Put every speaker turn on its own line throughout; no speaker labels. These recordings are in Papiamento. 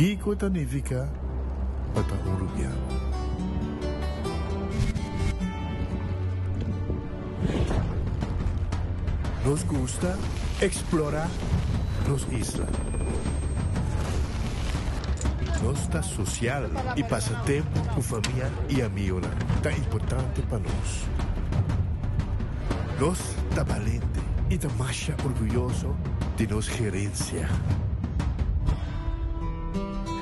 Kiko ta nifiká pa ta un rubiano? Nos gusta eksplorá nos isla. Nos ta sosial i pasa tempu ku famia i amigonan ta importante pa nos. Nos ta balente i ta masha orguyoso di nos gerensia.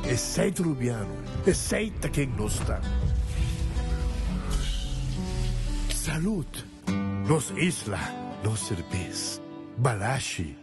Esei ta Rubiano, esei ta ken nos ta. Salud! Nos isla, nos serbes. Balashi.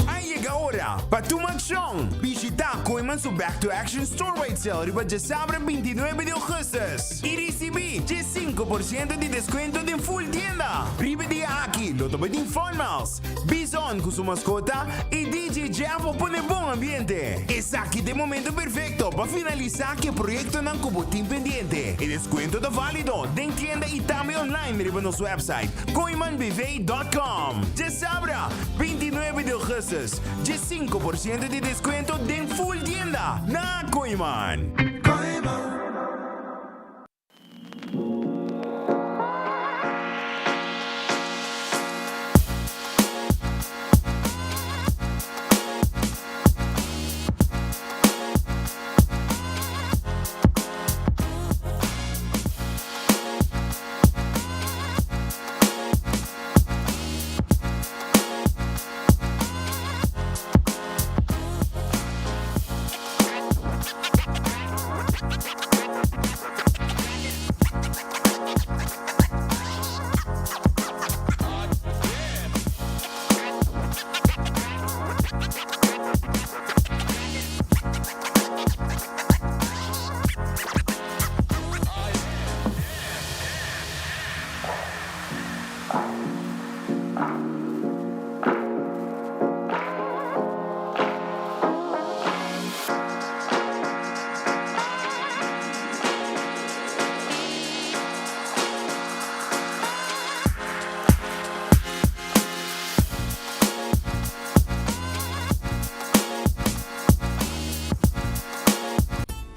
A yega ora pa tuma akshon! Bishita Kooyman su Back to Action Store-wide Sale riba djasabra 29 di ougùstùs i risibí 5% di deskuento den ful tienda! Riba e dia aki lo ta bai tin Fun Miles, Bison ku su maskota i DJ Jeff pa pone bon ambiente. Esaki ta e momento perfekto pa finalisá ku e proyektonan ku bo tin pendiente. E deskuento ta válido den tienda i tambe online riba nos website kooimanbv dòt kòm. Djasabra, 29 di ougùstùs, 5% di deskuento den ful tienda na Kooiman.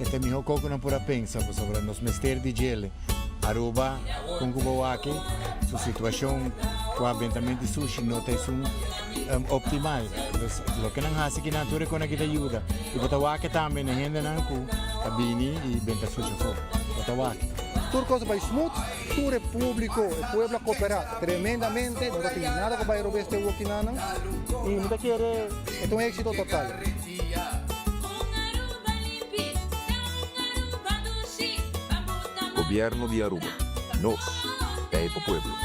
E ta e miho kos ku nan por a pensa pasobra nos mester di djele. Aruba kon ku bo wak su situashon ku abentamento di sushi no ta esun optimal. Dus loke nan hasi kinan tur e kon aki ta yuda. I bo ta wak tambe na hendenan ku ta bini i benta sushi afó. Bo ta wak.
Tur kos a bai smooth, tur e públiko, e pueblo a kooperá tremendamente, no ta tin nada ku bai robes te wokinannan i mi ta kere e ta un éksito total.
Gobierno di Aruba. Nos ta e pa pueblo.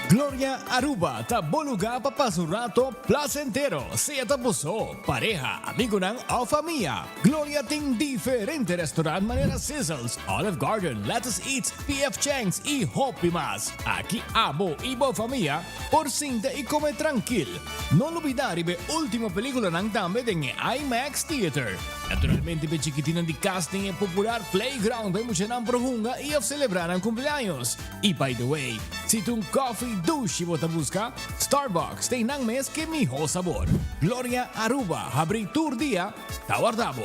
Gloria Aruba ta bo lugar pa pasa un rato placentero, sea ta bo so, pareha, amigonan of famia. Gloria tin diferente restaurant manera Sizzles, Olive Garden, Lettuce Eats, PF Chang's y hopi mas. Aki abo y bo famia por sinta y come trankil. No lubida riba e ultimo peliculanan tambe den e IMAX Theater. Naturalmente p'e chikitinnan di cas den e popular playground pa e muchanan por hunga y of celebra nan cumpleaños. Y by the way, si ta un coffee dushi bo ta busca, Starbucks ta einan mes ke miho sabor. Gloria Aruba habri tur dia ta warda bo.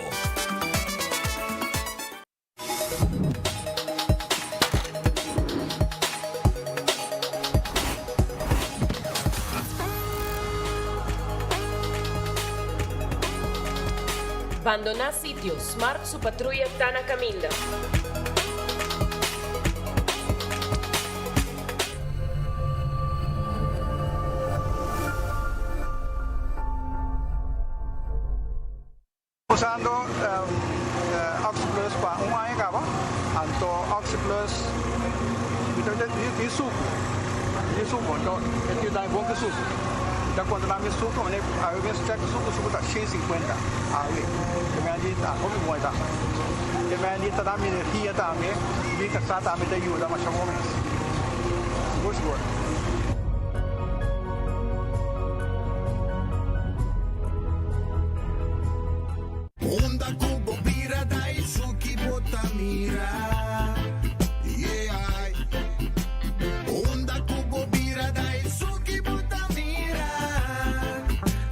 Bandoná sitio, Smart su patruya ta na kaminda.
Usando.
Oxi Plus pa un aña caba, anto Oxi Plus mi ta di sucu, di sucu, anto e tin dami bon ki sucu. Mi ta controla mi sucu, mane awe mes check sucu, sucu ta 150 awe, te mea di ta hopi bon e ta. Te mea di ta dami energia tambe, mi casa tambe ta yuda masha bon mes, sigur sigur.
Unda ku bo bira ta esun ki bo ta mira, yeah. Unda ku bo bira ta esun ki bo ta mira.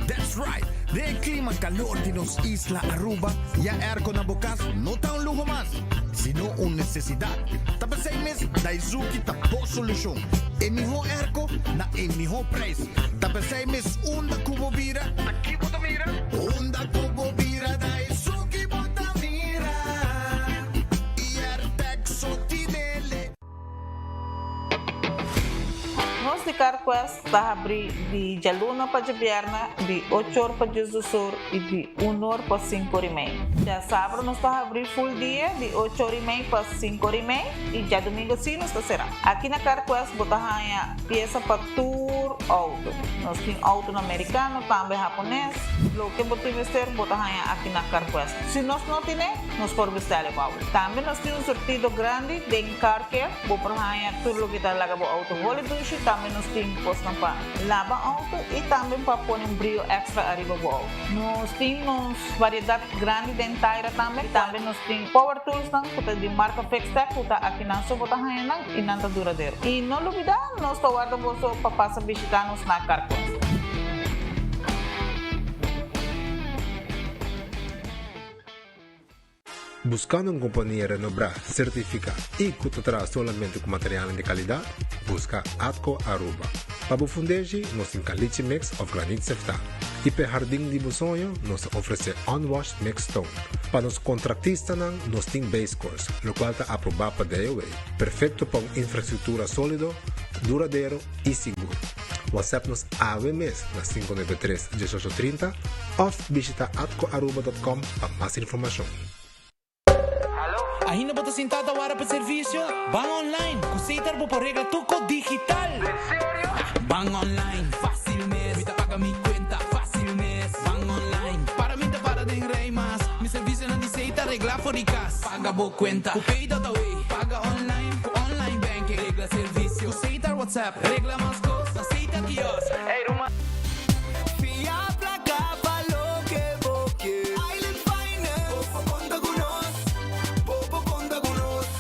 That's right! Den e klima kalor di nos isla Aruba, ya airco na bo kas no ta un luho mas, sino un nesesidat. Ta p'esei mes Daizuki ta bo solushon. E mihó airco na e mihó prijs. Ta p'esei mes unda ku bo bira, ta ki bo ta mira?
Unda ku bo bira ta esun ki bo ta mira.
Airtec so tinele.
Nos di CarQuest ta habri di djaluna pa djabièrnè di ocho or pa diesdos or i di un or pa sinku or i mei. Djasabra nos ta habri full dia di ocho or i mei pa sinku or i mei i djadumingu si nos ta será. Aki na CarQuest bo ta haña piesa pa tur outo. Nos tin outonan merikano, tambe hapones. Loke bo tin mester bo ta haña aki na CarQuest. Si nos no tine, nos por bestel e bou. Tambe nos tin un surtido grandi den Car Care. Bo por haña tur loke ta laga bo outo holi dushi. Tambe nos tin kosnan pa laba outo i tambe pa pone un brio extra ariba bo outo. Nos tin nos variedat grandi den taira tambe. Tambe nos tin power toolsnan ku ta di marka Fixtech ku ta akinan so bo ta haña nan. I nan ta duradero. I no lubidá, nos ta warda boso pa pasa bishitá nos na Carquest.
Buscando un compania renobrá, certificá y cu ta traha solamente cu materialnan di calidad? Busca Atco Aruba. Pa bo fundeshi, nos tin caliche mix of granit seftá. Y p'e hardin di bo soño, nos ta ofrece unwashed mixed stone. Pa nos contractistanan, nos tin base course, locual ta aprobá pa DOW. Perfecto pa un infrastructura solido, duradero y sigur. WhatsApp nos awe mes na 593 1830 of bishita atcoaruba.com pa mas informacion.
Ainda bo ta sinta ta wara pa servicio? Ban online! Cu Setar bo por regla tur cos digital! En serio? Ban online, facil mes! Mi ta paga mi cuenta, facil mes! Ban online, para mi ta para den rij mas! Mi servicionan di Setar regla for di cas! Paga bo cuenta cu Pay.awe, paga online cu online banking, regla servicio cu Setar WhatsApp, regla mas cos na Setar Kiosk. Ey ruman!
Fia placa pa loke bo ke. Island Finance. Bo por conta cu nos. Bo por conta cu nos.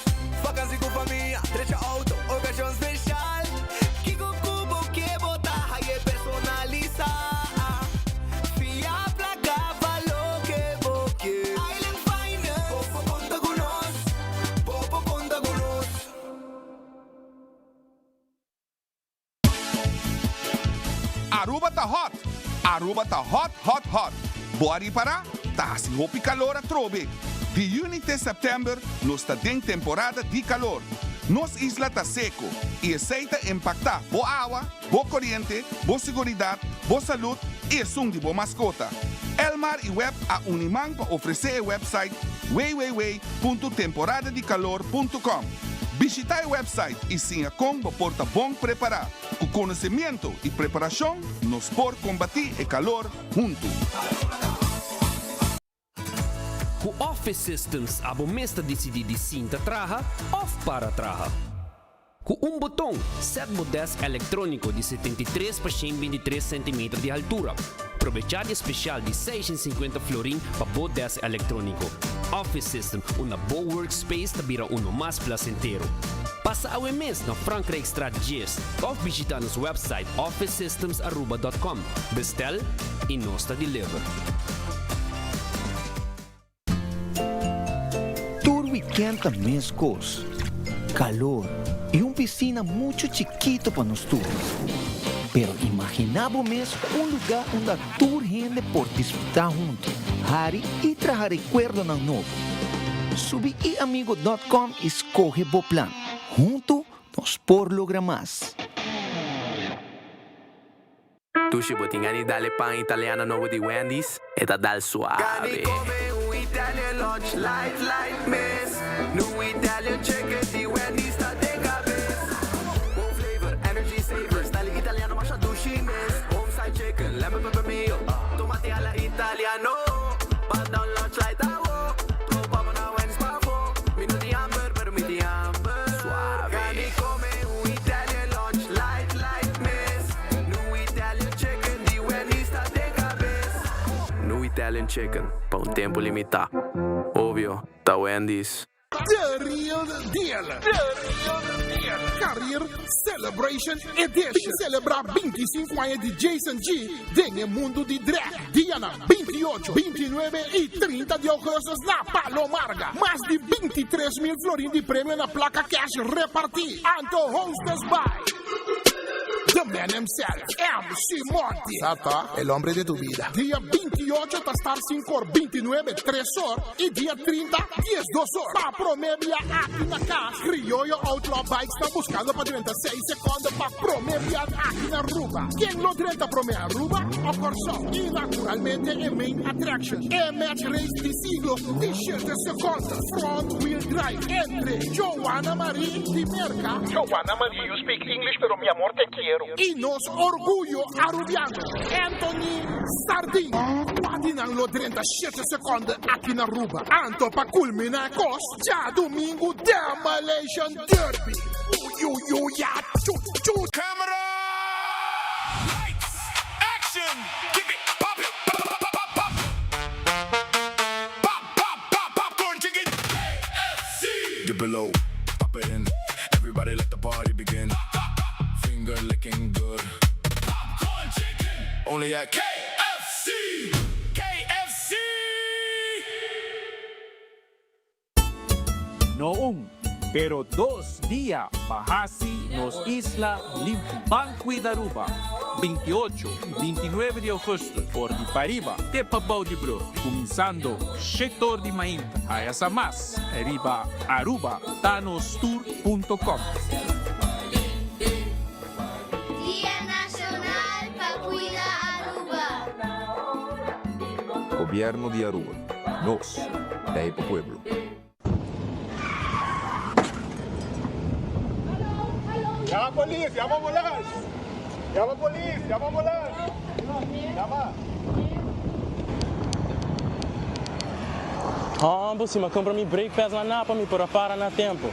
Vakantie cu famia, drecha auto, ocasion special. Kico cu bo ke bo ta haye personalisa. Fia placa pa loke bo ke. Island Finance. Bo por conta cu nos. Bo por conta cu nos.
Aruba ta hot! Aruba ta hot hot hot! Bo a ripará? Ta hasi hopi kalor atrobe! Di yüni te sèptèmber nos ta den temporada di kalor. Nos isla ta seko i esei ta empaktá bo awa, bo koriente, bo siguridat, bo salud i esun di bo maskota. Elmar i web a uni man pa ofresé e website www.temporadadikalor punto com. Bishita e website i siña kon bo por ta bon prepará. Ku konosemiento i preparashon nos por kombatí e kalor huntu.
Ku Office Systems abo mes ta disidí di sinta traha òf para traha. Ku un boton, sèt bo dèsk elektróniko di 73 pa 123 sentimeter di haltura. Probechá di e spesial di 650 florin pa bo dèsk elektróniko. Office System, unda bo workspace ta bira uno mas plasentero. Pasa awe mes na Frankrijkstraat 10 òf bishitá nos wèpsait officesystemsaruba.com. Bestel i nos ta deliver.
Tur weekend ta mescos, calor y un piscina mucho chikito pa nos tur. Pero imagina bo mes un lugar unda tur hende por disfruta hunto, hari y traha recuerdonan nobo. Subi iamigo dot com y scoge bo plan. Hunto nos por logra mas.
Dushi bo tin gana di dal e pan italiano nobo di Wendy's? E ta dal suave.
Italian lunch light light mes. New Italian chicken di Wendy's ta den kabes. Bon flavor, energy saver, style italiano masha dushi mes. Home style chicken, lemon pepper mayo, tomati alla italiano. Pat down lunch light awo, topa bo na Wendy's pafo. Mi no tin hamber, pero mi tin hamber. Suave. Gani come un Italian lunch light light mes. New Italian chicken di Wendy's ta den kabes. New Italian chicken, pa un tempo limita. Obvio, ta Wendy's.
The Real Deal! The Real Deal! Career Celebration Edition! Celebra 25 aña di Jason G den e mundo di drag. Dianan 28, 29 y 30 di augustus na Palo Marga. Mas di 23 mil florin di premio na placa cash reparti. Anto hostess by The man himself, MC Monty. Sata, el hombre de tu vida. Dia 28 ta start 5 or, 29 3 or y dia 30 12 or. Pa prome bia aki na cas, Crioyo Outlaw Bikes ta buscando pa drenta 6 seconde pa prome bia aki na Aruba. Ken lo drenta prome Aruba o Corsou? Y naturalmente e main attraction, e match race di siglo di 7 seconde, front wheel drive entre Joanna Marie di Merca.
Joanna Marie, you speak English pero mi amor te quiero.
Y nos orguyo Arubiano, Anthony Sardin. Cua di nan lo drenta 7 seconde aki na Aruba? Anto pa culmina e cos, djadumingu Demolition Derby. Uyuyuya chu chu.
Camera! Lights! Action! Keep it pop it pop pop pop pop pop pop pop popcorn chicken KFC!
Dip it low, pop it in. Everybody let the party begin. Finger licking good.
Popcorn chicken!
Only at
KFC! KFC!
No un, pero dos dia pa haci nos isla limpi. Ban Cuida Aruba, 28 y 29 di augustus for di pariba te pabou di brug, cuminsando shete or di mainta. Haya sa mas riba arubatanostour.com.
Dia Nacional pa Cuida Aruba.
Gobierno di Aruba. Nos, t'ey pa pueblo.
Yama polis, yama ambulans. Yama polis, yama ambulans. Yama.
Hombo, si m'a cumpra mi brake pads na Napa, mi por a para na tempo.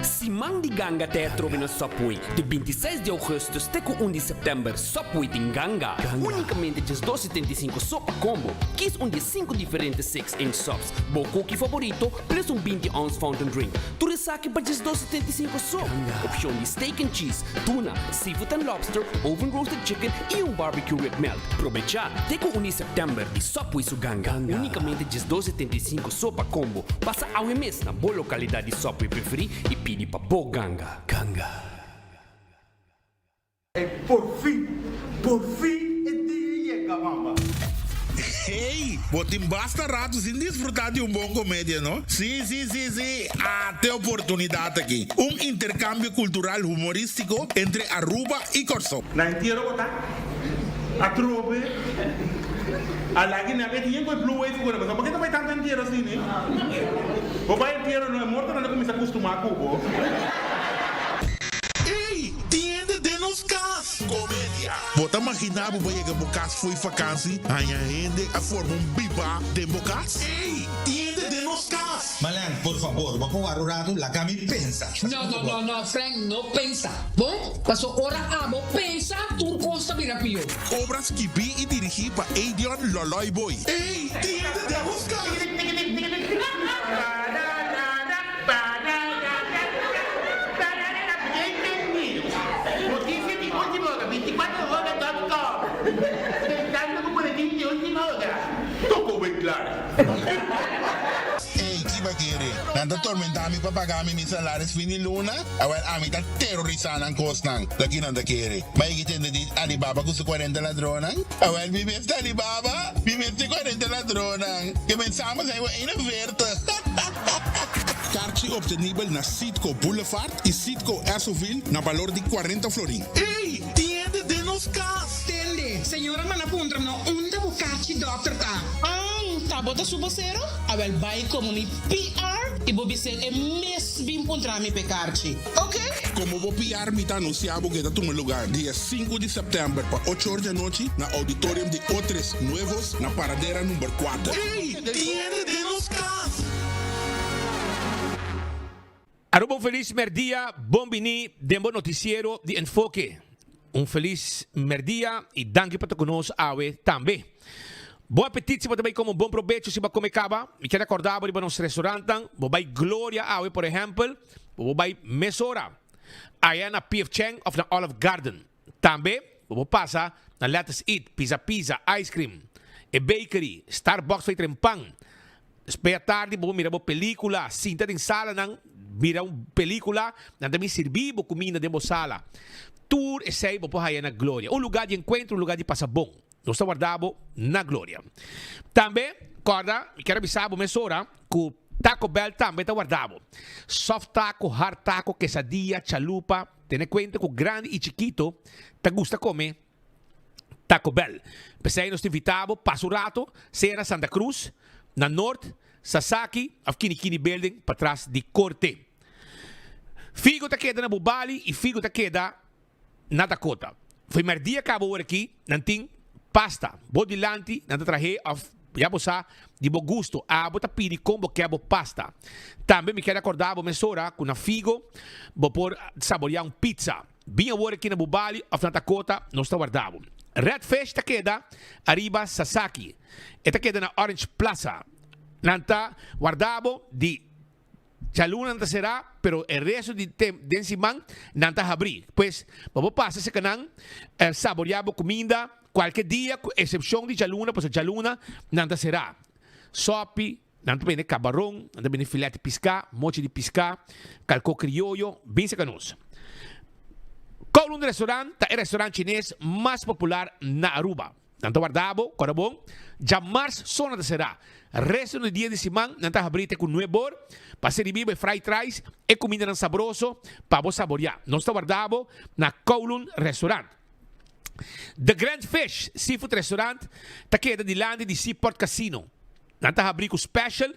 Siman di Ganga ta atrobe na Subway. Di 26 di augustus te cu 1 di september, Subway tin Ganga. Unicamente djes 2,75 so pa combo. Kies un di e 5 diferente 6 inch subs, bo cookie favorito, plus un 20 ounce fountain drink. Tur esaki pa djes 2,75 so. Opcion di steak and cheese, tuna, seafood and lobster, oven roasted chicken y un barbecue rib melt. Probecha te cu 1 di september di Subway su Ganga. Unicamente djes 2,75 so pa combo. Pasa awe mes na bo localidad di Subway preferi y pidi pa bo Ganga. Ganga.
Ey porfin, porfin e dia yega mama.
Hey, bo tin basta rato sin disfruta di un bon comedia, no? Si, si, si, si, ate oportunidad aki. Un intercambio cultural humoristico entre Aruba y Corsou.
Na entiero bo ta atrobe a lagi nan e tin ku e blue wave ku nan pasobra bo ke ta bai tantu entiero asina bo bai entiero no e mortonan ta kuminsa kustumá ku bo.
Ey, tin hende den nos cas! Comedia. Bo ta magina bo bai yega bo cas fo'i vakansi, haña hende a forma un biba den bo cas? Ey, tin hende den nos cas!
Malen, por fabor, bo por wara un ratu, laga mi pensa.
No, no, no, no, Frank, no pensa. Bon, paso ora abo pensa, tur cos ta bira pio.
Obra skibí i dirigí pa Edion Loloy Boy. Ey, tin hende den nos cas!
Noticia di ultima ora, 24 hora dot com. Pensando cu boletin di ultima ora.
Toko wen klaar.
Ey, ki ba kere? Nan ta tormenta mi pa paga mi mi salaris fin di luna? Awel, ami ta terorisa nan kosnan. Ta ki nan ta kere? Ba yegi tende di Alibaba ku su 40 ladronnan? Awel, mi mes ta Alibaba, mi mes ta e 40 ladronnan. Ke mensamos zijn we 41.
Karchi obtenibel na Citgo Boulevard y Citgo Esso-ville na balor di 40 florin.
Ey! Tin hende den nos cas!
Tende, señora manda puntra no unda bo cachi dokter ta.
An, ta bo ta su bosero? Awel bai como mi PR y bo bis'el e mes bin puntra mi p'e karchi. Ok?
Como bo PR mi ta anuncia bo ke ta tuma lugar dia sinku di september pa ocho or di anochi na Auditorium di Otres Nuevos na Paradera number kuater.
Ey! Tin hende den nos cas!
Aruba un felis merdia, bon bini den bo noticiero di Enfoke. Un felis merdia y danki pa ta cu nos awe tambe. Bon apetit si bo ta bay come un bon probecho si bo a come caba. Mi kier recorda bo riba nos restaurantnan, bo bay Gloria awe por ehempel, bo bay mesora aya na PF Chang of na Olive Garden. Tambe bo por pasa na Let Us Eat, Pizza Pizza, Ice Cream, e Bakery, Starbucks pa e tren pan. Despues atardi bo por mira bo pelicula, sinta den salanan mira un pelicula, nan ta bin sirbi bo cuminda den bo sala. Tur esey bo por haya na Gloria. Un lugar di encuentro, un lugar di pasa bon. Nos ta warda bo na Gloria. Tambe, corda, mi kier a bisa bo mesora cu Taco Bell tambe ta warda bo. Soft taco, hard taco, quesadilla, chalupa. Tene cuenta cu grandi y chikito ta gusta come Taco Bell. P'esey nos ta invita bo pasa un rato sea na Santa Cruz, na Noord, Sasaki of Kini Kini Building patras di Corte. Figo ta keda na Bubali y Figo ta keda na Dakota. Fo'i merdia caba ora aki nan tin pasta bo dilanti nan ta trahe of ya bo sa di bo gusto abo ta pidi con bo ke bo pasta. Tambe mi kier acorda bo mesora cu na Figo bo por saborea un pizza. Bin awor aki na Bubali of na Dakota nos ta warda bo. Red Fish ta keda ariba Sasaki. E ta keda na Orange Plaza. Nan ta warda bo di Djaluna nan ta será, pero e resto di tem den siman nan ta habrí. Pues, bo por pasa serka nan, saboreá bo kuminda kualke dia ku eksepshon di djaluna, pasobra djaluna nan ta será. Sòpi, nan ta bende kabaron, nan ta bende filèt di piská, mochi di piská, kalkó krioyo, bin serka nos. Kowloon Restaurant ta e restaurant chines mas popular na Aruba. Nan ta warda bo, kòrda bon, djamars so nan ta será. Resto di dia di siman nan ta habrí te ku nuebor pa seribí bo e fried rice, e kumindanan sabroso pa bo saboriá. Nos ta warda bo na Kowloon Restaurant. The Grand Fish Seafood Restaurant ta keda dilanti di Seaport Casino. Nan ta habrí ku special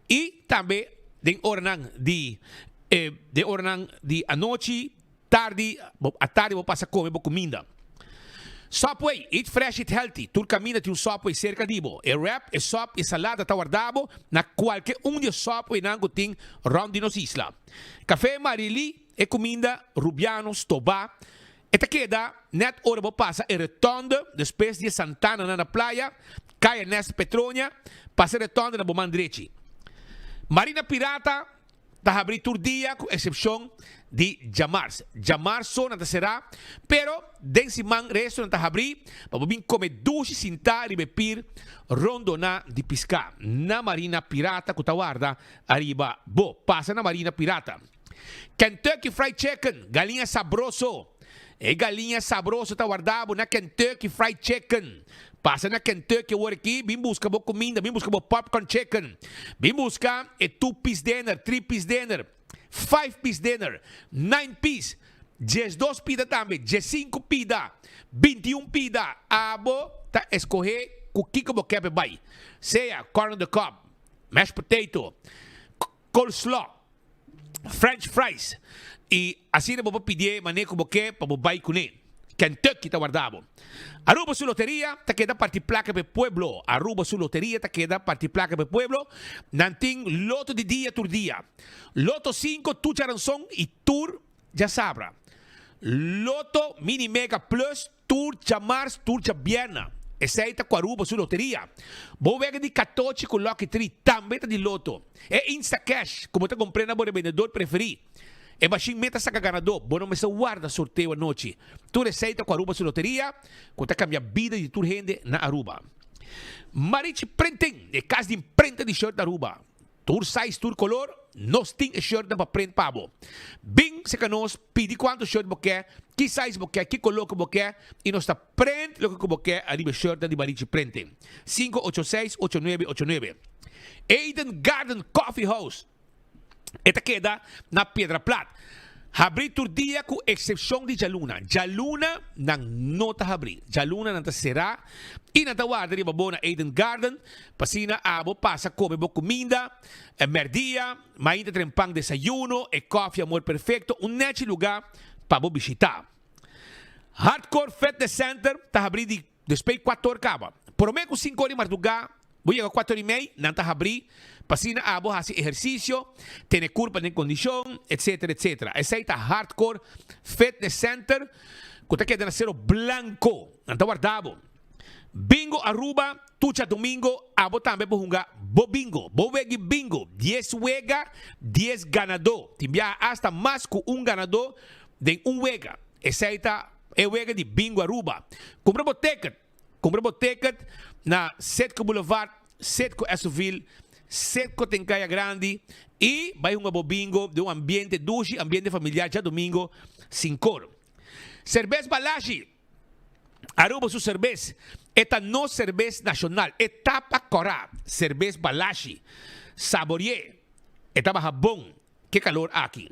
i tambe den oranan di den oranan di anochi. Tardi, bo atardi bo pasa come bo cuminda. Subway, eat fresh, eat healthy. Tur caminda tin un Subway cerca di bo. E wrap, e sop y e salada ta warda bo na cualke un di e Subwaynan cu tin rond di nos isla. Café Marily, e cuminda Rubiano stoba. E ta keda net ora bo pasa e rotonde despues di e santananan na playa, Caya Nest Petronia, pasa e rotonde na bo man drechi. Marina Pirata. Ta habrí tur dia ku eksepshon di djamars. Djamars so nan ta será, pero den siman resto nan ta habrí pa bo bin kome dushi sintá riba e pir rondoná di piská na Marina Pirata ku ta warda ariba bo. Pasa na Marina Pirata. Kentucky Fried Chicken, galiña sabroso. E galiña sabroso ta warda bo na Kentucky Fried Chicken. Pasa na Kentucky awor aki, bin buska bo kuminda, bin buska bo popcorn chicken, bin buska e two piece dinner, three piece dinner, five piece dinner, nine piece, diesdos pida tambe, diesinku pida, bintiun pida. Abo ta eskohe ku kiko bo ke pa e bai, sea corn on the cob, mashed potato, coleslaw, French fries y asina bo por pidié mané cu bo ke pa bo bay cuné. Kentucky ta warda bo. Aruba su loteria ta keda parti placa p'e pueblo. Aruba su loteria ta keda parti placa p'e pueblo. Nan tin loto di dia tur dia. Loto cinco tur djaranson y tur djasabra. Loto mini mega plus Tur djamars, tur djabierna. Esei ta ku Aruba su loteria. Bo wega di katochi ku Lucky Tree tambe ta di loto. E Instacash ku bo ta kumpr'é na bo rebendedor preferí. E mashin meta saka ganadó. Bo no mester warda sorteo anochi. Tur esei ta ku Aruba su loteria ku ta kambia bida di tur hende na Aruba. Marichi Printing, e kas di imprenta di shirt na Aruba. Tur size, tur color, nos tin e shirtnan pa print pa bo. Bin cerca nos, pidi cuanto shirt bo ke, ki size bo ke, ki color cu bo ke, y nos ta print loke cu bo ke ariba e shirtnan di Marichi Printing. Cinco ocho seis, ocho nuebe ocho nuebe. Eden Garden Coffee House. E ta keda na Piedra Plat. Habrí tur dia ku eksepshon di djaluna. Djaluna nan no ta habrí. Djaluna nan ta será i nan ta warda riba bo na Eden Garden pa asina abo pasa kome bo kuminda mèrdia, mainta trempan desayuno, e kòfi Amor Perfecto, un nèchi lugá pa bo bishitá. Hardcore Fitness Center ta habrí di Despues kuator kaba. Promé ku sinkor di mardugá, bo yega kuator i mei, nan ta habrí pa asina abo hasi ehersisio, tene kurpa den kondishon, etsetera, etsetera. Esei ta Hardcore Fitness Center ku ta keda na Sero Blanco. Nan ta warda bo. Bingo Aruba, tur djadumingo abo tambe por hunga bo bingo, bo wegi bingo. Dies wega, dies ganadó. Tin biaha asta mas ku un ganadó den un wega. Esei ta E wega di Bingo Aruba. Cumpra bo ticket! Cumpra bo ticket na Citgo Boulevard, Citgo Esoville, Citgo ten Caya Grandi y bay hunga bo bingo den un ambiente dushi, ambiente familiar djadomingo sin cor. Cerbes Balashi! Aruba su cerbes. E ta nos cerbes nacional. E tapa cora. Cerbes Balashi. Saborie. E ta baha bon. Ke kalor aki.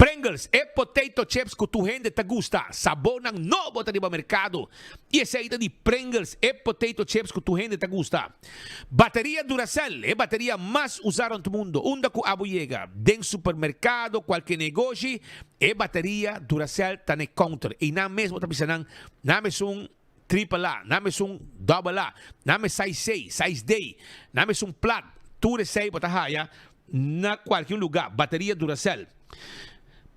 Pringles, e potato chips ku tur hende ta gusta. Sabornan nobo ta riba merkado i esei ta di Pringles, e potato chips ku tur hende ta gusta. Bateria Duracell, e bateria mas usá rònt mundu. Unda ku abo yega, den supermerkado, kualke negoshi, e bateria Duracell ta na e counter. Einan mes bo ta bisa nan, nan mesun triple A, nan mesun double A, nan mes size C, size D, nan mesun plat. Tur esei bo ta haya Na kualke un lugá, bateria Duracell.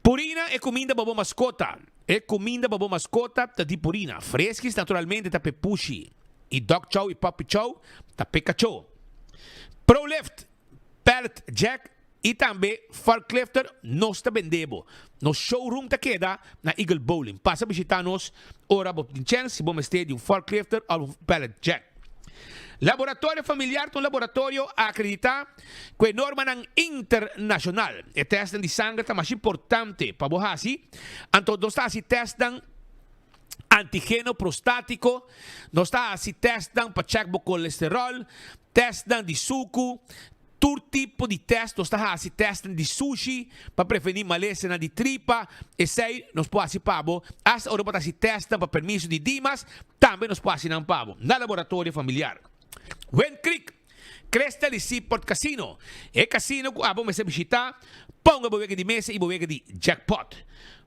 Purina e kuminda pa bo maskota. E kuminda pa bo maskota ta di Purina. Freskis naturalmente ta p'e pushi i dog chow i puppy chow ta p'e kachó. Prolift, Pallet Jack i tambe Forklifter nos ta bende bo. Nos showroom ta keda na Eagle Bowling. Pasa bishita nos ora bo tin chèns si bo mester di un forklifter òf un pallet jack. Laboratorio Familiar ta un laboratorio akreditá ku e normanan internashonal. E tèstnan di sanger ta masha importante pa bo hasi, anto nos ta hasi tèstnan antigeno prostátiko, nos ta hasi tèstnan pa chèk bo kolesteròl, tèstnan di suku, Tur tipo di test nos ta hasi, testnan di sushi pa prevení malesanan di tripa, esei nos por hasi pa bo, hasta ora bo ta hasi testnan pa permiso di Dimas, tambe nos por hasi nan pa bo, na Laboratorio Familiar. Wind Creek, Crystal di Seaport Casino, e casino ku abo mester bishita, ponga bo wega di mesa i bo wega di jackpot.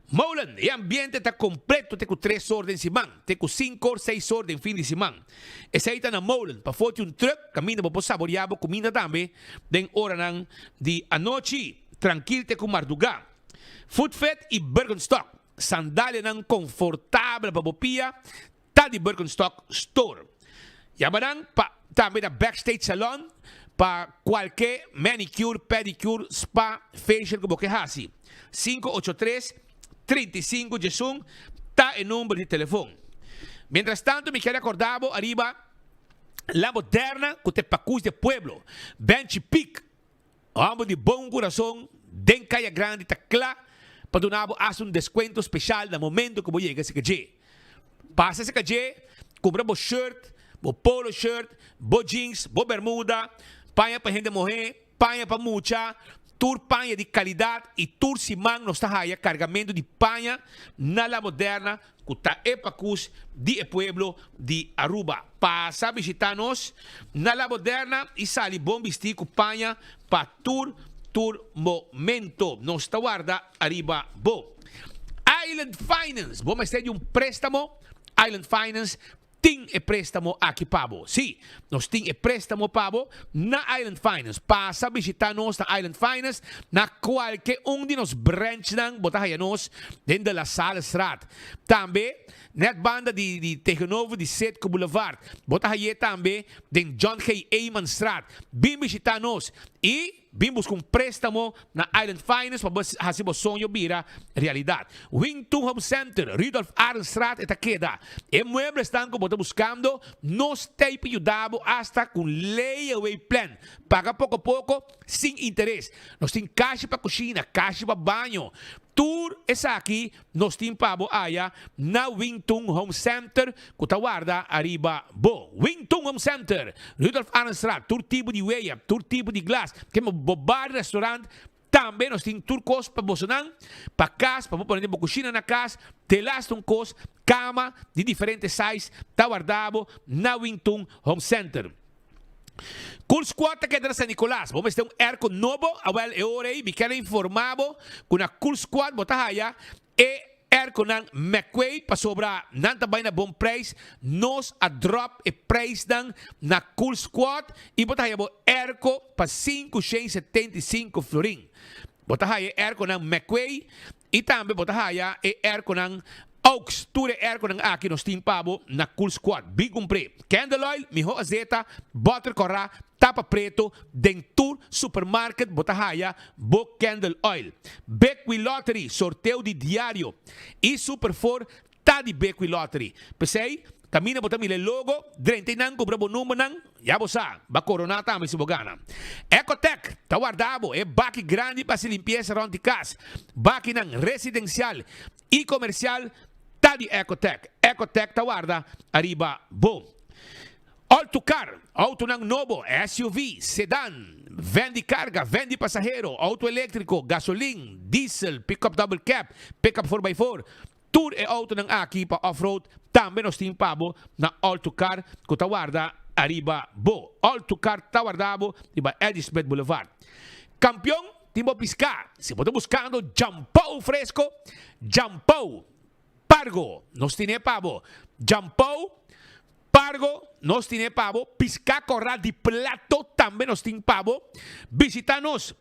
Molen, e ambiente ta completo te cu tres or den siman, te cu cinco or, seis or den fin di siman. Esey ta na Molen, pafó tin un truck caminda bo por saborea bo cuminda tambe den oranan di anochi, trankil te cu marduga. Footfit y Birkenstock, sandalianan confortabel pa bo pia, ta di Birkenstock Store. Yama nan pa tambe na Backstage Salon pa kualke manicure, pedicure, spa, facial ku bo ke hasi. 583 35 11 ta e number di telefon. Mientras tanto mi kier akorda bo ariba La Moderna ku ta e pakus di e pueblo. Benchi Pik. Homber di bon kurason den Kaya Grandi ta kla pa duna bo hasta un deskuento speshal na momento ku bo yega esaki dje. Pasa esaki dje, kumpra bo shirt, bo polo shirt, bo jeans, bo bermuda, paña pa hende muhé, paña pa mucha, tur paña di kalidat i tur siman nos ta haya kargamentu di paña na La Moderna ku ta e pakus di e pueblo di Aruba. Pasa bishita nos na La Moderna i sali bon bistí ku paña pa tur tur momento. Nos ta warda ariba bo. Island Finance, Bo mester di un préstamo? Island Finance tin e préstamo aki pa bo. Sí, nos tin e préstamo pa bo na Island Finance. Pasa bishita nos na Island Finance na kualke un di nos branchnan. Bo ta haya nos den De La Sallestraat. Tambe net banda di di tegenover di Citgo Boulevard. Bo ta hay'é tambe den John G. Eemanstraat. Bin bishita nos i. Bin buska un préstamo na Island Finance pa bo hasi bo soño bira realidat. Wing Tun Home Center, Rudolf Arendstraat e ta keda. E mueblesnan ku bo ta buskando, nos t'ei pa yuda bo asta ku un layaway plan, paga poko poko sin interes. Nos tin kashi pa kushina, kashi pa baño. Tur esaki nos tin pa bo aya na Wing Tun Home Center ku ta warda ariba bo. Wing Tun Home Center, Rudolf Arendstraat, tur tipo di weya, tur tipo di glas, kema bo bar, restaurant. Tambe nos tin tur kos pa bosonan, pa kas, pa bo pone den bo kushina na kas, te laatste un kos, kama di diferente size ta warda bo na Wingtun Home Center. Cool Squad ta keda na San Nicolas. Bo mester un airco nobo? Awel e ora ei mi kier a informa bo ku na Cool Squad bo ta haya e airconan McQuay pasobra nan ta bai na bon prijs. Nos a drop e prijsnan na Cool Squad y bo ta haya bo airco pa 575 florin. Bo ta haya e airconan McQuay y tambe bo ta haya e airconan Aux. Tur e airconan aki nos tin pa bo na Cool Squad. Bin cumpr'e. Candle oil, miho azeta, boter cora, tapa preto, den tur supermarket bo ta haya bo candle oil. Bequi Lottery, sorteo di diario y Super Four ta di Bequi Lottery. P'esey, caminda bo ta mira e logo, drenta eynan cumpra bo numbernan, ya bo sa, ba corona tambe si bo gana. Ecotec ta warda bo e baki grandi pa haci limpieza rond di cas. Bakinan residencial y comercial ta di Ecotec. Ecotec ta warda ariba bo. Autocar, autonan nobo, SUV, sedan, van di carga, van di pasahero, auto electrico, gasolin, diesel, pickup double cab, pickup four by four, tur e autonan aki pa off-road tambe nos tin pa bo na Autocar cu ta warda ariba bo. Autocar ta warda bo riba Eddie Smith Boulevard. Campeon tin bo pisca. Si bo ta buscando jampou fresco, jampou. Pargo, nos tine pa bo. Jampou, pargo, nos tine pa bo. Piská kòrá di plato tambe nos tin pa bo. Bishitá nos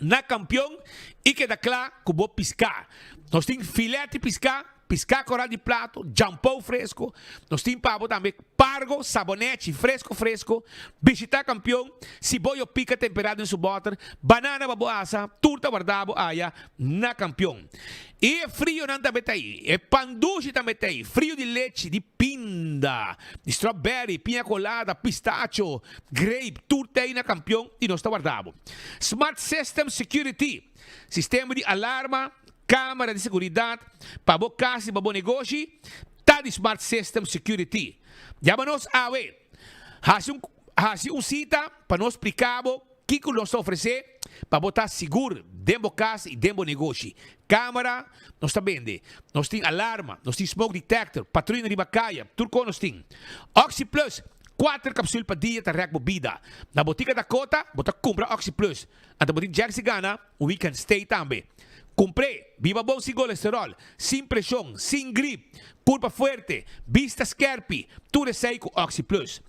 na Kampion i keda kla ku bo piská. Nos tin filèt di piská, piská kòrá di plato, jampou fresko. Nos tin pa bo tambe pargo, sabonèchi fresko fresko. Bishitá Kampion, siboyo pika temperá den su bòter, banana pa bo asa, tur ta wardá bo aya na Kampion. I e frionan tambe ta ei, e pan dushi tambe ta ei, frio di lechi, di pinda, di strawberry, piña colada, pistacho, grape, tur ta ei na Kampion i nos ta warda bo. Smart System Security, sistema di alarma, camera di seguridad pa bo cas i pa bo negoshi, ta di Smart System Security. Yama nos awe, haci un haci un cita pa nos splica bo Kiko nos ta ofresé pa bo ta sigur den bo kas i den bo negoshi? Kamera nos ta bende, nos tin alarma, nos tin smoke detector, patruina riba kaya, tur kos nos tin. OxyPlus, kuater kapsul pa dia ta rèk bo bida. Na Botika Dakota bo ta kumpra OxyPlus, anto bo tin chèks di gana un weekend stay tambe. Kumpr'é, biba bon sin kolesteròl, sin preshon, sin grip, kurpa fuerte, bista skèrpi, tur esei ku OxyPlus.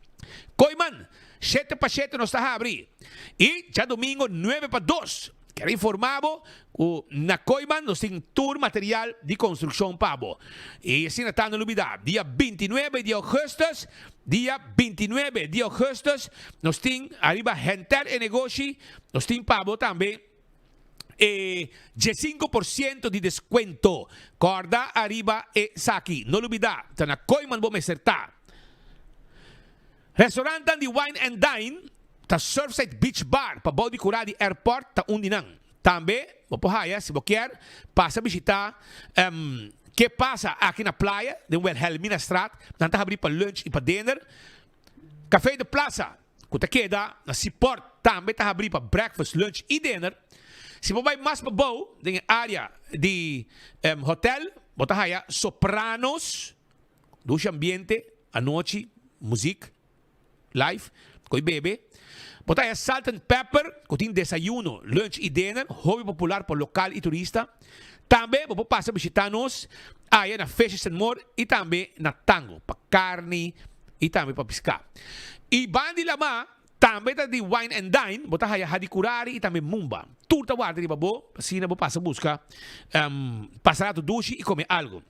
Kooiman, Shete pa shete nos ta habri y djadomingo nuebe pa dos. Kier informa bo cu na Kooiman nos tin tur material di construccion pa bo. Y asina ta no lubida dia 29 di augustus, dia 29 di augustus nos tin ariba henter e negoshi, nos tin pa bo tambe e 15% di descuento. Corda ariba esaki, no lubida ta na Kooiman bo mester ta. Restaurantnan di Wine and Dine ta Surfside Beach Bar pa bou di kurá di airport ta un di nan. Tambe bo por haya si bo kier pasa bishita Ke Pasa aki na playa den Wilhelminastraat. Nan ta habri pa lunch y pa dinner. Café de Plaza ku ta keda na Seaport tambe ta habri pa breakfast, lunch y dinner. Si bo bai mas pa bou den e area di hotel bo ta haya Sopranos. Dushi ambiente, anochi, muziek, live, ko'i bebe. Bo ta haya Salt and Pepper, ku tin desayuno, lunch i dinner, hopi popular pa lokal i turista. Tambe bo por pasa bishita nos aya na Fishes and More i tambe na Tango pa karni i tambe pa piská. I bandi lamá tambe ta di Wine and Dine, bo ta haya Hadicurari i tambe Mumba. Tur ta warda riba bo, asina bo pasa buska pasa rato dushi i kome algu.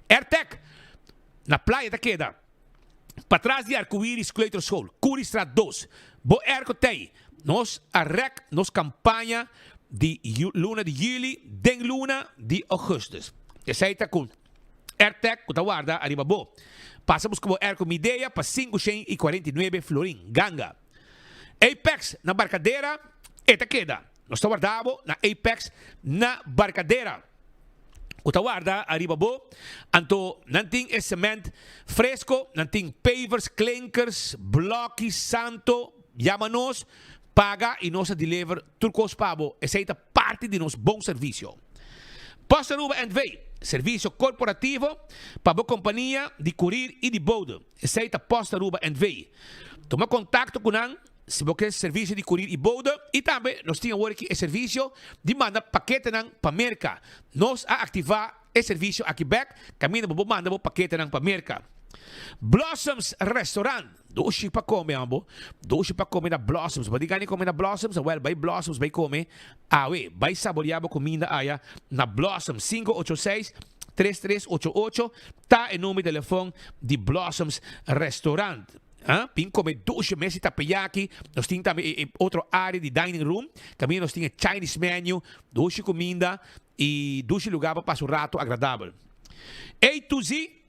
Airtec na playa ta keda patras di Arcoiris Kleuterschool, Curiestraat dos. Bo airco t'ey. Nos a rek nos campaña di luna di juli den luna di augustus. Esey ta cu Airtec cu ta warda ariba bo. Pasa busca bo airco Midea pa 549 florin. Ganga. Apex na Barcadera e ta keda. Nos ta warda bo na Apex na Barcadera. Ku ta warda ariba bo. Anto nan tin e cement fresco, nan tin pavers, klinkers, bloki, santo. Yama nos, paga y nos ta deliver tur cos pa bo. Esey ta parti. parti di nos bon servisio. Post Aruba NV, servisio korporativo pa bo kompania di kurir i di bode. Esei ta Post Aruba NV. Tuma kontakto ku nan si bo ke servisio di kurir i bode i tambe nos tin awor aki e servisio di manda paketenan pa Merka. Nos a aktivá e servisio aki bek kaminda bo por manda bo paketenan pa Merka. Blossoms Restaurant, dushi pa kome amo, dushi pa kome na Blossoms. Bo tin gana di kome na Blossoms? Awel bai Blossoms bai kome awe. Bai saborea bo kuminda aya na Blossoms. 586 3388 ta e number di telefon di Blossoms Restaurant. Ah, bin kome dushi mes di tapeyaki. Nos tin tambe e otro area di dining room kaminda nos tin e Chinese menu, dushi kuminda i dushi lugar pa pasa un rato agradabel. A to Z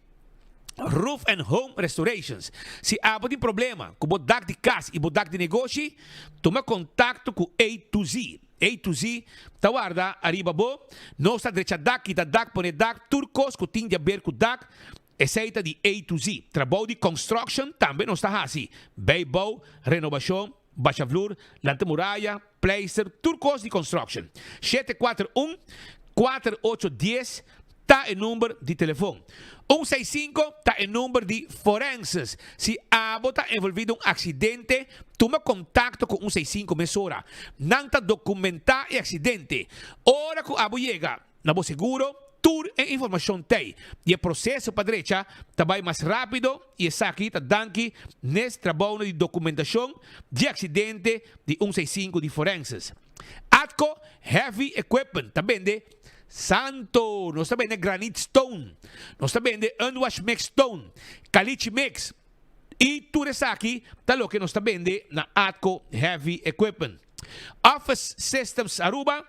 Roof and Home Restorations. Si abo tin problema ku bo dak di kas i bo dak di negoshi, tuma kontakto ku A to Z. A to Z ta warda ariba bo. Nos ta drecha dak, kita dak, pone dak, tur kos ku tin di aber ku dak, esei ta di A to Z. Trabou di construction tambe nos ta hasi, bijbouw, renobashon, basha vloer, lanta muraya, pleister, tur kos di construction. 741 4810 ta e number di telefon. Un seis sinku ta e number di forenses. Si abo ta envolvi den un aksidente, tuma kontakto ku un seis sinku mesora. Nan ta dokumentá e aksidente. Ora ku abo yega na bo seguro, tur e informashon t'ei i e proseso pa drecha ta bai mas rápido i esaki ta danki n'es trabounan di dokumentashon di aksidente di un seis sinku di forenses. Atco Heavy Equipment ta bende santo, nos ta bende granite stone, nos ta bende unwash mix stone, caliche mix y tur esaki ta loke nos ta bende na Atco Heavy Equipment. Office Systems Aruba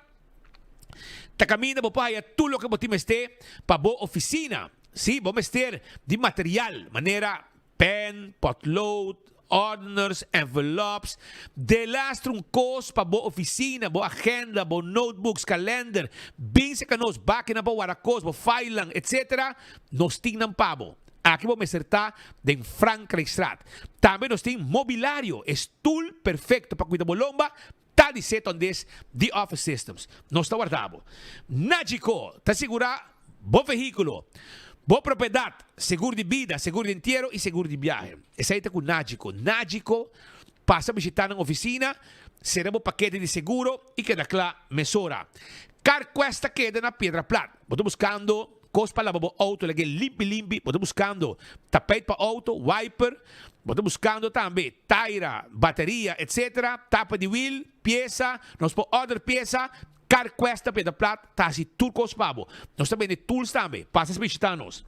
ta caminda bo por haya tur loke bo tin mester pa bo oficina. Si bo mester di material manera Pen, potlood, ordners, envelops, delastro un kos pa bo oficina, bo agenda, bo notebooks, kalender, bin serka nos, bakinan pa warda kos, bo filenan, etc. Nos tin nan pa bo. Aki bo mester ta den Frankrijkstraat. Tambe nos tin mobilario, e stoel perfecto pa cuida bo lomba, ta di Seton Des di Office Systems. Nos ta warda bo. Nagico ta sigura bo vehiculo, bo propiedad, segur di bida, segur di entiero y segur di biahe. Esey ta cu Nagico. Nagico pasa bishita nan oficina, sera bo pakete di seguro y keda cla mesora. CarQuest ta keda na Piedra Plat. Bo ta buscando Kos pa laba bo outo lag'é limpi limpi, bo ta buskando tapijt pa outo, wiper, bo ta buskando tambe taira, bateria etc. Tapa di wiel, piesa, nos por order piesa, Carquest ta peda plat ta hasi tur kos pa bo. Nos ta bende tools tambe, pasa bishita nos.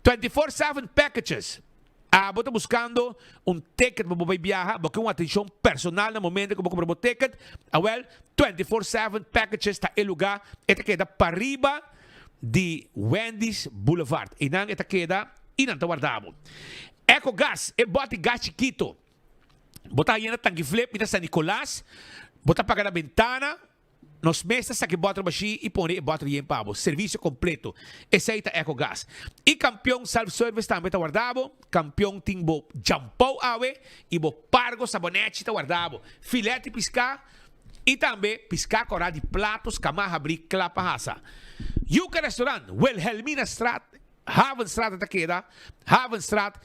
24/7 packages. Abo ta buskando un ticket pa bo bai biaha, bo ke un atenshon personal na momento ku bo kumpra bo ticket? Awel, 24/7 Packages ta e lugá. E ta keda pariba di Wendy's Boulevard. Einan e ta keda i nan ta warda bo. Ecogas, e bòt di gas chikito. Bo ta haña na Tanki Flip i na San Nicolas. Bo ta paga na bentana. Nos mes ta saki bòter bashí i pone e bòter yen pa bo. Servisio kompleto. Esei ta Ecogas. I Kampion Self Service tambe ta warda bo. Kampion tin bo djampou awe i bo pargo sabonechi ta warda bo. Filet di piská i tambe piská kòrá di plato skamá habrí kla pa hasa. Yuca Restaurant, Wilhelminastraat, Havenstraat ta keda, Havenstraat,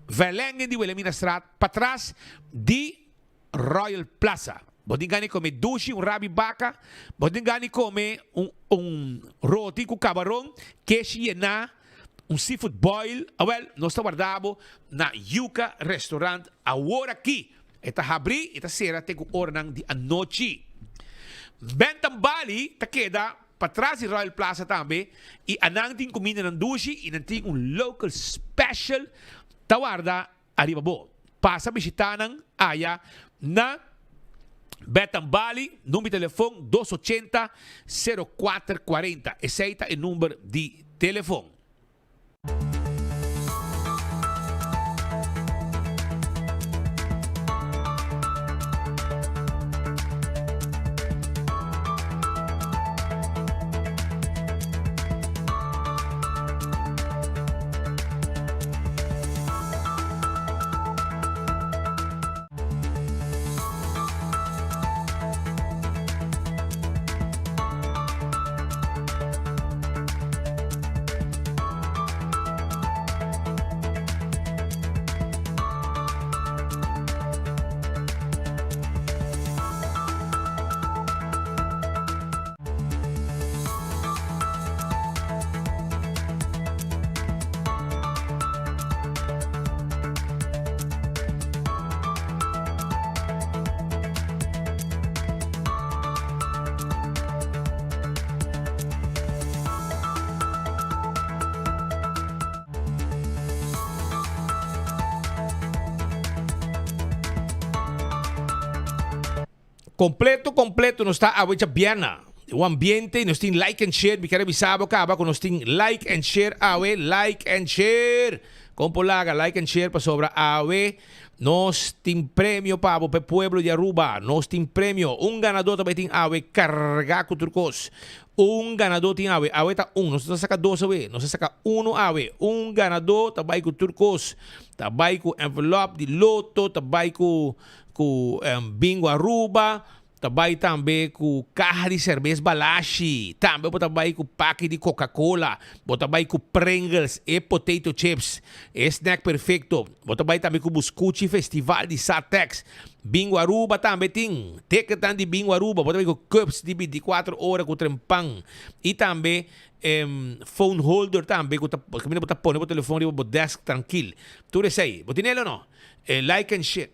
verlenging di Wilhelminastraat, patras di. Royal Plaza. Bo tin gana di come dushi, un rabi baka, bo tin gana di come un un roti cu cabaron, keshi yena, un seafood boil, awel nos ta warda bo na Yuca Restaurant awor aki. E ta habri y ta cera te cu oranan di anochi. Bentham Bali ta keda patras di Royal Plaza tambe y anan tin cumindanan dushi y nan tin un local special ta warda Ariba bo. Pasa bishita nan aya na Betham Bali, number di telefon dos ochenta sero kuater kuarenta. Esei ta e number di telefon. Completo completo nos ta awe djabièrna. Un ambiente y nos tin like and share. Mi kier a bisa bo caba cu nos tin like and share awe. Like and share. Con por laga like and share pasobra awe nos tin premio pa bo p'e pueblo di Aruba. Nos tin premio. Un ganador ta bay tin awe carga cu tur cos. Un ganador tin awe. Awe ta un. Nos no ta saca dos awe. Nos ta saca uno awe. Un ganador ta bay cu tur cos. Ta bay cu envelop di loto, ta bay cu cu Bingo Aruba, ta bay tambe cu caha di cerbes Balashi, tambe bo ta bay cu paki di Coca Cola, bo ta bay cu Pringles e potato chips, e snack perfecto, bo ta bay tambe cu buscuchi festival di Satex, Bingo Aruba tambe tin ticketnan di Bingo Aruba, bo ta bay cu cups di binticuatro ora cu trempan y tambe phone holder tambe cu ta caminda bo ta pone bo telefon riba bo desk trankil, tur esey bo tin el o no? Like and share.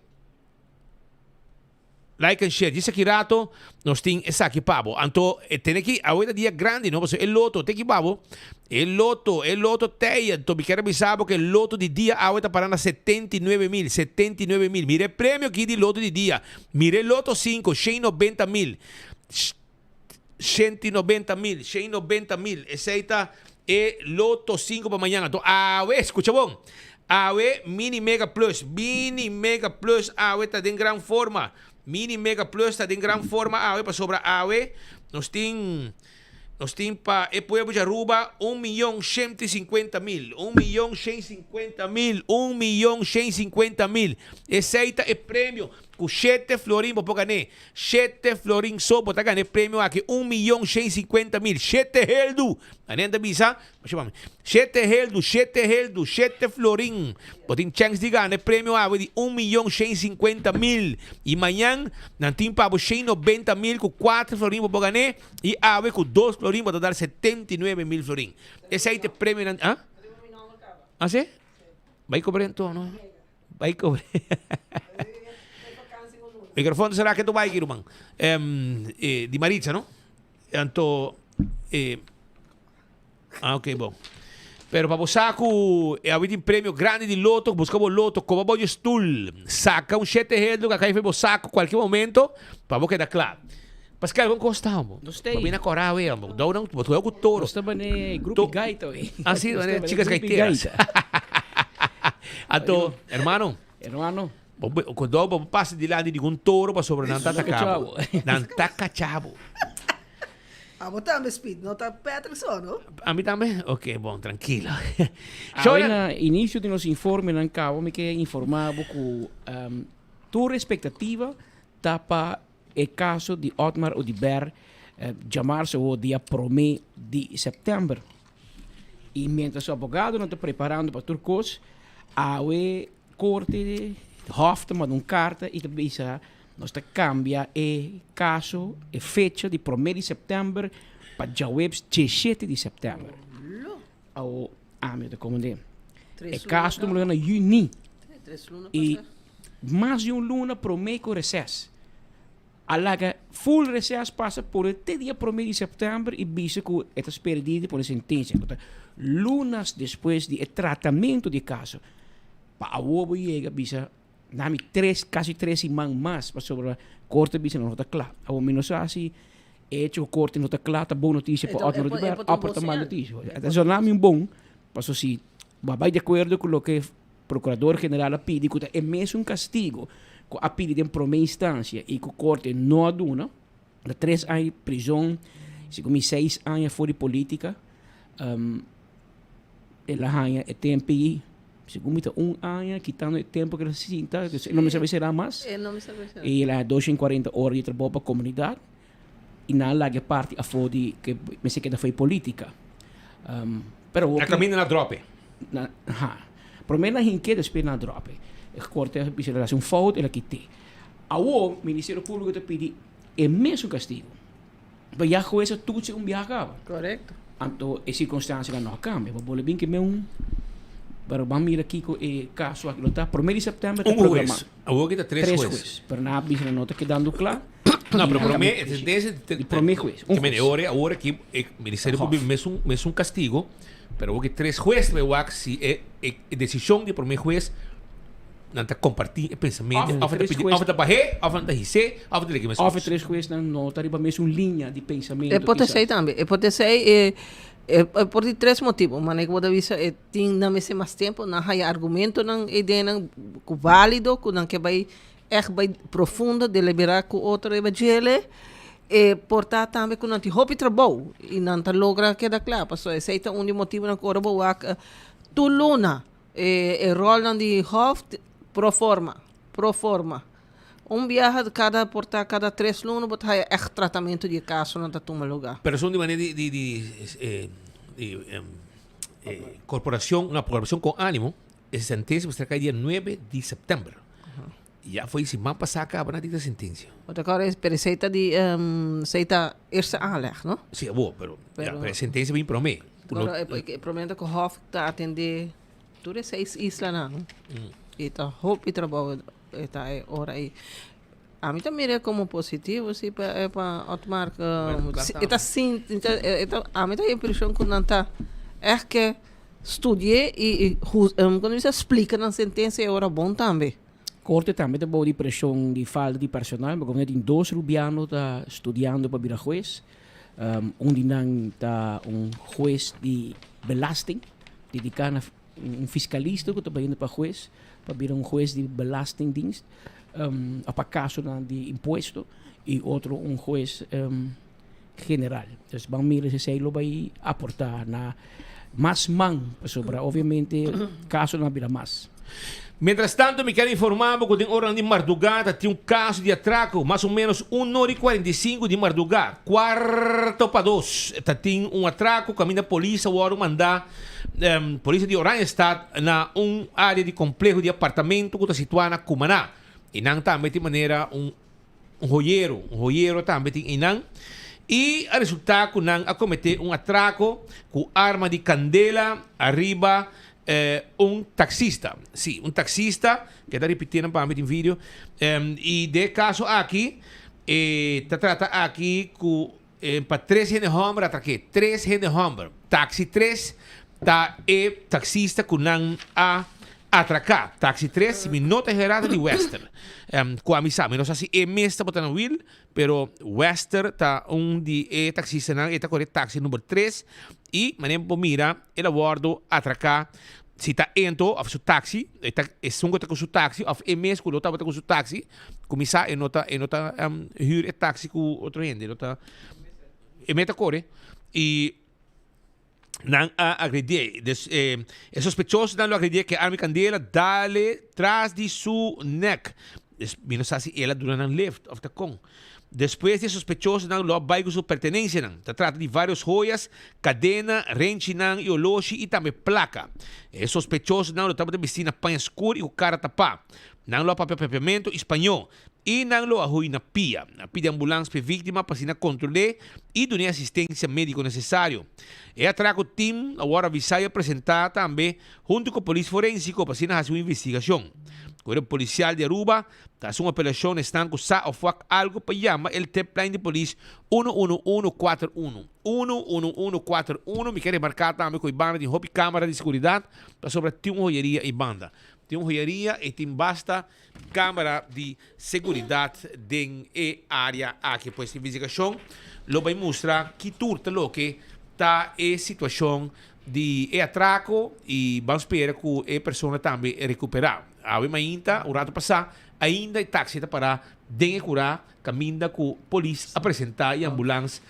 Like and share. Djis aki rato nos tin esaki pa bo. Anto e tene ki awe ta dia grandi no pasobra e loto te ki pa bo. E loto, e loto tei. Anto mi kier a bisa bo ke loto di dia awe ta para na 79 mil, 79 mil. Mira e premio aki di loto di dia. Mira e loto 5, 190 mil. 190 mil, 190 mil. Esei ta e Loto 5 pa mañan. Anto awe, skucha bon, awe Mini Mega Plus, Mini Mega Plus awe ta den gran forma. Mini Mega Plus ta den gran forma awe pasobra awe nos tin nos tin pa e pueblo di Aruba un miyon shenti sinkuenta mil, un miyon shen sinkuenta mil, un miyon shen sinkuenta mil. Esei ta e premio ku shete florin bo por gané. Shete florin so bo ta gana e premio aki, un miyon shen sinkuenta mil, shete heldu! Anen ta bisa, shete heldu, shete heldu, shete florin. Bo tin chèns di gana e premio awe di un miyon shen sinkuenta mil. I mañan nan tin pa bo shen nobenta mil ku kuater florin bo por gan'é, i awe ku dos florin bo ta dal 79 mil florin. Esei ta e premionan, ah? Ah, si? Bai kobr'é anto, no? Bai kobr'é. Microfoon será que tu bai aquí, ruman. Di Maritza, no? Anto, ah, ok, bon. Pero pa bo sa ku e awe tin premio grandi di loto, buska bo loto, koba bo je stoel, saka un shete heldu ka kai fe bo saco cualkier momento, pa bo keda kla. Pascal, kon kos ta, hombo?
Nos ta
Bo bina kora awe, hombo. Dou nan, bo ku toro.
Nos ta bane grupo gaita, we.
Ah, si, bane chicas gaiteras. Anto, hermano.
Hermano.
Bo ku dou bo pasa dilanti di un toro pasobra nan ta ataka bo. Nan ta kacha bo.
Abo tambe Speed, no ta Patrick so, no?
Ami tambe? Ok, bon, trankilo.
Awe na inicio di nos informenan cabo mi ke informa bo cu tur expectativa ta pa e caso di Otmar Oduber djamarse awo dia prome di september. Y mientras su abogadonan ta preparando pa tur cos, awe corte, hof ta manda un carta y ta bisa nos ta cambia e caso, e fecha di prome di september pa djaweps diesshete di september. Awo ami ta komende. E caso ta mula na juni y mas di un luna prome cu reces. A laga full reces pasa por e te dia prome di september y bisa cu e ta spera dia di pone sentencia. Cu ta lunas despues di e tratamento di e caso. Pa awo bo yega bisa nami tres, casi tres siman mas pasobra corte bisa no ta cla. Awo mi no sa si e hecho cu corte no ta cla ta bon noticia pa Otmar Oduber of ta mal noticia. E ta nami un bon pasobra si bo a bay di acuerdo cu loke Procurador General a pidi cu ta e mesun castigo cu a pidi den prome instancia y cu corte no a duna, ta tres aña di prison, segun mi seis aña for di politica, el a haña e tempo ei, segun mi ta un aña, kitando e tempo cu el a sinta, dus e no mester bay sera mas, y el a haña 240 ora di trabou pa comunidad, y nan a laga e parti afo di cu mester keda for di politica. Pero
Na caminda nan a drop e.
Na, ha. Prome nan hinke, despues nan a drop e. E corte a bisa el a haci un fout, el a kite. Awo, Ministerio Publico ta pidi e mesun castigo. Pero ya huez a toetsa un biaha caba.
Correcto.
Anto e circunstancianan no a cambia. Bo bole bin ke me un, pero ban mira kico e caso aki lo ta. Prome di september ta
Un
programa.
huez. Awo ki ta tres
Tres
huez.
huez. Pero nan a bisa nan no ta kedando cla.
No, pero prome, e sentencia
Di prome huez. Un huez.
Ora, ora ki e Ministerio Publico mesun, mesun castigo, pero awo ki tres huez ta bay wak si e, e decision di prome huez. nan ta kompartí e pensamentu,
Òf
òf nan ta pidi, òf nan ta bah'é, òf nan ta his'é, òf nan ta leke meskos.
Òf e tres huesnan no ta riba mesun liña di pensamentu
E por ta
kisas.
esei tambe. E por ta esei, e e por di tres motibu. Manera ku bo ta bisa e tin nan mester mas tempu, nan haya argumentonan, ideanan ku válido ku nan ke bai ègt bai profundo deliberá ku otro riba djele. E por ta tambe ku nan tin hopi trabou i nan ta logra keda kla. Pasobra esei ta un di motibunan ku ora bo wak tur luna E e rolnan di hof pro forma, pro forma. Un biaha cada por ta cada tres luna bo ta haya echt tratamento di e casonan ta tuma lugar.
Pero esun di manera di di di eh di eh corporacion, una corporacion con animo, e sentencia mester cay dia nuebe di september. Ya foi siman pasa caba nan dicta sentencia.
Bo ta acorda pero esey ta di esey ta eerste aanleg, no?
Si abo, pero ya, pero e sentencia bin prome.
Pero e problema ta cu Hof ta atende tur e seis islanan. Y ta hopi trabou e ta e ora ey. Ami ta mira como positivo si pa pa Otmar. E ta sinti, e ta ami ta impresion cu nan ta echt ke studi'e y como bisa splica nan sentencia e ora bon tambe.
Korte tambe ta bou di preshon di falta di personal, pasobra tin dos rubiano ta studiando pa bira hues. Un di nan ta un hues di belasting, dediká na un fiskalista ku ta bayendo pa hues, pa bira un hues di belastingdienst, òf pa kasonan di impuesto, i otro un hues general. Dus ban mira si esei lo bai aportá na mas man, pasobra obviamente kasonan a bira mas.
Mientras tanto mi kier informa bo cu den oranan di marduga ta tin un caso di atraco, mas o menos un ora y 45 di marduga, cuarto pa dos, ta tin un atraco caminda polis a wordo manda, polis di Oranjestad na un area di compleho di apartamento cu ta situa na Cumaná. Y nan tambe tin manera un Un hoyero, un hoyero tambe tin einan. I a resultá ku nan a kometé un atrako ku arma di kandela ariba un taksista. Sí, un taksista, ke ta ripití nan pa mi tin video. I den e kaso aki, e ta trata aki ku pa tres hende hòmber atrak'é. Tres hende hòmber. Taksi tres ta e taksista ku nan a atraká. Taksi tres, si mi no ta herá, ta di Wester. Ku ami sa, mi no sa si e mes tabata na wiel, pero Wester ta un di e taksistanan, e ta kore taksi number tres i manera bo por mira el a wòrdu atraká. Si ta ento òf su taksi, e ta esun ku ta ku su taksi òf e mes ku lo tabata ku su taksi, kuminsá e no ta e no ta hür e taksi ku otro hende, e no ta e mes ta kore i nan a agredié. Des e sospechosonan lo agredié ku e arma di kandela dale tras di su nèk. Des mi no sa si el a duna nan lift òf ta kon. Despues di e sospechosonan lo a bai ku su pertenensianan. Ta trata di vários hoyas, kadena, renchinan i oloshi i tambe plaka. E sospechosonan lo tabata bistí na paña skur i ku kara tapá. Nan lo a papia papiamentu i spañó i nan lo a hui na pia. A pidi ambulans pa e víktima pa asina kontrol'é i dun'é asistensia médiko nesesario. E atrako tim awor a avisá i a presentá tambe huntu ku polis forensiko pa asina hasi un investigashon. Kuerpo Polisial di Aruba Ta hasi un apelashon na esnan ku sa òf wak algu pa yama el tipline di polis 11141. 11141. Mi ke remarká tambe ku e banda tin hopi kamera di seguridat pasobra tin un hoyeria ei banda. Tin un hoyeria i tin basta kamera di seguridat den e área aki. Pues investigashon lo bai mustra ki tur ta loke ta e situashon di e atrako i ban spera ku e persona tambe rekuperá. Awe mainta, un rato pasá, ainda e taxi ta pará den e kurá kaminda ku polis a presentá i ambulans.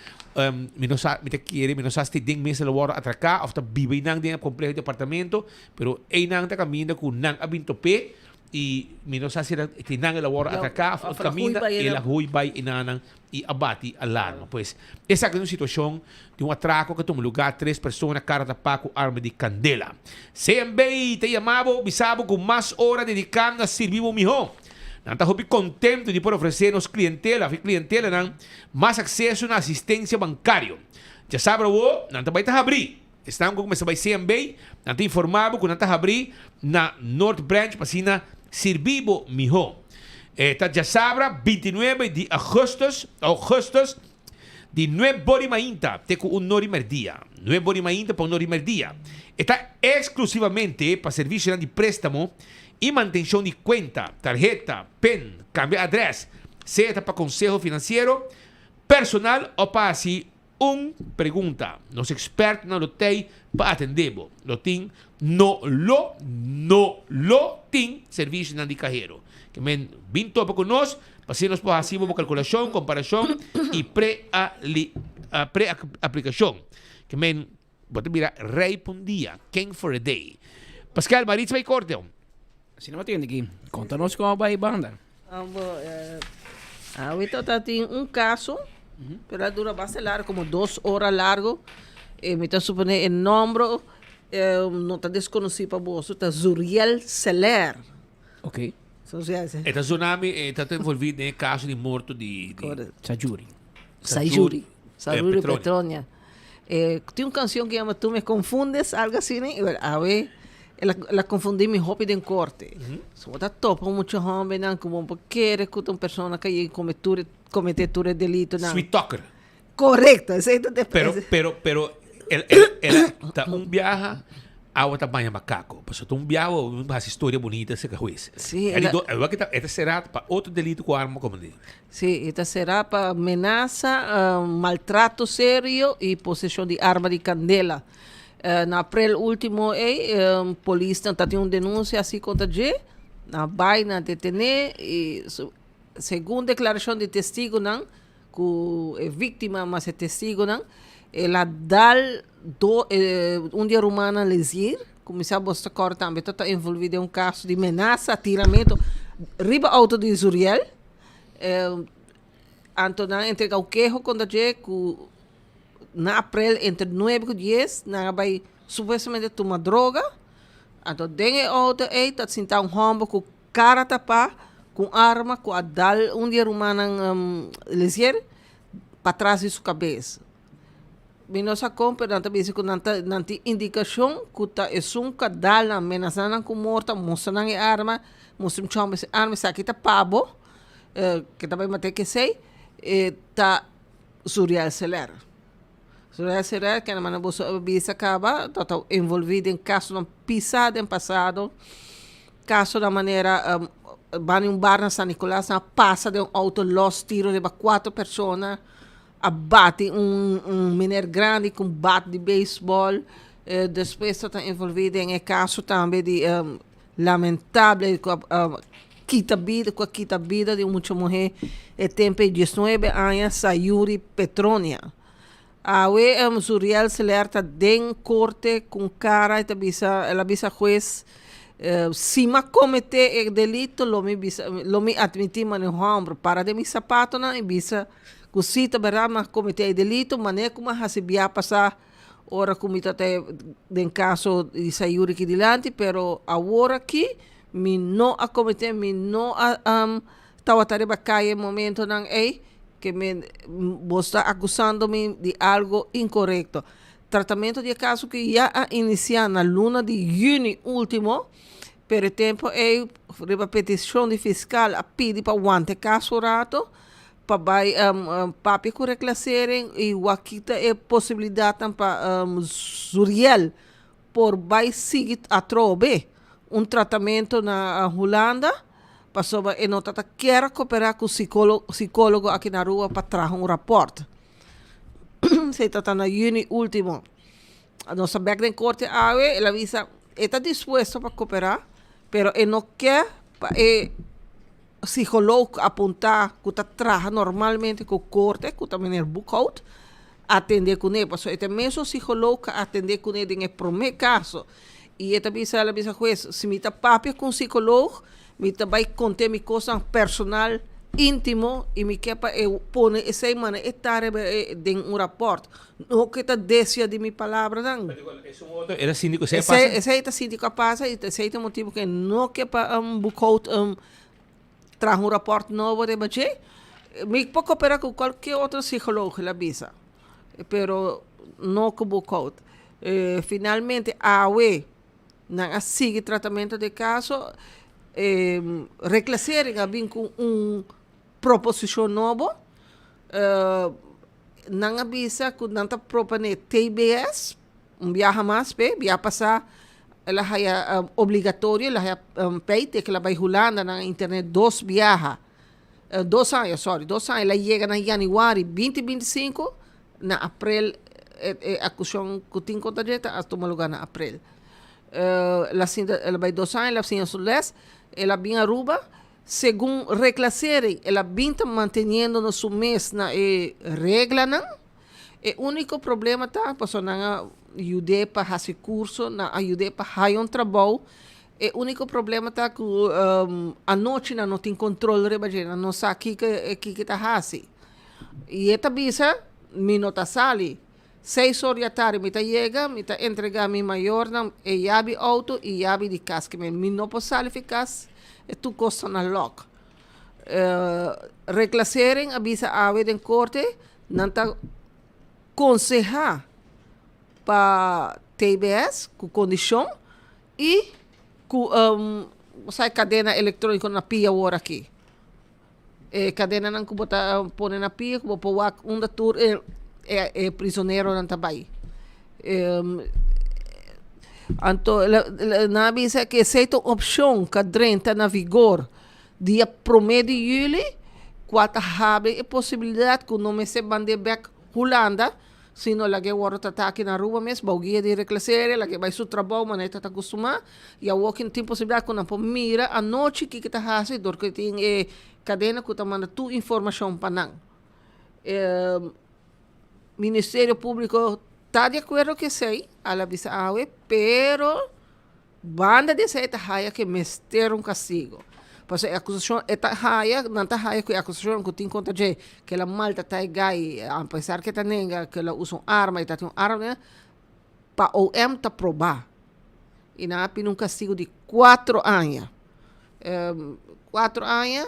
Mi no sa, mi ta kere, mi no sa si den mes el a wòrdu atraká òf ta biba einan den e kompleho di apartamento, pero einan ta kaminda ku nan a bin top'é i mi no sa si era si nan el a wòrdu atraká òf otro kaminda el a hui bai enanan i a bati alarma. Pues, esaki ta un situashon di un atrako ku a tuma lugá, tres persona kara tapá ku arma di kandela. CMB ta yama bo, bisa bo ku mas ora dediká na sirbi bo mihó. Nan ta hopi kontentu di por ofresé nos klientela òf e klientelanan mas akseso na asistensia bankario. Djasabra awo, nan ta bai ta habrí. Esnan ku kuminsá bai CMB, nan ta informá bo ku nan ta habrí na North Branch pa asina sirbi bo mihó. E ta djasabra 29 di augustus, augustus, di nuebe di mainta te ku un nor di merdia. Nuebe di mainta pa un nor di merdia. E ta eksklusivamente pa servisionan di préstamo. i mantenshon di kuenta, tarheta, pin, kambia adrès, sea ta pa konseho finansiero, personal o pa hasi un pregunta. Nos ekspertonan lo tei pa atendé bo. Lo tin no lo no lo tin servisionan di kahero. Ke men bin topa ku nos pa asina nos por hasi bo bo kalkulashon, komparashon i pre-aplikashon. Ke men bo ta bira rei pa un dia, king for a day. Pascal, Maritza bai korte.
Asina bo tende ki. Konta nos kon a bai banda.
Awita ta tin un caso, pero a dura bastante largo, como dos hora largo. Eh, mi ta supone e nombre eh, no ta desconoci pa boso, ta Zuriel Seler.
Ok.
So, sí, sí.
E ta tsunami, e ta envolvi den e caso di morto di... di
Sajuri.
Sajuri. Sajuri Petronia. Eh, tin un canción que llama Tú me confundes, algo así, ne? Y bueno, awe, el a, el a confundí mi hopi den corte. So, bo ta topa mucho hombenan cu bo por kere cu ta un persona cu a yega come tur, comete tur e delitonan.
Sweet talker.
Correcto, esey ta de
Pero, pero, pero, el, el, el ta un biaha, awa ta baña macaco. Pasobra ta un biaha bo hasi historia bunita cerca hues.
Sí,
El
el a-
do, el wak ta, e ta cera pa otro delito cu arma como di.
Sí, e ta será pa menasa, maltrato serio i poseshon di arma di kandela. Na aprel último ei, polisnan ta tin un denunsia así kontra dje, nan a bai, nan a detené i segun deklarashon di testigunan ku e víktima mas e testigunan, el a dal do un di e rumannan Lezier, kuminsá bos ta kòrda tambe ta ta envolví den un kaso di menasa, tiramentu riba outo di Zuriel. Anto nan a entrega un keho kontra dje ku na aprel entre nuebe ku dies nan a bai supuestamente tuma droga. Anto den e outo ei ta sinta un hòmber ku kara tapá ku un arma ku a dal un di e rumannan Lezier patras di su kabes. Mi no sa kon pero nan ta bisa ku nan ta nan tin indikashon ku ta esun ku a dal nan menasá nan ku morto a mustra nan e arma mustra un chòmber si arma esaki ta pa bo ke ta bai mat'é kesei e ta Zuriel Seler. Zuriel Seler kende manda boso a bisa kaba ta ta envolví den kasonan pisá den pasado kasonan manera banda di un bar na San Nicolas nan a pasa den un outo lòs tiro riba kuater persona. A bati un un meneer grandi cu un bat di baseball. Despues ta ta envolvi den e caso tambe di lamentable cu a kita bida cu a kita bida di un mucha muhe e tempo e diesnuebe aña Sayuri Petronia. Awe Zuriel Seler ta den corte cu un cara y ta bisa el a bisa huez si mi a comete e delito lo mi bisa lo mi admiti mane homber para den mi zapatonan y bisa Ku si ta berdad mi a kometé e delito, manera ku mi a hasi bia pasá ora ku mi ta ta den kaso di Sayuri aki dilanti, pero awor aki mi no a kometé, mi no a tabata riba kaya e momentonan ei ke mi bo sta akusando mi di algo inkorekto. Tratamentu di e kaso ki ya a inisiá na luna di yüni último, pero e tempu ei riba petishon di fiskal a pidi pa wanta e kaso un rato. pa bai papia ku reclassering i wak kita e posibilidatnan pa Zuriel por bai sigui atrobe un tratamento na Hulanda pasobra e no ta ta kier a koperá ku sikólogo aki na Aruba pa traha un rapòrt. Esei ta ta na yüni último. Nos ta bèk den korte awe, el a bisa e ta dispuesto pa koperá pero e no ke pa e Psicoloog apuntá ku ta traha normalmente ku korte, ku ta meneer Boekhout, atendé kuné. Pasobra e ta e mesun psicoloog ku a atendé kuné den e promé kaso. I e ta bisa, el a bisa hues, si mi ta papia ku un psicoloog, mi ta bai kont'é mi kosnan personal, íntimo, i mi ke pa e pone esei manera e ta riba e den un rapòrt. No ku e ta desvia di mi palabranan.
E ta sinti ku esei a pasa?
Esei ta sinti ku a pasa i esei ta e motibu ku e no ke pa Boekhout Traha un raport nobo riba dje. Mi por coopera cu cualkier otro psicoloog, el a bisa, pero no cu Boekhout. Finalmente awe nan a sigui tratamento di e caso. Reclassering a bin cu un proposicion nobo. Nan a bisa cu nan ta propone TBS, un biaha mas p'e, biaha pasa. El a haya obligatorio, el a haya pei te ku el a bai Hulanda nan a interné dos biaha, dos aña, sorry, dos aña. El a yega na yanüari binti 25, na aprel e akusashon ku tin kontra dje ta a tuma lugá na aprel. El a sinta, el a bai dos aña, el a siña su lès, el a bin Aruba, segun reclassering el a bin ta manteniendo na su mes na e reglanan. E úniko problema ta pasobra nan a yud'é pa hasi kurso, nan a yud'é pa haya un trabou. E úniko problema ta ku anochi nan no tin kontrol riba dje, nan no sa kiko kiko e ta hasi. I e ta bisa, Mi no ta sali. Seis or di atardi mi ta yega, mi ta entregá mi mayornan e yabi outo i yabi di kas ke mi no por sali fi kas, e tur kos ta na lòk. Reclassering a bisa awe den korte Nan ta konsehá pa TBS ku kondishon i ku sa e kadena elektróniko na pia awor aki. E kadenanan ku bo ta pone na pia ku bo por wak unda tur e e prisoneronan ta bai. Anto nan a bisa ku esei ta un opshon ku a drenta na vigor Dia promé di yüli, kua ta habri e posibilidat ku no mester band'é bèk Hulanda, sino lag'é wòrdu tratá aki na Aruba mes bou guia di Reclassering, lag'é bai su trabou manera e ta ta kustumá. I awor ki tin posibilidat ku nan por mira anochi kiko ta hasi dor ku tin e kadena ku ta manda tur informashon pa nan. E Ministerio Públiko ta di akuerdo ku esei, al a bisa awe, pero Banda di esei ta haya ku e mester un kastigo. Pasobra e akusashon e ta haya, nan ta haya ku e akusashon ku tin kontra dje, ku el a maltratá e gai, apesar ku e ta nenga ku el a usa un arma i ta tin un arma, pa OM ta probá. I nan a pidi un kastigo di kuatro aña. Kuatro aña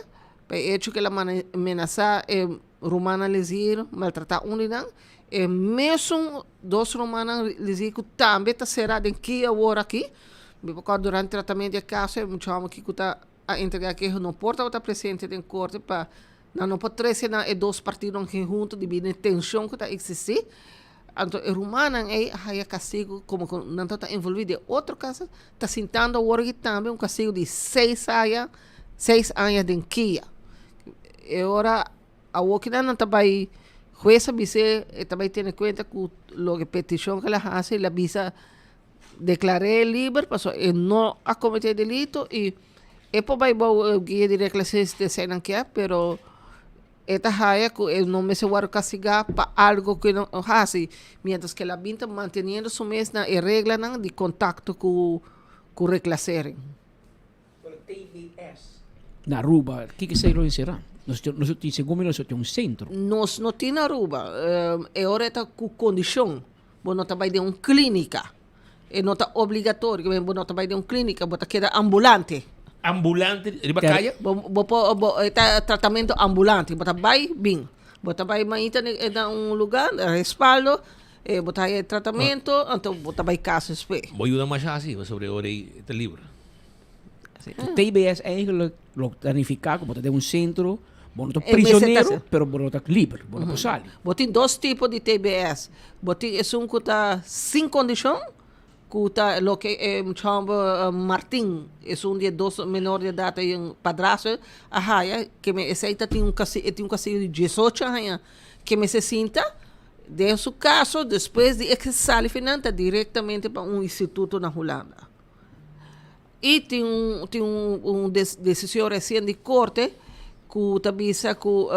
pa e echo ku el a menasá e rumannan Lezier, maltratá un di nan. E mesun dos rumannan Lezier ku tambe ta será den ki awor aki. Mi por kòrda durante tratamentu di e kaso e mucha hòmber aki ku ta a entregá keho no por tabata presente den korte pa nan no por trese nan e dos partidonan aki huntu debí na e tenshon ku ta eksistí. Anto e rumannan ei a haya kastigu komo ku nan tabata envolví den otro kaso ta sintando awor aki tambe un kastigu di seis aña seis aña den kia. E ora Awor ki nan ta bai, hues a bis'é, e ta bai tene kuenta ku loke petishon ku el a hasi, el a bisa deklar'é liber pasobra e no a kometé delito i e por bai bou e guia di reklasés di esei nan kier, pero e ta haya ku e no mester wòrdu kastigá pa algu ku e no hasi, miéntras ku el a bin ta manteniendo su mes na e reglanan di kontakto ku reklasering.
Na Aruba, kiko esei lo enserá? Nos nos tin, segun mi nos tin un sentro.
Nos no tin na Aruba. E ora e ta ku kondishon. Bo no ta bai den un klínika. E no ta obligatorio, bo no ta bai den un klínika, bo ta keda ambulante.
Ambulante riba kaya?
Bo bo por bo e ta tratamentu ambulante. Bo ta bai bin. Bo ta bai mainta na un lugá, respaldo, bo ta haña e tratamentu, anto bo ta bai kas despues.
Bo yuda masha asi pasobra e ora ei ta liber.
TBS eigenlijk lo ta nifica cu bo ta den un centro, bo no ta prisionero, pero bo no ta liber, bo no por sali.
Bo tin dos tipo di TBS. Bo tin esun cu ta sin condicion, cu ta loke e mucha homber Martin, esun di e dos menor di edad ei un padrastro a haya, ke me esey ta tin un e tin un castigo di diesocho aña ke mester sinta. Den su caso, despues di e sali finan ta directamente pa un instituto na Hulanda. I tin un tin un un desishon resien di korte ku ta bisa ku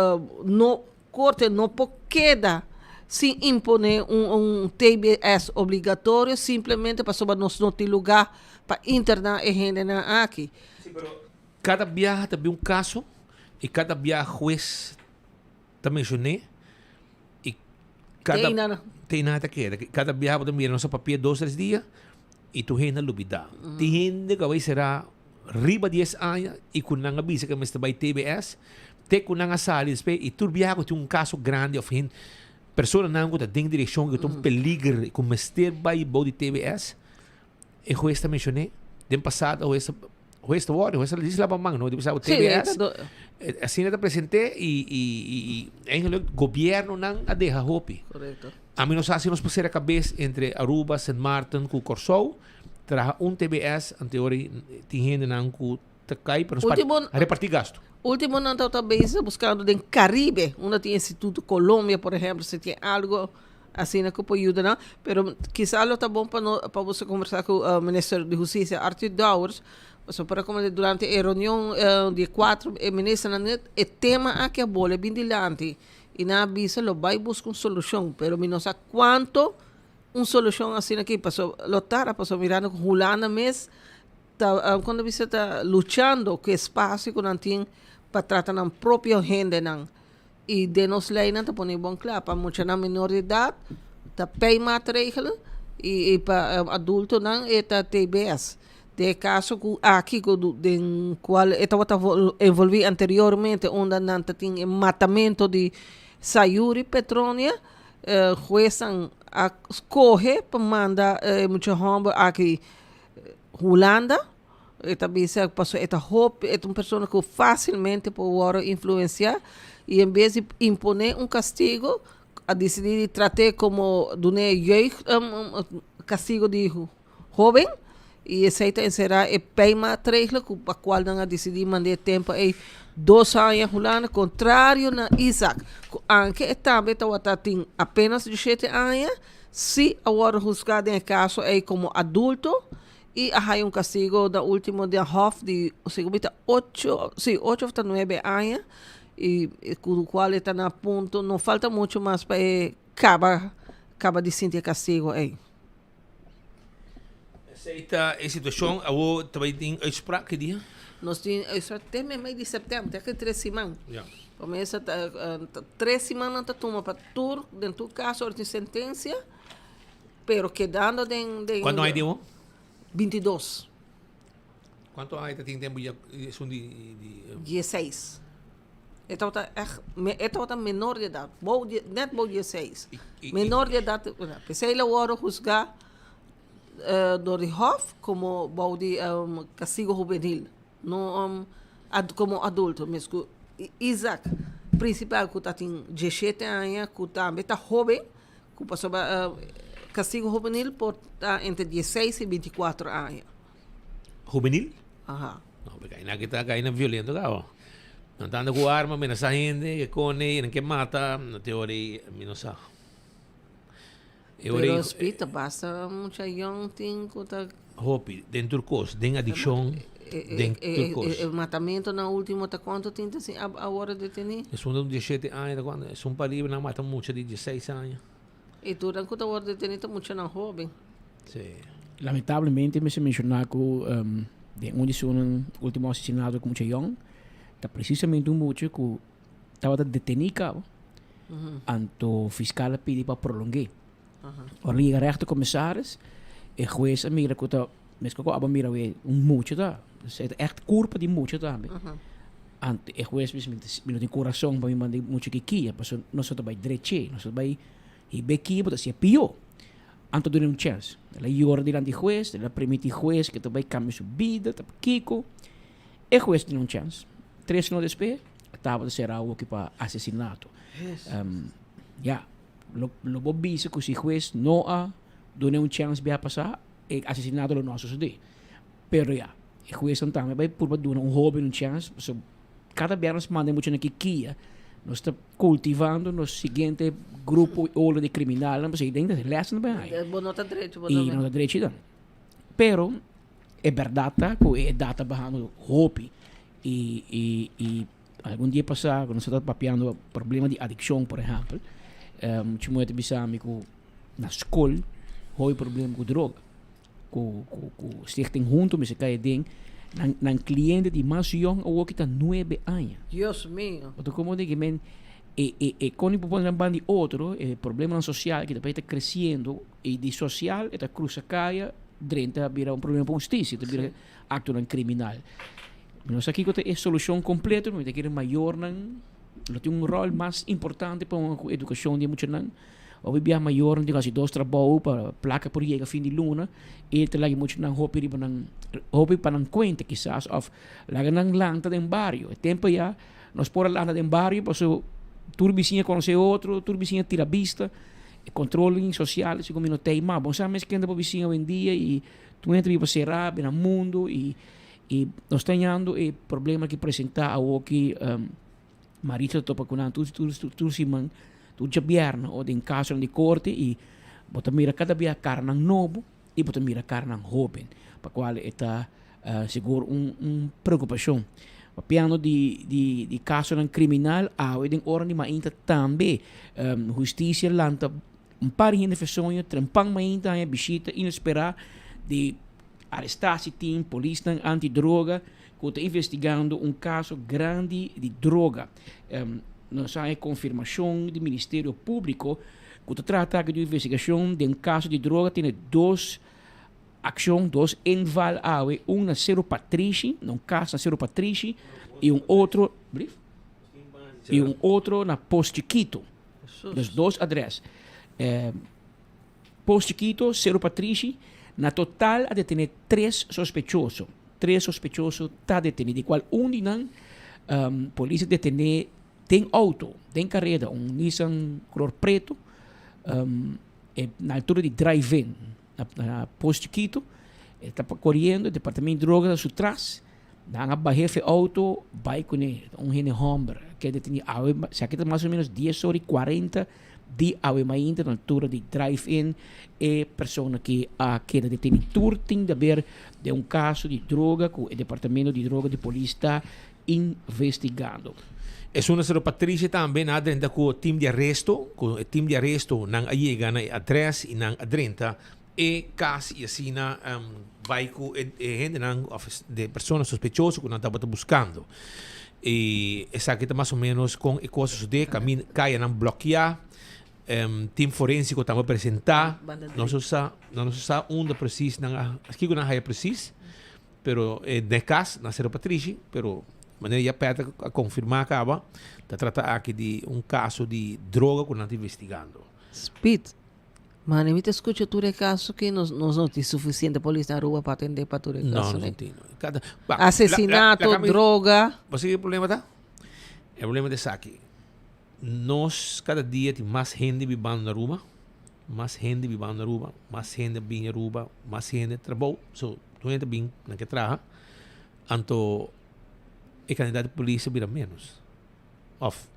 no korte no por keda sin imponé un un TBS obligatorio simplemente pasobra nos no tin lugá pa interná e hendenan aki.
Sí, pero kada biaha ta bin un kaso i kada biaha hues ta menshoné i kada te nada ta keda. Kada biaha bo ta mira nos a papia dos tres dia i tur hende a lubida. Tin hende ku a bai sera riba dies aña i ku nan a bisa ku mester bai TBS te ku nan a sali despues i tur biaha ku tin un kaso grandi of hende personanan ku ta den direkshon ku ta un peliger ku mester bai bou di TBS e hues ta menshoné den pasado hues Hues ta wòrdu, hues ta disi laba man, no? Di bisa TBS, asina ta presenté i i i i eigenlijk gobiernonan a deha hopi.
Correcto.
Ami no sa si nos por sera kabes entre Aruba, Sint Maarten ku Kòrsou. Traha un TBS anteora tin hendenan ku ta kai pa nos
Ultimo,
reparti gasto.
Ultimo nan tabata bezig buscando den Caribe, unda tin Instituto Colombia, por ehemplo, si tin algo asina cu por yuda nan. Pero kisa lo ta bon pa no, pa boso conversa cu Minister di Husticia, Arthur Dowers, pasobra por a como durante e reunion di e cuatro e ministernan net e tema aki a bole bin dilanti y nan a bisa lo bay busca un solucion, pero mi no sa cuanto un solucion asina aki, pasobra lo tarda, pasobra mirando cu Hulanda mes ta cuando bisa ta luchando cu espacio cu nan tin pa trata nan propio hendenan y den nos leynan ta pone bon cla pa muchanan menor de edad ta pay maatregelen y pa adultonan e ta TBS. Den e caso cu aki cu den cual e tabata envolvi anteriormente unda nan ta tin e matamento di Sayuri Petronia huesnan a scoge pa manda e mucha homber aki Hulanda, e ta bisa pasobra e ta hopi, e ta un persona ku fásilmente por wòrdu influensiá i en bes di imponé un kastigo a disidí di trat'é komo dun'é jeugd kastigo di hóben i esei ta enserá e peimaatregel ku pa kual nan a disidí mand'é tempu ei dos aña Hulanda kontrario na Isaac ku anke e tambe tabata tin apenas dieshete aña. Si a wòrdu husgá den e kaso ei komo adulto i a haña un kastigo na último den hòf di segun mi ta ocho, si ocho òf ta nuebe aña i ku kual e ta na punto no falta muchu mas pa e kaba kaba di sinti e kastigo ei.
Esei ta e situashon. Awor ta bai tin uitspraak ki dia?
Nos tin uitspraak te meimei di sèptèmber, te aki tres siman. Comienza ta tres siman nan ta tuma pa tur den tur caso ora tin sentencia pero kedando den den
Cuanto aña tin bo?
22.
Cuanto aña ta tin tempo ya esun di di
16. E tabata echt e tabata menor di edad bou di net bou 16. Menor di edad pesey lo worde huzga door di hof como bou di castigo hubenil. No komo adulto mes ku Isaac principal ku ta tin dieshete aña ku tambe ta hoben ku pasobra kastigo hubenil por ta entre dieseis i binti kuater aña.
Hubenil?
Aha.
No, porque aina ke ta aina violento kaba. Nan ta anda ku arma menasa hende ke kone nan ke mata na te ora ei mi no sa.
E ora Pero spita basta mucha yong tin ku ta.
Hopi, den tur kos, den adikshon, den tur kos.
E matamento nan ultimo ta kuantu tin ta sin a wòrdu detení?
Esun ta un diesshete aña ta kuantu, esun pariba nan mata mucha di diesseis aña.
E tur nan ku ta wòrdu detení ta muchanan hóben.
Sí.
Lamentablemente mester menshoná ku den un di su ultimo asesinato ku mucha yong ta presisamente un mucha ku tabata detení kaba. Anto fiscal a pidi pa prolong'é. Ora yega rechtercommissaris, e hues a mira ku ta, meskos ku abo a mira awe, un mucha ta. Dus e ta ègt kurpa di mucha tambe. Anto e hues bisa, mi no tin kurason pa mi manda e mucha aki kia, pasobra nos no ta bai drech'é, nos ta bai hib'é kia bo ta hasié pió. Anto dun'é un chèns. El a yora dilanti hues, el a primiti hues ku e ta bai kambia su bida, ta kiko. E hues dun'é un chèns. Tres luna despues, tabata sera awoki pa asesinato. Ya, lo lo bo bisa ku si hues no a dun'é un chèns bia pasá, e asesinato lo no a sosodé. Pero ya, e huesnan tambe bai purba duna un hóben un chèns, pasobra kada bia nos manda e muchanan ki kia, nos ta kultivando nos siguiente grupo i ola di kriminalnan, pasobra den ta lèsnan bai haña.
Bo no ta drechi, bo
I no ta drechi dan. Pero e bèrdat ta ku e edat ta bahando hopi. I i i algun dia pasá ku nos tabata papiando problema di adikshon por ehèmpel, mucha muhé ta bisa mi ku na skol hopi problema ku droga, ku ku ku stichting Hunto mester kai aden, nan nan kliente di mas yòn awor ki ta nuebe aña.
Dios mio!
Bo ta komo di men e e e kon bo pone nan banda di otro e problemanan sosial ki ta bai ta kresiendo i di sosial e ta krusa kaya drenta bira un problema pa hustisia, ta bira Actonan criminal. Mi no sa kico ta e solucion completo, mi ta kere mayornan lo tin un rol mas importante pa cu educacion di e muchanan. Hopi bia mayornan tin cu haci dos trabou pa placa por yega fin di luna y ta laga e muchanan hopi riba nan, hopi pa nan cuenta kisas of laga nan lanta den bario. E tempo ya nos por a lanta den bario pasobra tur bisiña conoce otro, tur bisiña tira bista. E control social segun mi no ta ei mas. Bo sa mes kende bo bisiña awendia y tur hende ta biba sera na mundo y y nos ta hañando e problema ki presenta awoki Maritza ta topa ku nan tur tur tur siman tur djabièrnè o den kasonan di korte y bo ta mira kada bia karanan nobo y bo ta mira karanan hoben pa kual e ta sigur un un preokupashon. Papiando di di di kasonan kriminal awe den ora di mainta tambe hustisia lanta un par di hende fesoño trempan mainta haña bishita inesperá di arestá si tin polisnan antidroga ku ta investigando un kaso grandi di droga. Nos haña konfirmashon di Ministerio Públiko ku ta trata aki di un investigashon den kaso di droga tene dos Akshon dos inval awe, un na Seru Patrishi, na un kas na Seru Patrishi, i un otro, brief? I un otro na Pos Chikitu. Dus dos adres. Eh, Pos Chikitu, Seru Patrishi, na total a detene tres sospechoso. Tres sospechoso ta deteni, di kual un di nan um, polis a detene den auto, den kareda, un Nissan color preto, um, e na altura di drive-in. Na Pos Chiquito, e ta coriendo, departamento di droga ta su tras, nan a baha efe auto bay cune, un hende homber ke deteni awe, esaki ta mas o menos dies ora y cuarenta di awe mainta na altura di drive in, e persona ki a keda deteni tur tin di haber den un caso di droga cu e departamento di droga di polis ta investigando.
Esun a sero Patricia tambe nan a drenta cu team di aresto, cu e team di aresto nan a yega na e adres y nan a drenta e cas y asina bay cu e hendenan of de persona sospechoso cu nan tabata buscando. Y esaki ta mas o menos con e cos a sucede, camin cayanan blokia, team forensico tambe a presenta, no sa no sa unda precies nan a kico nan a haya precies. Pero e den cas na Cerro Patrishi, pero manera ya Patrick a confirma caba, ta trata aki di un caso di droga cu nan ta investigando.
Speed. Mane mi ta scucha tur e caso ki nos nos no tin suficiente polis na Aruba pa atende pa tur e
No,
caso
no
ne.
tin. Cada, ba,
Asesinato,
la, la, la,
droga.
Bo sa ki e problema ta? E problema ta esaki. Nos cada dia tin mas hende bibando na Aruba, mas hende bibando na Aruba, mas hende a bini Aruba, mas hende trabou. So, tur hende ta bin nan ke traha, anto e kantidat di polis a bira menos. Of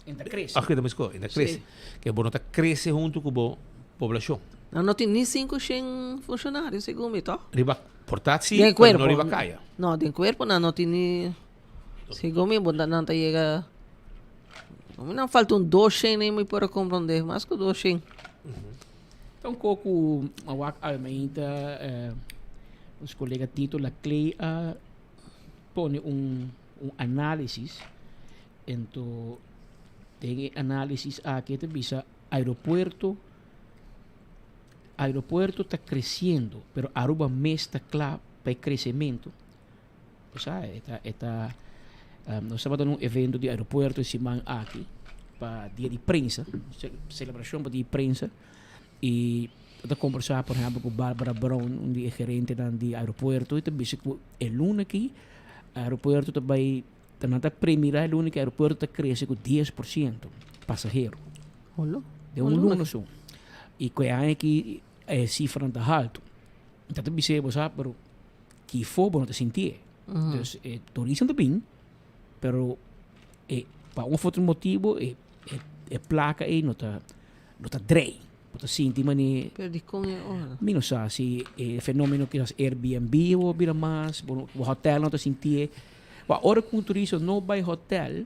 En ta krese.
Of kita meskos, en ta krese. Ke bo no ta krese huntu ku bo poblashon.
Nan no tin ni sinku shen funshonario segun mi, toh?
Riba portat si,
Den
pero no
kuerpo.
riba kaya.
No, den kuerpo nan no tin ni. Segun mi bo nan ta yega mi nan falta un doshen mi por a comprende mas ku doshen.
Ta un ko ku a wak awe mainta nos kolega Tito Laclay a pone un un analisis ento den e analisis aki e ta bisa aeropuerto aeropuerto ta creciendo pero Aruba mes ta kla pa e crecemento. Bo sa, e ta, e ta, nos tabata na un evento di aeropuerto e siman aki pa dia di prensa, celebracion pa dia di prensa, y ta conversa por ehempel cu Barbara Brown, un di e gerentenan di aeropuerto, y ta bisa cu e luna aki aeropuerto ta bay, ta nan ta premira e luna aki aeropuerto ta crece cu 10% pasahero.
Holo.
Den un luna so. Y cu e aña aki e cifranan ta halto. Ta ta bis'é, bo sa, pero Kifo bo no ta sintié. Dus e turismo ta bin, pero e pa un of otro motibo e e e plaka ei no ta no ta drei. Bo ta sinti manera.
Pero dikon e ora?
Mi no sa si e fenomeno kisas Airbnb bo a bira mas, bo no hotel no ta sintié. Wak ora ku un turista no bai hotel,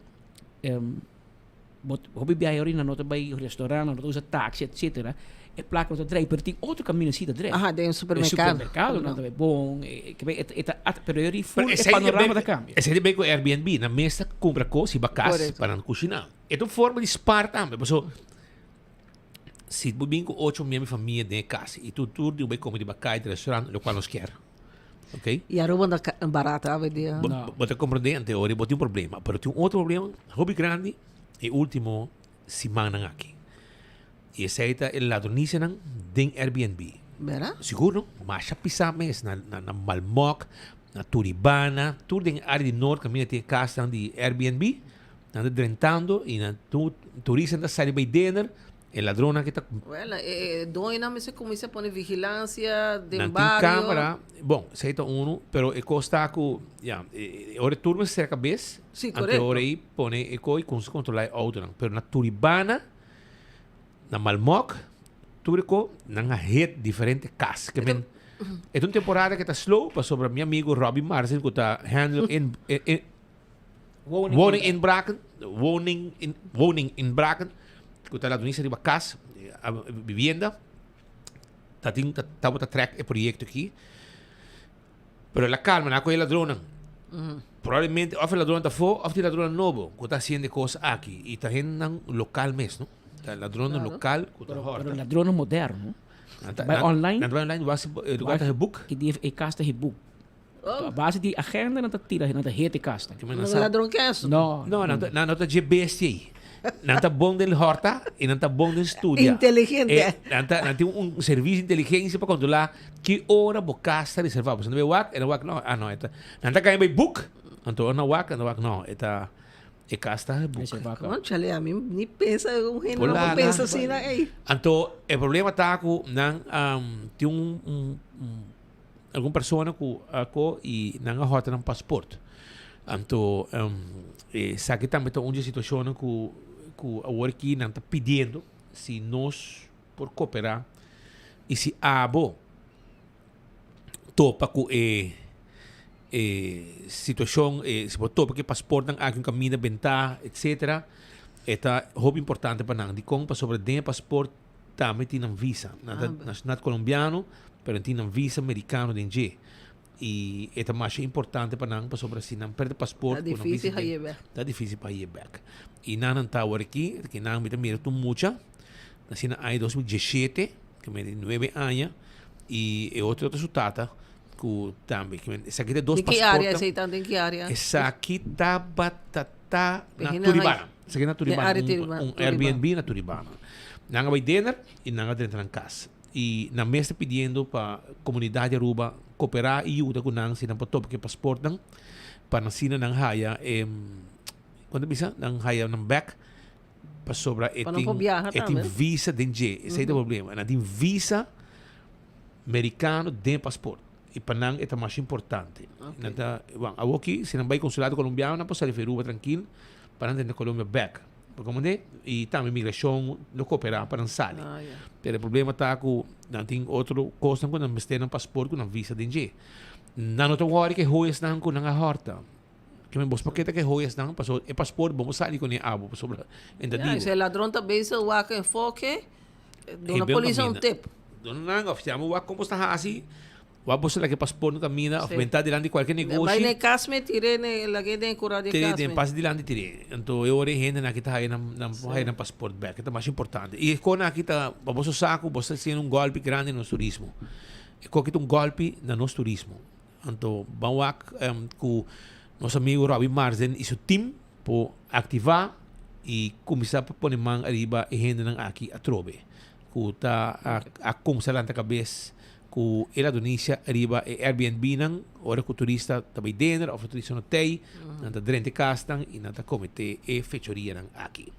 Bo hopi biaha ora nan no ta bai restaurant, nan no ta usa taxi etcetera, e plaka no ta drei, pero tin otro kaminda si ta drei.
Aha, den e supermerkado.
E supermerkado nan ta bai bon, e ta pero e ori ful e panorama ta kambia.
Esei ta bai ku Airbnb, nan mes ta kumpra kos i ba kas pa nan kushiná. E ta un forma di spar tambe, pasobra si bo bin ku ocho miembro di famia den e kas i tur tur di bo bai kome di bakai di restaurant, lokual nos kier. Ok.
Y Aruba no ta barata awe dia.
Bo, bo ta comprende ante ora bo tin un problema, pero tin un otro problema hopi grandi e ultimo simannan aki. Y esey ta e ladronicianan den Airbnb.
Bera?
Sigur no? Masha pisa mes na na na Malmok, na Turibana, tur den e area di noord caminda tin e casnan di Airbnb, nan ta drentando y nan tur turistanan ta sali bay dinner. E ladronnan ki ta.
Well, e doñonan mester cuminsa pone vigilancia den
Nan tin
bario.
camera, bon, esey ta uno, pero e cos ta cu, ya, ora e tur mester cera cabes,
Sí,
anto
correcto.
ora ey pone e co y cuminsa controla e autonan. Pero na Turibana, na Malmok, tur e co, nan a hit diferente cas. Ke men, e ta un temporada ke ta slow, pasobra mi amigo Robbie Marcin cu ta handle in, in,
Woning
Woning inbraken, woning in, woning inbraken, ku ta ladronisa riba kas, vivienda. Ta tin, ta, tabata trek e proyecto aki. Pero la calma, na koe ladronnan. Probablemente of e ladronnan ta afó, of tin ladronnan nobo ku ta haciendo e kos aki. I ta hendenan lokal mes, no? Ta ladronnan lokal ku ta
Pero,
hòrta.
pero ladronnan moderno.
Nan ta,
Bai
nan,
online.
nan ta bai online, wak e lugar ta geboek.
I di e kas ta geboek. A base di agenda nan ta tira, nan ta hete kas.
No
ladron keso.
No.
No, nan ta, nan ta dje bestia ei. Nan ta bon den horta i nan ta bon den studia.
Inteligente.
E, nan ta, nan tin un servicio di inteligencia pa controla ki ora bo kas ta reserva. Bo sa nan bay wak, e nan wak no, ah no, e ta, nan ta kaya bay boek, anto ora nan wak, nan wak no, e ta, e kas ta boek.
Conchale, ami ni pensa, un hende no por pensa asina ei.
Anto, e problema ta ku nan tin un, un, un Algun persona ku a ko i nan a hòrta nan pasport. Anto esaki tambe ta un di e situashonnan ku ku awor aki nan ta pidiendo si nos por koperá i si abo topa ku e e situashon e si bo topa ku e pasportnan aki un kaminda bentá etsetera e ta hopi importante pa nan. Dikon? Pasobra den e pasport Tambe tin nan visa. Nan ta nacional colombiano, pero nan tin nan visa mericano den dje. Y e ta masha importante pa nan pasobra si nan perde paspoort
Ta
cu nan visa
dificil haye bek.
Ta dificil pa haye bek. Y nan nan ta awor aki, ki nan mi ta mira tur mucha, naci na aña 2017, ki mi di nuebe aña, y e otro ta su tata cu tambe. Ki men esaki ta dos
Den ki area
paspoortnan.
esey ta? Den ki area?
Esaki tabata ta na
Begin na
Turibana.
hai.
Esaki na
Den
Turibana,
área
un,
Turibana,
un
Turibana.
Airbnb na Turibana. Nan a bai dinner y nan a drenta nan cas. Y nan mes ta pidiendo pa comunidad di Aruba coopera y yuda cu nan si nan por topa cu e pasportnan pa nan asina nan haya e, con ta bisa? Nan haya nan bek pasobra e
Pa nan
tin,
por biaha
e tin
tambe.
visa den dje. Esey ta e problema. Nan tin visa mericano den pasport. Y pa nan e ta masha importante. Nan ta, bon, awoki si nan bai consulado colombiano nan por sali for Aruba trankil pa nan drenta Colombia bek. Bo comprende? Y tambe migracion lo coopera pa nan sali.
Ah, ya.
Pero e problema ta cu nan tin otro cosnan cu nan mester nan paspoort cu nan visa den dje. Nan no ta worry cu e hoyasnan cu nan a horta. Ke men bos por keda cu e hoyasnan pasobra e paspoort bo por sali cune abo pasobra e ta
Ya,
dibo.
si e ladron ta bezig wak enfoke, duna
Hey, bel
polis un
camina.
tip.
Duna nan of yama wak con bo sta haci. Wak bo sa laki paspoort no camina of
Sí.
benta dilanti cualkier
Bai
negoshi.
na e cas me tire ne lag'e den e cura di e
Tire
cas
den
me.
pasa dilanti tire. Anto e ora e hendenan aki ta haya nan nan
Sí.
haya nan paspoort bek. E ta mas importante. Y e con aki ta pa boso sa cu bo sta haciendo un golpi grandi na nos turismo. E con aki ta un golpi na nos turismo. Anto ban wak cu nos amigo Robbie Marsden y su team por activa y cuminsa pa pone man ariba e hendenan aki atrobe cu ta a cuminsa lanta cabes cu e ladronicia riba e Airbnb-nan, ora cu turista ta bay dinner of e turista no tey, nan ta drenta e casnan y nan ta comete e fechorianan aki.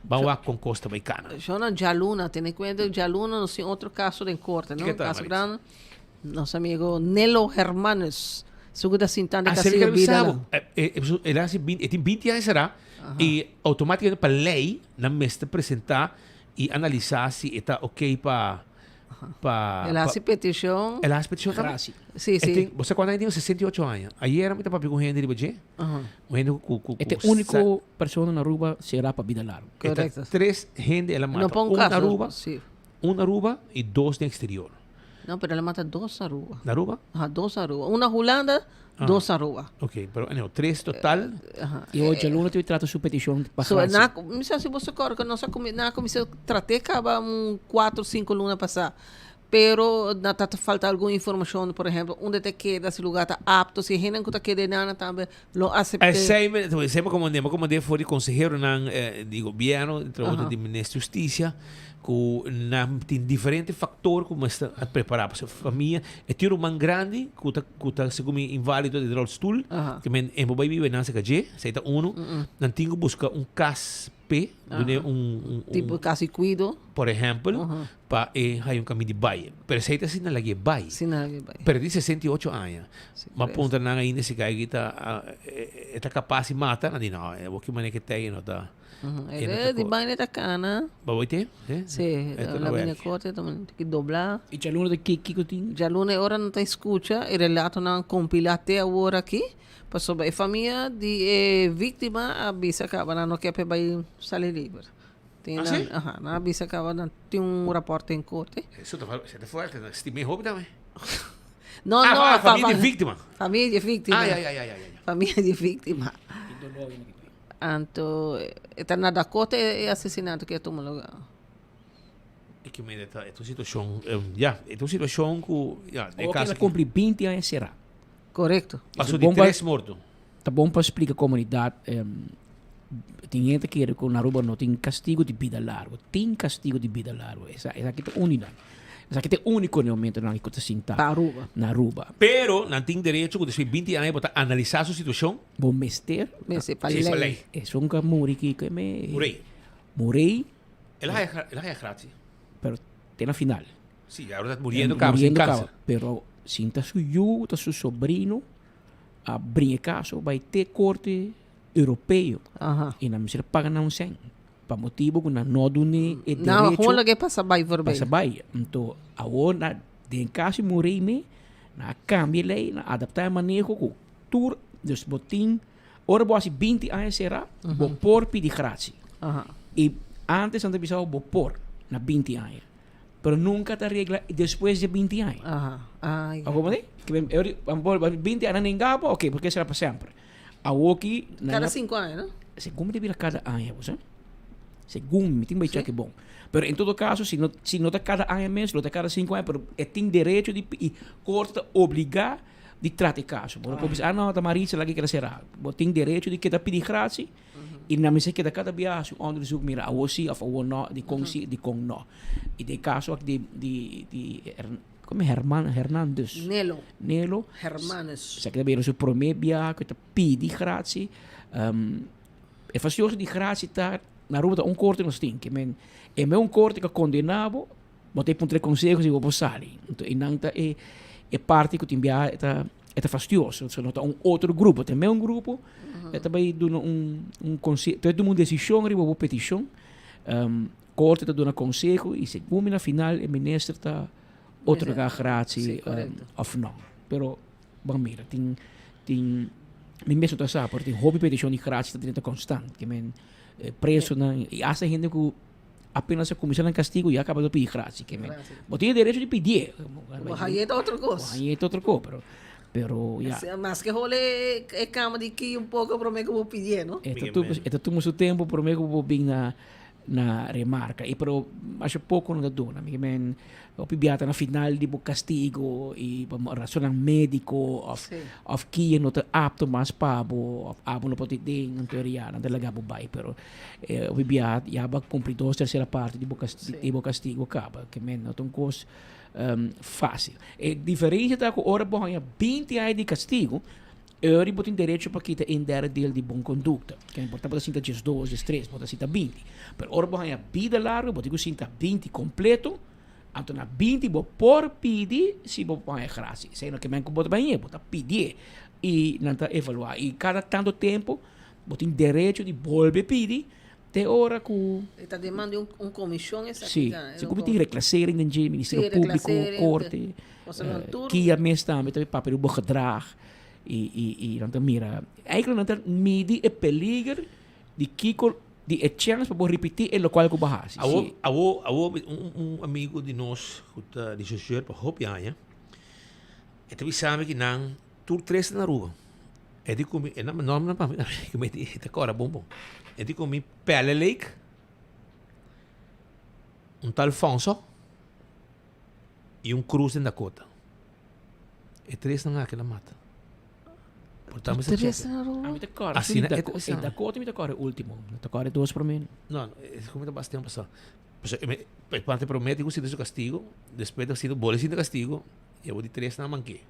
Ban wak con cos ta bay cana.
Shona, djaluna, tene cuenta djaluna nos tin otro caso den corte, no?
Ke ta,
Caso
Maritza?
grandi. Nos amigo Nelo Hermanus, su cu ta sintando e
Ah,
castigo
seri
bida
sabo.
nan.
El a haci binti, e tin binti aña será y automaticamente pa ley nan mester presenta y analisa si e ta ok pa Pa,
El a haci peticion.
El a haci peticion tambe?
Gracia.
Sí,
E
sí.
tin, bo sa cuanto aña tin? 68 aña. Ayer mi ta papia cu un hende riba dje.
Aha.
Un hende cu, cu,
E ta
cu
unico persona na Aruba cera pa bida largo.
E ta
Correcto.
tres hende el a mata.
No pa un
Un na
caso,
Aruba,
sí.
un na Aruba y dos den exterior.
No, pero el a mata dos na Aruba.
Na Aruba?
Aha, dos na Aruba. Un na Hulanda,
Ah.
dos na Aruba.
Ok, pero anyhow, tres total.
Aha.
Y hoy djaluna tin trata su peticion pa
So,
gracia.
na, mi sa si bo se acorda cu nos a cumin, na cuminsa trate caba un cuatro, cinco luna pasa. Pero na ta falta algun informacion, por ejemplo, unda te keda, si lugar ta apto, si hende cu ta keda enana tambe lo acepte.
Esey me, esey me comandé, me comandé for di conseheronan di gobierno, entre otro di Minister Justicia, cu nan tin diferente factor cu mester a prepara. Pasobra famia, e tin ruman grandi cu ta, cu ta segun mi invalido di rolstoel,
Aha.
que men en bo bay biba nan cerca dje, esey ta uno. Nan tin cu busca un cas. p'e, dun'é un, un, un.
Tipo casi cuido.
Por ehempel, pa e haya un camin di bai. Pero esey ta asina lag'é bai.
Asina lag'é bai.
Pero di 68 aña. M'a puntra nan ainda si kai aki ta, e ta capas di mata. Nan di no, e bo ki manera ke tei e no ta.
E ta di bai ta cana.
Ba bo te?
Si, la bini corte ta ki dobla.
Y djaluna ta ki kiko tin?
Djaluna e ora nan ta scucha e relatonan compila te awor aki. Pasobra e famia di e víktima a bisa kaba nan no ke pa e bai sali liber. Tin
Ah,
nan,
sí?
aha, nan a bisa kaba nan tin un rapòrt den korte.
Eso ta ta fuerte, nan stim'é hopi tambe.
No,
Ah,
no,
ah,
fa-
famia di
fa-
víktima.
Famia di víktima.
Ah, ya, ya, ya, ya, ya.
Famia di víktima. Anto, e ta na Dakota e e asesinato ke a tuma lugá.
E ke mende ta, e ta un situashon, ya, e ta un situashon ku, ya, den
Oke,
kaso
el a kumpli 20 aña será.
Korekto.
Paso di tres morto.
Ta bon pa splika komunidat tin hende ta kere ku na Aruba no tin kastigo di bida largo. Tin kastigo di bida largo. Esa esaki ta uni nan. Esaki ta e uniko na e momentonan ku ta sinta
Pa Aruba.
na Aruba.
Pero nan tin derecho ku despues binti aña bo ta analisá su situashon.
Bo mester.
Mester pa
Sí, pa
lei.
lei.
Esun ku a muri ki ke me.
Murei.
Murei.
El a haya el a haya gratie.
Pero te na final.
Sí, ahora ta muriendo caba sin cáncer.
Pero sin ta su yu, ta su sobrino a bringa e caso bay te corte europeo.
Aha.
Y nan mester paga nan un cen. Pa motibo cu nan no dune e
Nan
derecho.
gewoon laga e pasa bay voorbij.
Pasa bay. Anto awor na den caso di Murray me, nan a cambia e ley, nan a adapta e maneho cu tur, dus bo tin, ora bo haci binti aña cera, bo por pidi gratie.
Aha.
Y antes nan ta bisa bo por na binti aña. Pero nunca ta regla despues di binti aña.
Aha. Ay.
Awo bo Ke men e ori binti aña nan nenga bo, ok, porque será pa semper. Awoki nan
Cada
a
cinco aña, no?
Segun mi ta bira cada aña bo sa. Segun mi, mi tin bai cheke bon. Pero en todo caso, si no si no ta cada aña mes, lo ta cada cinco aña, pero e tin derecho di y corte ta obliga di trata e caso. Bo no por bisa, ah no, ta Maritza la ke keda sera. Bo tin derecho di keda pidi gratie. I nan mester keda kada biaha hasi un onderzoek, mira awor si of awor no, dikon si, dikon no. I den kaso aki di di di komo Herman Hernandez.
Nelo.
Nelo.
Hermanus.
Esaki ta bira su prome biaha ku e ta pidi gratie. E fastioso di gratie ta na Aruba ta un korte nos tin ke men e men un korte ku a kondena bo, bo ta e puntra e konseho si bo por sali. Anto einan ta e e parti ku tin biaha e ta E ta fastioso, so no ta un otro grupo, ta mes un grupo, e ta bai duna un un konse, ta tuma un desishon riba bo petishon, korte ta duna konseho i segun mi na final e minister ta otorgá gratie òf no. Pero ban mira, tin tin mi mes no ta sa, pero tin hopi petishon di gratie ta drenta konstant, ke men presonan i asta hende ku Apenas a cuminsa nan castigo ya caba ta pidi gratie. Ke men, bo tin e derecho di pidié.
Bo hañ'é ta otro cos.
Bo hañ'é ta otro cos, pero, pero ya.
Maske hole e cama di ki un poco prome cu bo pidié, no?
E ta tuma, e ta tuma su tempo prome cu bo bin na, na remarca. Y pero masha poco no ta duna. Mi ke men, hopi bia ta na final di bo castigo y pa razonnan medico of, of ki no ta apto mas pa bo, of abo no por tin den, anto ya nan ta laga bo bay. Pero Hopi bia ya bo a cumpli dos tercera parti di bo di bo castigo caba. Ke men no ta un cos facil. E diferencia ta cu ora bo haña binti aña di castigo, e ora bo tin derecho pa kita un derde deel di bon conducta. Ke por ta bo ta sinta diesdos, diestres, bo ta sinta binti. Pero ora bo haña bida largo, bo tin cu sinta binti completo, anto na binti bo por pidi si bo por haña gracia. Esey no ke men cu bo ta bay hañ'e, bo ta pidi'e y nan ta evalua. Y cada tanto tempo Bo tin derecho di bolbe pidi te ora ku.
E ta demanda un un komishon esaki
Sí,
ta.
si ku tin reclassering den dje, Ministerio
Sí,
Público,
reclassering,
Korte,
Osa nan tur.
Kia mes tambe ta papia di bo gedrag i i i nan ta mira. Eigenlijk nan ta midi e peliger di kiko di e chèns pa bo ripití e lokual ku bo hasi.
Awo,
Si.
awo, awo un un amigo di nos ku ta rechercheur pa hopi aña, e ta bisa mi ki nan tur tres ta na Aruba. E di ku mi, e nan nòmber pa mi ku mi ta kòrda bon bon. E di ku mi Pele Lake, un tal Fonso i un Cruz den Dakota. E tresnan aki la mata. Por tanto mi sa
Tres
check.
A mi ta kòrda
Asina
di
e
Dako-
ta
e Dakota mi ta kòrda e último. Mi ta kòrda e dos promé.
No, no, e ku mi ta basta tempu pasá. Pasobra e mi e parte promé tin ku sinti su kastigo, despues ta sinti bole sinti kastigo, i awor di tresnan a manké.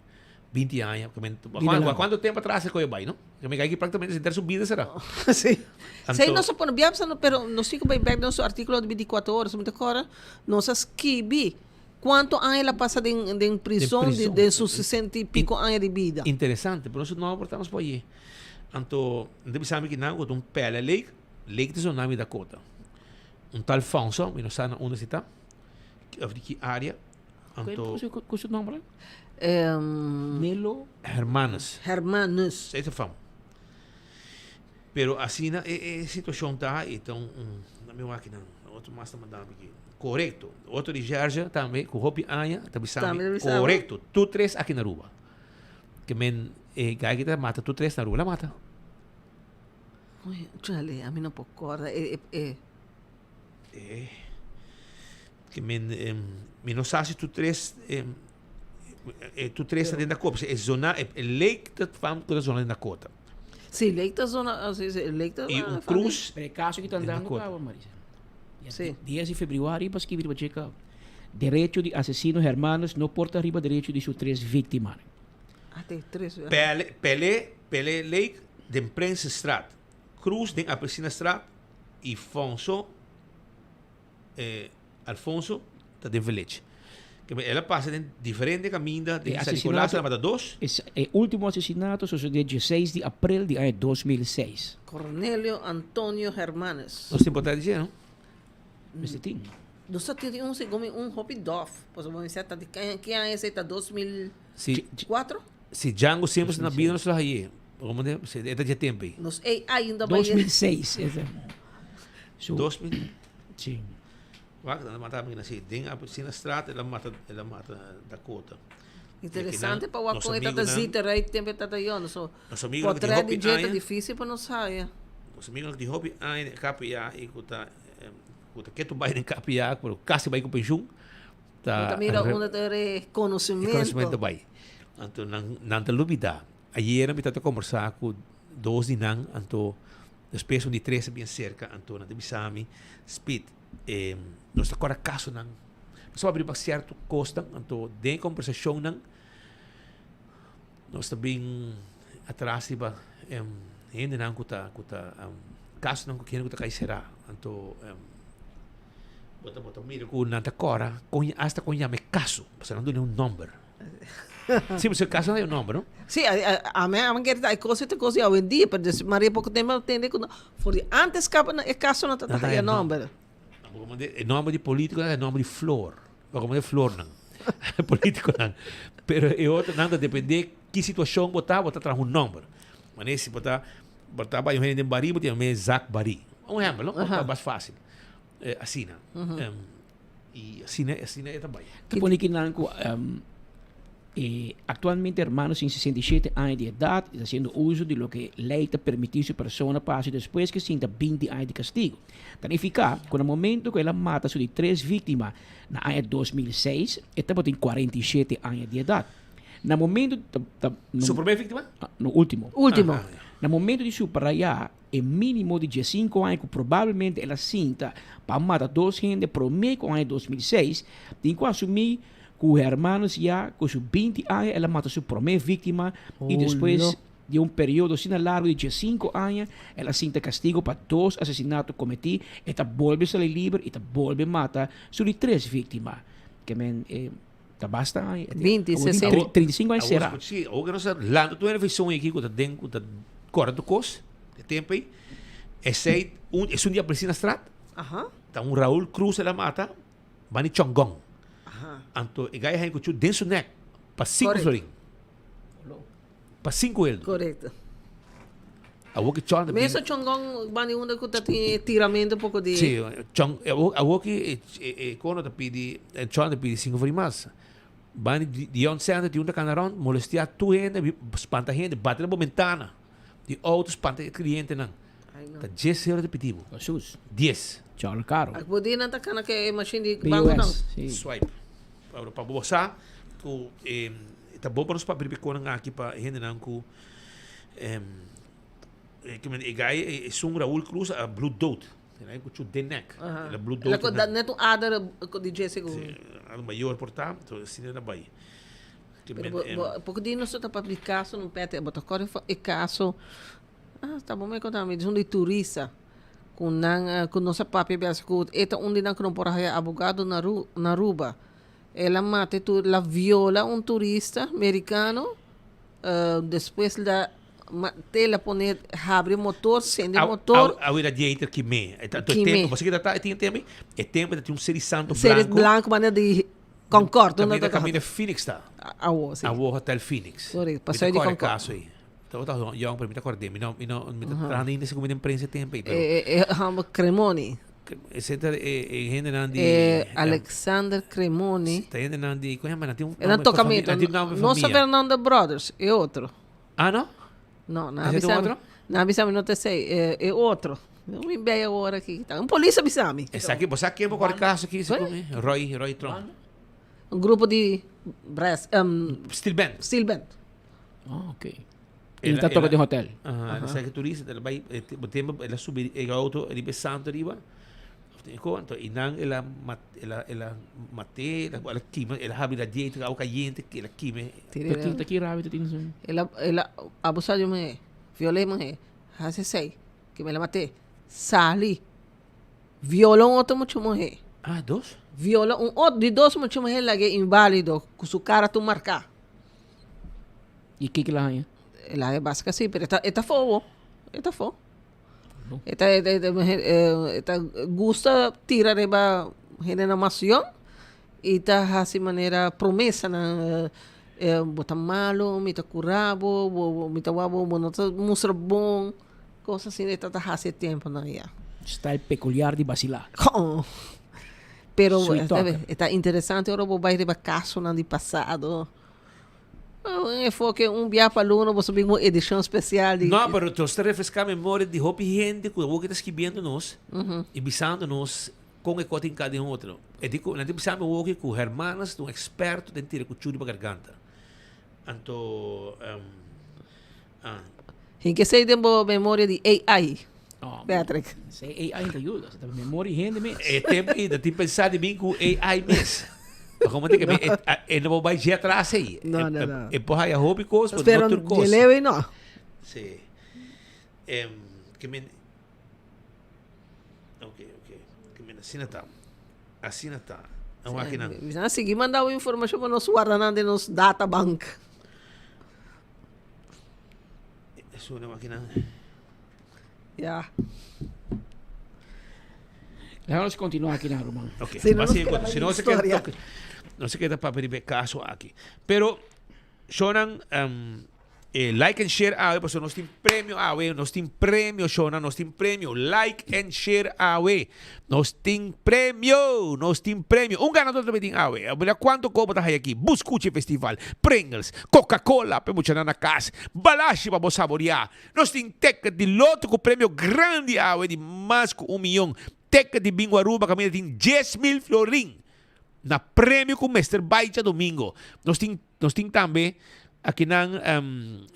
20 aña. Ke men,
Bida
Juan,
largo.
cuánto tempo atrás e koe bai, no? Ke men kai prácticamente sinter su bida será.
Sí.
Anto,
Sei nos a pone biapsa no, pero nos tin ku bai bek den su artíkulo di 24 horas, mi ta kòrda, nos a skibi kuantu aña el a pasa den den prison,
prison.
den su 60 y pico aña di bida.
Interesante, pero nos no por ta nos por allí. Anto, mi ta bisa mi ki nan ku ta un pele lake, lake ta zona mi Dakota. Un tal Fonso, mi no sa na unda si ta, of di ki área. Anto,
Ku su nombre?
Melo
Hermanus.
Hermanus.
Esei ta fam. Pero asina e e situacion ta y ta un un na mi wak nan otro mas ta manda mi aki. Corecto. Otro di Georgia tambe cu hopi aña ta bisa
Tambe
mi
ta bisa bo.
corecto. Tur tres aki na Aruba. Ke men e guy ki ta mata tur tres na Aruba. La mata.
Oye, chale, ami no por corda e e e.
E ke men mi no sa si tur tres e tur tres ta den Dakota. E zona e lake ta fam ku ta zona den Dakota.
Si, lake ta zona, si, si, lake ta
I un cruz
Pero e kaso ki ta
den
andando
Dakota.
kaba, Marisa.
Si.
10 di februari pa skibi riba dje kaba. Derecho di asesino Hermanus no por ta riba derecho di su tres víktimanan.
Ah, te tres.
Pele, Pele, Pele Lake den Prinsenstraat. Cruz den Appelsinastraat i Fonso eh, Alfonso ta den Village. Ke men el a pasa den diferente kaminda den
E
San Nicolas
asesinato
el a mata dos.
Es, e ultimo asesinato sosodé dieseis di april di aña 2006.
Cornelio Antonio Hermanes.
Nos tin por ta di dje, no?
Mester tin.
Nos ta tin un segun mi un hopi dof. Pasobra mi sa ta di ki aña esei ta 2004?
Si Django siempre sta na bida nos lo haye. Como de, si e ta dje tempo ei.
Nos ei ainda bai.
2006 e ta. Su.
2000.
Si.
Wak, nan a mata mi na si den Apelsina Straat el a mata el a mata Dakota.
Interesante pa wak con e tata zita rei tempo e tata yono. So,
Nos amigonan ku tin
portret
hopi
di dje ta
aña.
dificil pa nos haya.
Nos amigonan ku tin hopi aña den KPA i ku ta ku ta ketu bai den KPA pero kasi bai ku penshun ta
Bo ta mira unda ta reconocimento.
Reconocimento bai. Anto nan nan ta lubida. Ayera mi tabata kombersá ku dos di nan anto despues un di tres a bien serka anto nan ta bisa mi Speed e nos ta kòrda kasonan nos a papia riba sierto kosnan anto den e kombersashonnan nos ta bin atras riba hendenan ku ta ku ta kasonan ku kende ku ta kai será anto bo ta bo ta mira ku nan ta kòrda kon asta kon yama e kaso pasobra nan duna un nòmber. Sí, pero caso no hay un nombre, no?
Sí, a mi a mi kere ta e cosa ta cosa hoy en dia, pero des Maria poco tempo a tende ku no, for di antes kaba e caso no ta
No
haya
ta
nomber.
E nomber di politico ta e nomber di flor. Bo como de flornan. Politiconan. Pero e otro nan ta depende ki situacion bo ta, bo ta traha un nomber. Mane si bo ta bo ta bay un hende den bari, bo ta yama Zak Bari. Un ehempel, no?
Aha.
Ta mas facil. Asina. Y asina, asina e ta bai.
Ta pone kinan cu e actualmente hermano sin 67 aña di edad y ta haciendo uso di loke ley ta permiti su persona pa haci despues ke sinta 20 aña di castigo. Ta nifica cu na momento cu el a mata su di tres victima na aña 2006 e tabatin 47 aña di edad. Na momento ta, ta, no,
Su prome victima?
No, ultimo.
Ultimo.
Ah, ah,
Na momento di subraya E mínimo di diesinco aña ku probablemente el a sinta pa a mata dos hende promé ku aña 2006, tin ku asumí ku Hermanus ya ku su 20 aña el a mata su promé víktima i despues di un periodo asina largu di diesinco aña el a sinta kastigo pa dos asesinato kometí, e ta bolbe sali liber i ta bolbe mata su di tres víktima. Ke men e ta basta aña.
20, 60.
35 aña será.
Sí, awor ku nos ta lanta tur e reflekshon aki ku ta den ku ta kòrda tur kos e tempu ei esei un esun di Apelsina Straat ta un Raul Cruz el a mata bani Chongon anto e gai a haña kuchu den su nèk pa sinku florin pa sinku eldo
Korekto.
awor ki Chon ta bin
Meso Chongon bani unda ku ta tin tiramento poko di
Sí, Chon awor ki e kono ta pidi Chon ta pidi sinku florin mas Bani di Young Center tin un ta cana rond molestia tur hende, spanta hende, bati na bo bentana di auto spanta e clientenan. Ta dies euro ta pidi bo.
Jesus.
Dies.
Charles caro.
Ak bo di nan ta cana ke e machine di banco nan.
POS, si.
Swipe. Pa pa bo sa cu ta bon pa nos papia riba e conan aki pa e hendenan cu e guy esun Raul Cruz a bloed dood. El a cu den nek. El a bloed dood.
El a net un ader di dje segun.
Si, algo mayor por ta, entonces asina el a bay.
Pero bo, bo, poco di nos ta papia di caso no pete, bo ta corre fa e caso. Ah, ta bom me conta mi, un di turista. Cu nan, eh, cu nos a papia bes cu e ta un di nan cu no por haya abogado na Ru, na Aruba. El a mata e tur, la viola un turista mericano, eh, despues la ma, te la pone habri motor, sende motor.
Awe radiator kime. E ta,
Kime.
tempo, bo sa kita ta, e tin tempo, e tempo ta tin un seri santo
Seri
blanco.
blanco manera di Concord. Unda
Caminda,
ta
caminda Phoenix ta.
Awo, si.
Awo Hotel Phoenix.
Sorry,
Mi
paseo
ta
di
kore
Concord.
kaso ei. Tabata jong, pero mi ta korde. Mi no, mi no, mi ta trahando ainda segun mi den prensa e tempo ei, pero.
E, e, e hòmber Cremoni.
Ese ta e, e hendenan di.
E Alexander Cremoni.
Ta hendenan di, kon yama nan? Tin un
E nan
nomber
toca
pa famia,
mito.
nan tin un nomber pa
No sa
famia.
Fernando Brothers, e otro.
Ah, no?
No, nan
Ese ta un
bisa
otro?
Nan bisa mi no te sei, e, e otro. Mi bei awor aki. Un polis a bisa mi.
Esaki, bo sa ken bo kore kaso aki, segun mi? Roy, Roy Tromp.
Un grupo di brass, um,
Steel band.
Steel band.
Ah, ok. E ta toca den hotel.
Aha, el a sa ki turista, el a bai, e bo tempo el a subi e auto riba e santo riba. Of tin ko, anto y nan el a mat, el a, el a mat'é, el a, el a kima, el a habri radiator, awa cayente, el a kima.
Tira
Pero tin ta ki rabia ta tin su.
El a, el a abusa di un muher, viol'é muher, haci esey, kima el a mat'é, sali, viola un otro mucha muher.
Ah, dos?
Viola un otro, di dos mucha muher lag'é invalido, cu su cara tur marca.
Y kiko el a haña?
El a haña basta si, pero e ta, e ta fobo, e ta fo. E ta, e ta, e ta gusta tira riba hendenan mas yong y ta haci manera promesanan, bo ta malo, mi ta cura bo, bo, mi ta wak bo, bo no ta mustra bon, cos asina e ta ta haci e temponan ya.
Style peculiar di bacila.
Con. Pero
Sweet talker.
e ta interesante ora bo bay riba casonan di pasado. Un enfoke un bia pa luna boso bin un edicion special di.
No, pero nos ta refresca memoria di hopi hende cu awor ki ta skibiendo nos y bisando nos con e cos tin cada den otro. E di cu, nan ta bisami awor ki cu Hermanus ta un experto den tira cuchu riba garganta. Anto, ah.
Hinca esey den bo memoria di AI, Patrick.
Esey AI ta yuda, ta memoria di hende mes.
E tempo ei ta tin pensa di bin cu AI mes. Pa como te que e no por bai dje atras ei.
No, no, no.
E por haya hopi cos, pero no tur cos.
Pero dje leu ei no.
Si. Ke men Ok, ok. Ke men asina ta. Asina ta. Awor aki nan.
Nan sigui manda bo informacion pa nos warda nan den nos databank.
Esun na makinan.
Ya.
Laga nos continua aki nan, ruman.
Ok,
Si no
mas
nos
sigue
keda
conta.
bai
Si no se
historia.
keda, no se keda papia riba e caso aki. Pero, shonan, um, eh, like and share awe, pasobra nos tin premio awe, nos tin premio, shonan, nos tin premio. Like and share awe. Nos tin premio, nos tin premio. Un ganador tambe tin awe. Mira cuanto copa ta haya aki. Buscuchi Festival, Pringles, Coca-Cola pa e muchanan na cas, Balashi pa bo saborea. Nos tin ticket di loto cu premio grandi awe di mas cu un miyon. Ticket di Bingo Aruba caminda tin 10,000 florin na premio cu mester bay djadomingo. Nos tin nos tin tambe akinan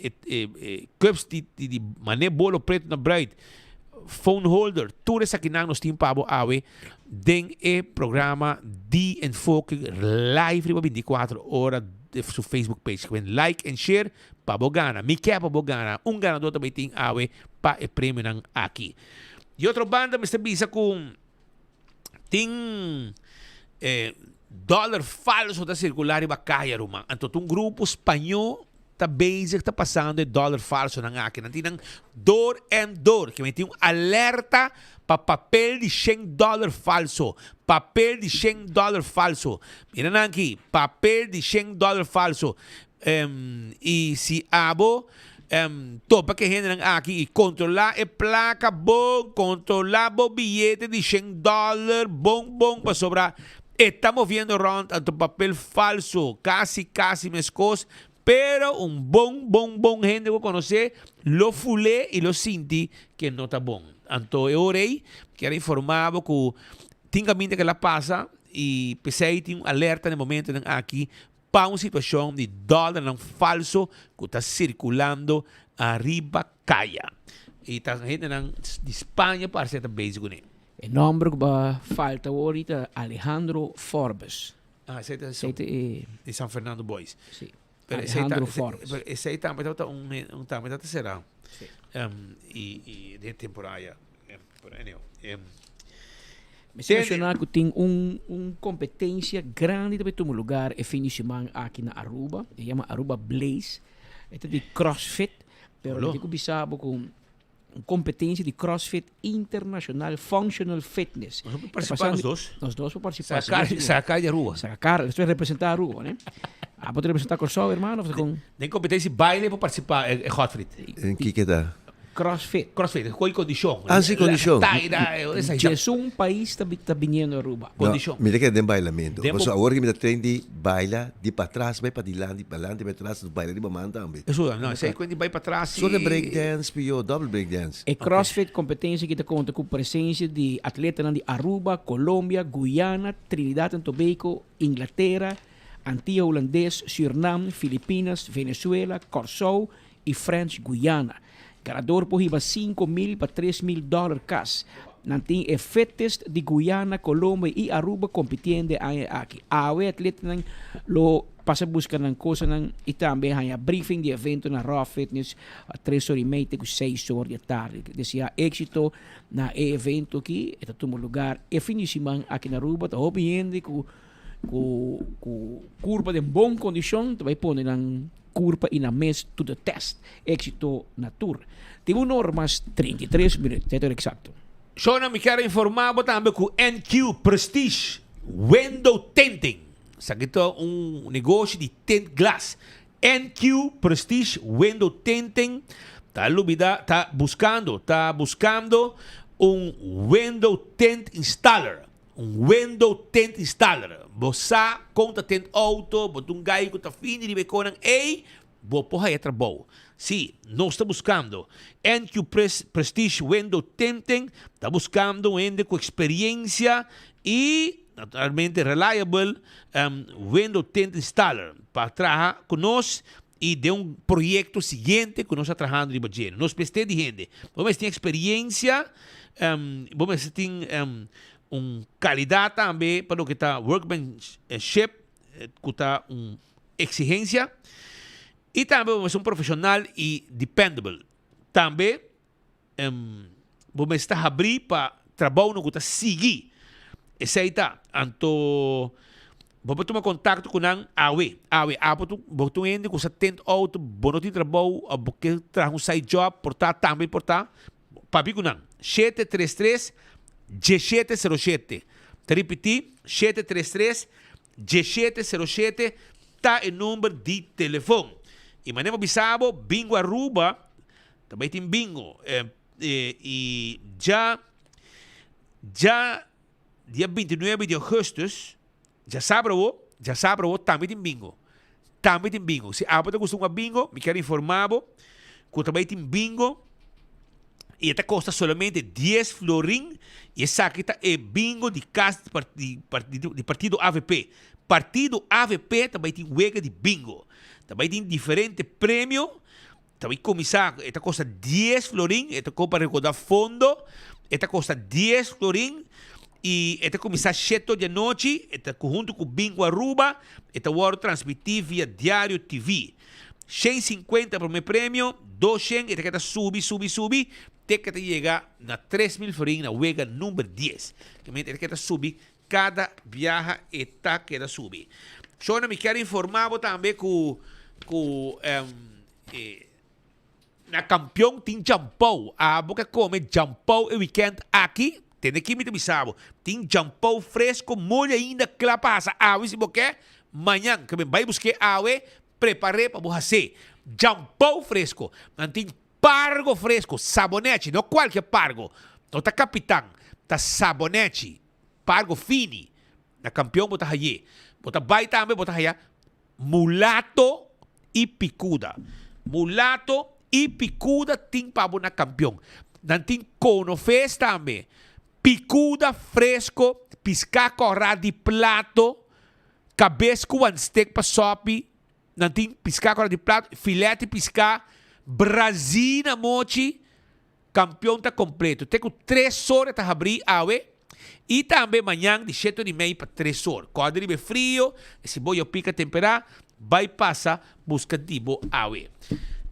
e e cups di di mane bolo preto na bruid, phone holder, tur esakinan nos tin pa bo awe den e programa di Enfoke live riba 24 ora su Facebook page. Like and share pa bo gana. Mi ke pa bo gana. Un ganador ta bay tin awe pa e premionan aki. Di otro banda mester bisa cu tin eh, dollar falso ta circula riba caya ruman. Anto ta un grupo spañó ta bezig ta pasando e dollar falsonan aki. Nan tin nan door en door. Ke men tin un alerta pa papel di shen dollar falso. Papel di shen dollar falso. Mira nan aki, papel di shen dollar falso. Y si abo topa ke hendenan aki y controla e placa bon, controla bo biyete di shen dollar bon bon pasobra e ta moviendo rond anto papel falso casi casi mescos pero un bon bon bon hende cu conoce lo fule y lo sinti ke no ta bon. Anto e ora ey kier a informa bo cu tin caminda ke la pasa y pesey tin un alerta na e momentonan aki pa un situacion di dollarnan falso cu ta circulando ariba caya. Y ta hendenan di Spaña parce ta bezig cune.
E nomber cu ba falta awor ta Alejandro Forbes.
Ah, esey ta
Esey ta e
di San Fernando Boys.
Si.
Pero esey ta,
Alejandro Forbes.
pero esey tambe tabata un, un tambe tabata será. Um, y, y den temporada ya. Um, pero anyhow, um,
Mester menciona cu tin un, un competencia grandi ta bay tuma lugar e fin di siman aki na Aruba. E yama Aruba Blaze. E ta di CrossFit. Pero
Olo.
mi tin cu bisa bo cu un competencia di CrossFit Internacional Functional Fitness.
Nos por
Ta
participa
pasando-
nos dos?
Nos dos por participa.
Saca,
Sigur, sigur.
saca di Aruba.
Saca cara. Esto es representa Aruba, ne? Ah, por representa Corsou, hermano, of con
Den competencia baile por participa eh, eh, Godfried.
En kiko ta?
CrossFit.
CrossFit, gooi condicion.
Ah, sí, condicion.
Taira, eh, esa
Djes un pais ta, ta biniendo Aruba.
No, mi ta keda den bailamento.
Den
Paso
bo-
awor ki mi ta train di baila di patras bai padilanti, palanti bai atras, baila riba man tambe.
Eso, no, esei cuenta di bai patras
Soort di break dance, pio, double break dance.
E CrossFit competencia ki ta conta cu presencia di atletanan di Aruba, Colombia, Guyana, Trinidad and Tobago, Inglatera, Antia Hulandes, Surinam, Filipinas, Venezuela, Corsou y French Guyana. Ganador por hiba 5000 pa 3000 dollar cas. Nan tin e fittest di Guyana, Colombia y Aruba compitiendo e aña aki. Awe atletanan lo pasa busca nan cosanan y tambe haña briefing di evento na Raw Fitness a tres or y mei te cu seis or di atardi. Desea exito na e evento aki. E ta tuma lugar e fin di siman aki na Aruba. Ta hopi hende cu cu cu curpa den bon condicion ta bay pone nan curpa y nan mes to the test. Exito na tur. Tin un or mas 33 minuut, ta e ora exacto.
Shona, mi kier a informa bo tambe cu NQ Prestige Window Tinting, esaki ta un negoshi di tint glas. NQ Prestige Window Tinting ta lubida, ta buscando, ta buscando un window tint installer. Un window tint installer. Bo sa kon ta tint auto, bo ta un guy ku ta fini riba e konan ey, bo por haya trabou. Si, nos ta buskando. NQ Prestige Window Tinting ta buskando un hende ku eksperiencia y naturalmente reliable window tint installer pa traha ku nos y den un proyecto siguiente ku nos ta trahando riba dje. Nos mester di hende. Bo mester tin experiencia, bo mester tin un calidad tambe pa loke ta workmanship ku ta un exigencia y tambe bo mester un profesional y dependable. Tambe bo mester ta habrí pa trabounan ku ta sigui. Esei ta. Anto bo por tuma kontakto ku nan awe. Awe. Abo tu, bo ta un hende ku sa tent outo, bo no tin trabou òf bo ke traha un side job, por ta tambe por ta. Papia ku nan. 733 1707. Ta ripití, 733 1707 ta e number di telefon. I manera bo bisa bo, Bingo Aruba Ta bay tin bingo y dja dja dia 29 di augustus djasabra awo djasabra awo tambe tin bingo tambe tin bingo si abo ta gusta hunga bingo mi kier informa bo cu ta bay tin bingo y e ta costa solamente dies florin y esaki ta e bingo di cas di di partido avp partido avp ta bay tin wega di bingo ta bay tin diferente premio. Ta bai kuminsá, e ta kosta dies florin, e ta koba pa rekoudá fondo, e ta kosta dies florin i e ta kuminsá sheto di anochi, e ta huntu ku Bingo Aruba, e ta wòrdu transmití via Diario TV. Shen sinkuenta promé premio, doshen, e ta keda subi, subi, subi, te ke ta yega na 3000 florin na wega number dies. E ta keda subi Kada biaha e ta keda subi. Shona mi kier informa bo tambe ku ku e na kampion tin jampou. Abo ke kome jampou e weekend aki, tende ki mi ta bisa bo. Tin jampou fresko moli ainda kla pa hasa awe si bo ke, mañan ke mi bai buske awe, prepare pa bo hase. Jampou fresko. Nan tin pargo fresko, sabonechi, no kualke pargo. No ta kapitan, ta sabonechi. Pargo fini na kampion bo ta haye. Bo ta bai tambe bo ta haya mulato i pikuda. Mulato i pikuda tin pa bo na kampion. Nan tin konofes tambe. Pikuda fresko, piská kòrá di plato, kabes ku wan stek pa sòpi. Nan tin piská kòrá di plato, filèt di piská, brazí na mochi. Kampion ta kompleto te ku tres or e ta habrí awe i tambe mañan di shete or i mei pa tres or. Kòrda riba e frio, e siboyo pika temperá. Bai pasa buska di bo awe.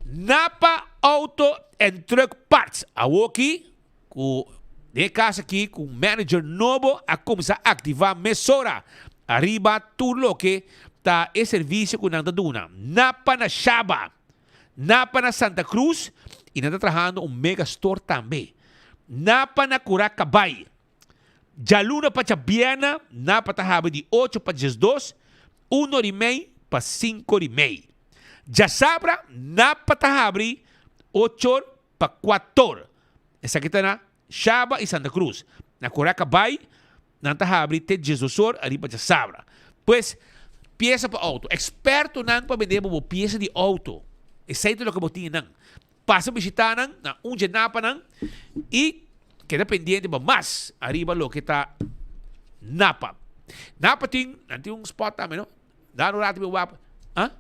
Napa Auto and Truck Parts awoki ku den e kas aki ku un manager nobo a kuminsá aktivá mesora ariba tur loke ta e servisio ku nan ta duna. Napa na Shaba, Napa na Santa Cruz i nan ta trahando un mega store tambe. Napa na Cura Cabay. Djaluna pa djabièrnè Napa ta habri di ocho pa diesdos, un or i mei pa sinku or i mei. Djasabra Napa ta habri ocho or pa kuator. Esaki ta na Shaba i Santa Cruz. Na Curaca Bay nan ta habri te diesdos or ariba djasabra. Pues, piesa pa outo. Ekspertonan pa bende bo bo piesa di outo. Esei ta loke bo tin nan. Pasa bishita nan na un dje napanan i keda pendiente pa mas ariba loke ta napa. Napa tin, nan tin un spot tambe no. Dal un rato mi wak. Ah?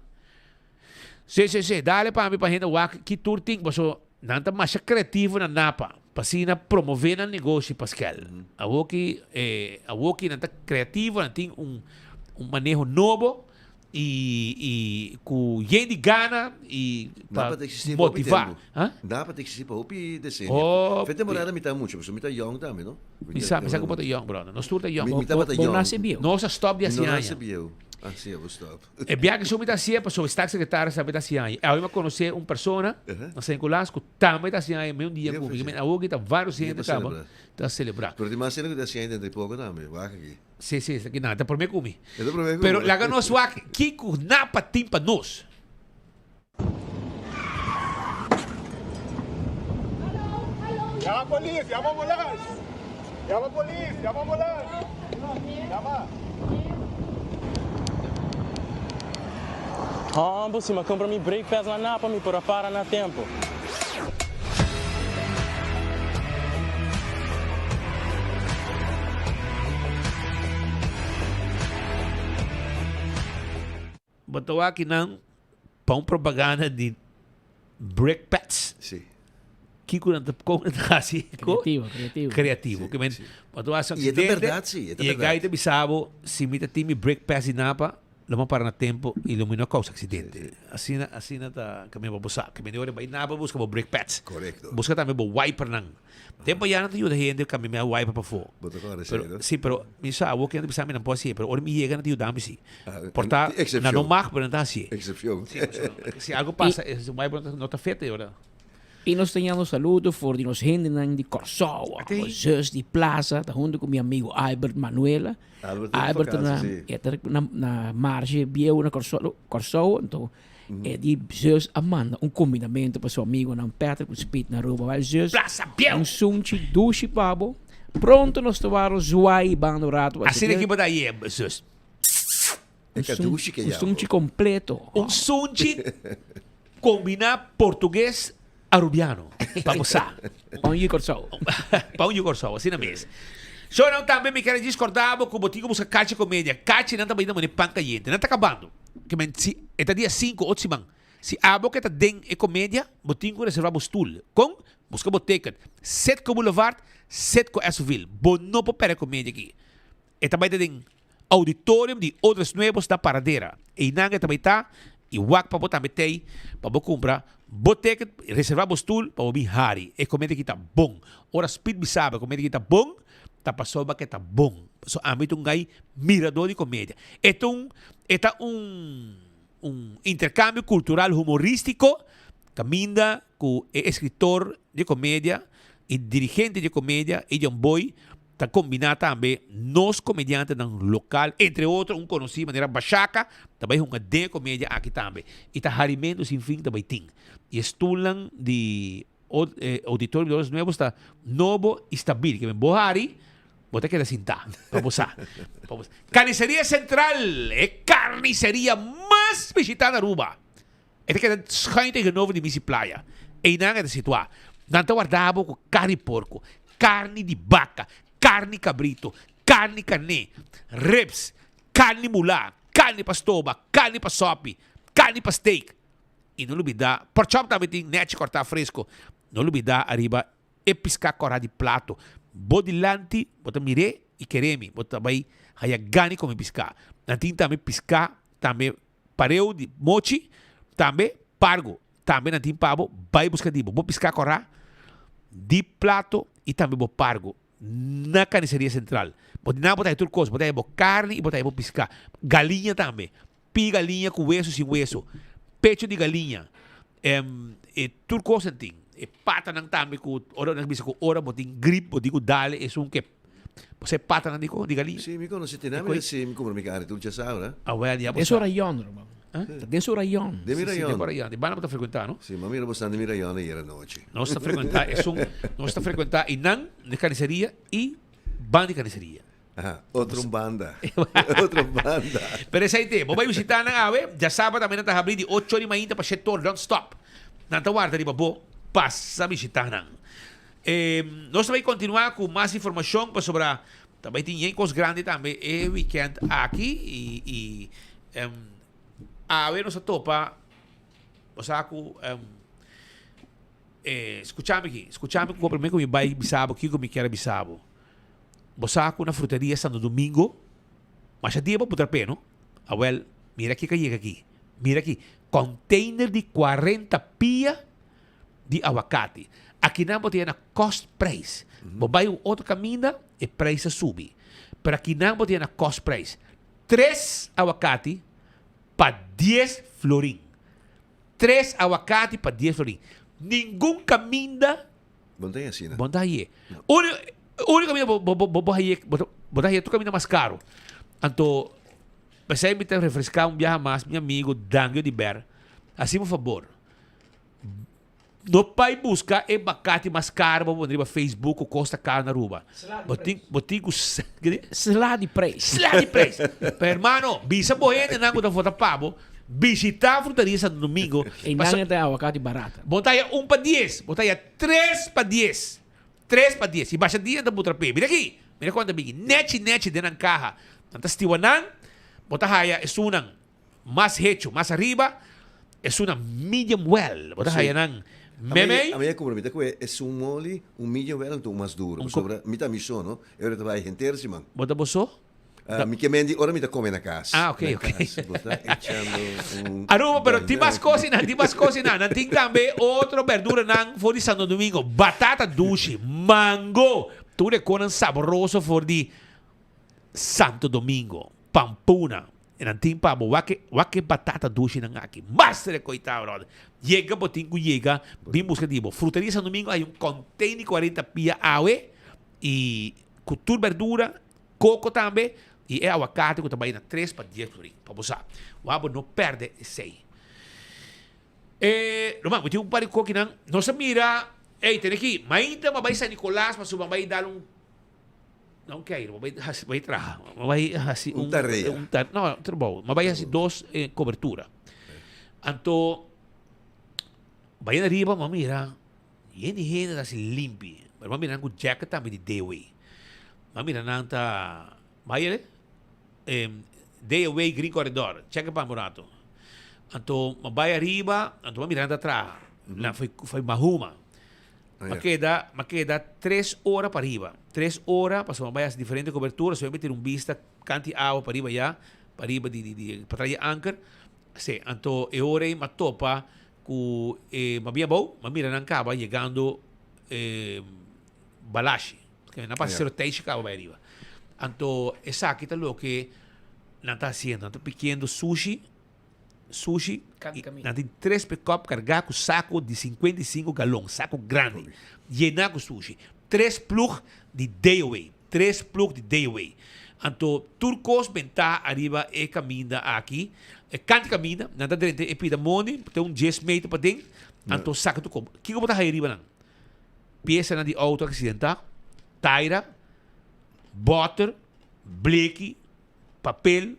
Si, si, si. Dale pa mi pa hende wak ki tur tin. Paso nan ta masha creativo na napa. Pa asina promove nan negoshi, Pascal. Awoki, eh, awoki nan ta creativo, nan tin un, un maneho nobo. Y y cu yen di gana y pa
Napa ta existi pa hopi
motiva.
tempo.
Ha?
Napa ta existi pa hopi decenio.
Hopi.
Fe temporada mi ta mucho, pasobra mi ta young tambe, no?
Mi sa, mi sa cu bo ta young, brother. Nos tur ta young.
Mi, mi tabata
Bo
young.
nace bieu.
Nos a stop di
Mi
haci
no
aña.
nace bieu. Ah, si, abo stop.
E biaha cu mi ta hacié, pasobra e staatsecretaris tambe ta haci aña. Awe mi a conoce un persona na San Nicolas cu tambe ta haci aña meun dia cu mi. Awor ki ta varios
Dia
hende
pa
caba
celebra.
ta celebra.
Pero tin mas hende cu ta haci aña dentro di poco tambe. Wak aki.
Sí, sí, esaki nan ta promé ku mi.
E ta promé ku
Pero
bo.
laga nos wak kiko Napa tin pa nos.
Yama polis, yama ambulans. Yama polis, yama ambulans. Yama.
Hombo, si m'a cumpra mi brake pads na Napa mi por a para na tempo.
Bo ta wak kinan pa un propaganda di brake pads.
Si.
Kiko nan ta kon nan ta hasi?
Creativo, creativo.
Creativo. Ke men, bo ta wak
I e ta berdad si, e ta
I e
berdad.
gai ta bisa bo, si mi ta tin mi brake pads di Napa, Lo bo para na tempo y lo mi no causa accidente. Asina, asina ta camina pa bo sa. Ke mende ora bay naba busca bo brake pads.
Correcto.
Busca tambe bo wipernan. Tempo ya nan ta yuda hende cambia mi wiper pafó.
Bo ta kore
Pero,
esei, no?
si, pero mi sa awor ke nan ta bisa mi nan por hacié, pero ora mi yega nan ta yuda mi si.
Ah,
Por ta,
excepcion.
nan no mag, pero nan ta hacié.
Excepcion.
Si, pasobra si algo pasa, e wiper no ta, no ta fete ora.
I nos ta yama saludo for di nos hendenan di Kòrsou.
Ate.
Bo zus di plaza ta hunto ku mi amigo Albert Manuela.
Albert ta na
Albert ta na,
vakantie, si.
e ta na, na Marshe Bieu na Kòrsou, Kòrsou. Anto e di zus a manda un kombinamentu pa su amigonan Patrick ku Speed na Aruba. Bai zus,
Plaza Bieu!
un sunchi dushi pa bo. Pronto nos ta wòrdu zwaai banda un rato.
Asina ki bo ta aye, zus.
E kadushi ke
Un
yama.
sunchi kompleto.
Un sunchi kombiná portugues arubiano. Pa bo sa.
Pa un yu Kòrsou.
Pa un yu Kòrsou, asina mes. Shownan tambe mi kere djis kòrda bo ku bo tin ku buska Kachi Komedia. Kachinan ta bai na mane pan kayente. Nan ta kabando. Ke men si e ta dia sinku otro siman. Si abo ke ta den e komedia, bo tin ku reservá bo stul. Kon? Buska bo ticket. Setco Boulevard, Setco Esoville. Bo no por pèrdè komedia aki. E ta bai ta den Auditorium di Odres Nuevos na Paradera. Einan e ta bai ta y wak pa bo tambe tey pa bo cumpra bo ticket, reserva bo stoel pa bo bin hari. E comida aki ta bon. Ora Speed bisa bo e comida aki ta bon, ta pasobra ke ta bon. Pasobra ami ta un guy mirador di comedia. E ta un e ta un un intercambio cultural humoristico caminda cu e escritor di comedia y dirigente di comedia Idion Boy Ta kombiná tambe nos komediantenan lokal, entre otro un konosí manera Bashaka ta bai hunga den e komedia aki tambe. I ta harimentu sin fin ta bai tin. I e stulnan di Auditorio de los Nuevos ta nobo i stabil. Ke men bo hari, bo ta keda sintá pa bo sa. Pa bo sa. Carniceria Central, e carniceria mas bishitá na Aruba. E ta keda schuin tegenover di Misi Playa. Einan e ta situá. Nan ta warda bo ku karni porko, karni di baka, karni kabrito, karni karné, ribs, karni mulá, karni pa stoba, karni pa sòpi, karni pa steak. I no lubidá, porkchòp tambe tin nèchi kòrtá fresko. No lubidá ariba E piská kòrá di plato. Bo dilanti bo ta mir'é i keré mi, bo ta bai haya gana di kome piská. Nan tin tambe piská tambe. Pareu di mochi, tambe pargo, tambe nan tin pa bo, bai buska di bo. Bo piská kòrá di plato i tambe bo pargo na Carniceria Central. Bo di nan bo ta haña tur kos, bo ta haña bo karni i bo ta haña bo piská. Galiña tambe, pi galiña ku weso sin weso, pecho di galiña, e tur kos nan tin. E patanan tambe ku ora nan bisa ku ora bo tin grip bo tin ku dal esun ke bo sa e patanan di ko di galiña.
Si, mi konosé te nan mi si mi kumpra mi karni tur djasabra.
Awel ya bo
Den
sa.
su rayon, ruman. Ta den su rayon.
Den mi
Si, si,
rayon.
den bo rayon. Di banda bo ta frekuentá, no?
Si, mi a mira bo stan den mi rayon ayer anochi.
Nos ta frekuentá esun, nos ta frekuentá einan den karniseria i banda di karniseria.
Aha, otro un banda. Otro banda.
Pero esei te, bo bai visitá nan awe, djasabra tambe nan ta habrí di ocho di mainta pa shete or, non-stop. Nan ta warda riba bo pasa bishitá nan. E, nos ta bai kontinuá ku mas informashon pasobra ta bai tin yen kos grandi tambe e wikènt aki i, i em, awe nos a topa, bo sa ku em, e, skuchami aki, skuchami ku promé ku mi bai bisa bo kiko mi kier a bisa bo. Bo sa ku na fruteria Santo Domingo masha dia bo putra p'e no? Awel, mira kiko a yega aki. Mira aki, container di cuarenta pia di awakati. Akinan bo ta yega na cost price. Bo bai un otro kaminda, e prijs a subi. Pero akinan bo ta yega na cost price. Tres awakati pa dies florin. Tres awakati pa dies florin. Ningun kaminda
Bo no ta haña asina.
Bo no ta hañ'é. Uni, único kaminda bo, bo, bo, bo hañ'é, bo ta, bo ta hañ'é tur kaminda mas karo. Anto, p'esei mi ta refreská un biaha mas mi amigo Dangio di Ber, hasi mi un fabor, no bai buska e bakati mas karo pa bo pone riba Facebook ku kosta karo na Aruba. Bo tin, bo tin ku, kende?
Sla di preis.
Sla di preis. Pero hermano, bisa bo hendenan ku ta vota pa bo, Bishitá Frutaria Santo Domingo.
Einan e ta e awakati barata.
Bo ta haya un pa dies, bo ta haya tres pa dies. Tres pa dies. I basha dia nan ta butra p'e. Mira aki! Mira kon nan ta bini. Nechi nechi den nan kaha. Nan ta stiwa nan. Bo ta haya esunnan mas hecho, mas ariba. Esunnan medium well. Bo ta haya nan memey.
Ami a kumpra mi ta kue esun moli, un medium well anto un mas duro. Pasobra mi ta mi so no. E ora ta bai henter siman.
Bo ta bo so?
Ah, mi ke mendi ora mi ta come na cas.
Ah, ok,
Na
ok.
cas, bo ta echando un
Aruba, pero tin mas
banana.
cosinan, tin mas cosinan. Nan tin tambe otro berduranan for di Santo Domingo. Batata dushi, mango, tur e conan sabroso for di Santo Domingo. Pampuna. E nan tin pa bo. Wak e, wak e batata dushinan aki. Master e coitao, brother. Yega bo tin cu yega, bin busca di bo. Fruteria Santo Domingo hay un container di 40 pia awe y cu tur berdura. Koko tambe i e awakate ku ta bai na tres pa dies florin. Pa bo sa. Wak bo no pèrdè esei. E, ruman, mi tin un par di kokinan. Nos a mira, ey, tene aki, mainta mi a bai San Nicolas pasobra mi a bai dal un, no un keiro, mi a bai hasi, bai traha. Mi a bai hasi un,
Un tarea.
un ta, no, un trabou. Mi a bai hasi dos kobertura. Anto, bai ariba mi a mira. Yen di hende ta hasi limpi. Pero mi a mira nan ku jacket tambe di Day-Away. Mi a mira nan ta bai ele Day-Away Green Corridor. Check pa mi un rato. Anto mi a bai ariba, anto mi a mira nan ta traha. Nan foi foi Mahuma. Mi a keda mi a keda tres ora pa riba. Tres ora pasobra mi a bai hasi diferente cobertura. So mi a tira un bista kanti awa pa riba ya, pa riba di di di patras di anker. Si, anto e ora ei mi a topa Ku e mabia abou, m'a mira nan kaba yegando e Balashi. Nan pasa Sero Teishi kaba bai ariba. Anto esaki ta loke nan ta hasiendo. Nan ta pikiendo sushi, sushi. Nan tin tres pickup kargá ku sako di 55 galon, sako grandi, yená ku sushi. Tres plug di Day-Away, tres plug di Day-Away. Anto tur kos bentá ariba e kaminda aki, e kant kaminda, nan ta drenta e pida mondi, te un dies meter paden, anto saka tur kos. Kiko bo ta haya riba nan? Piesanan di outo aksidentá, taira, bòter, bleki, papel,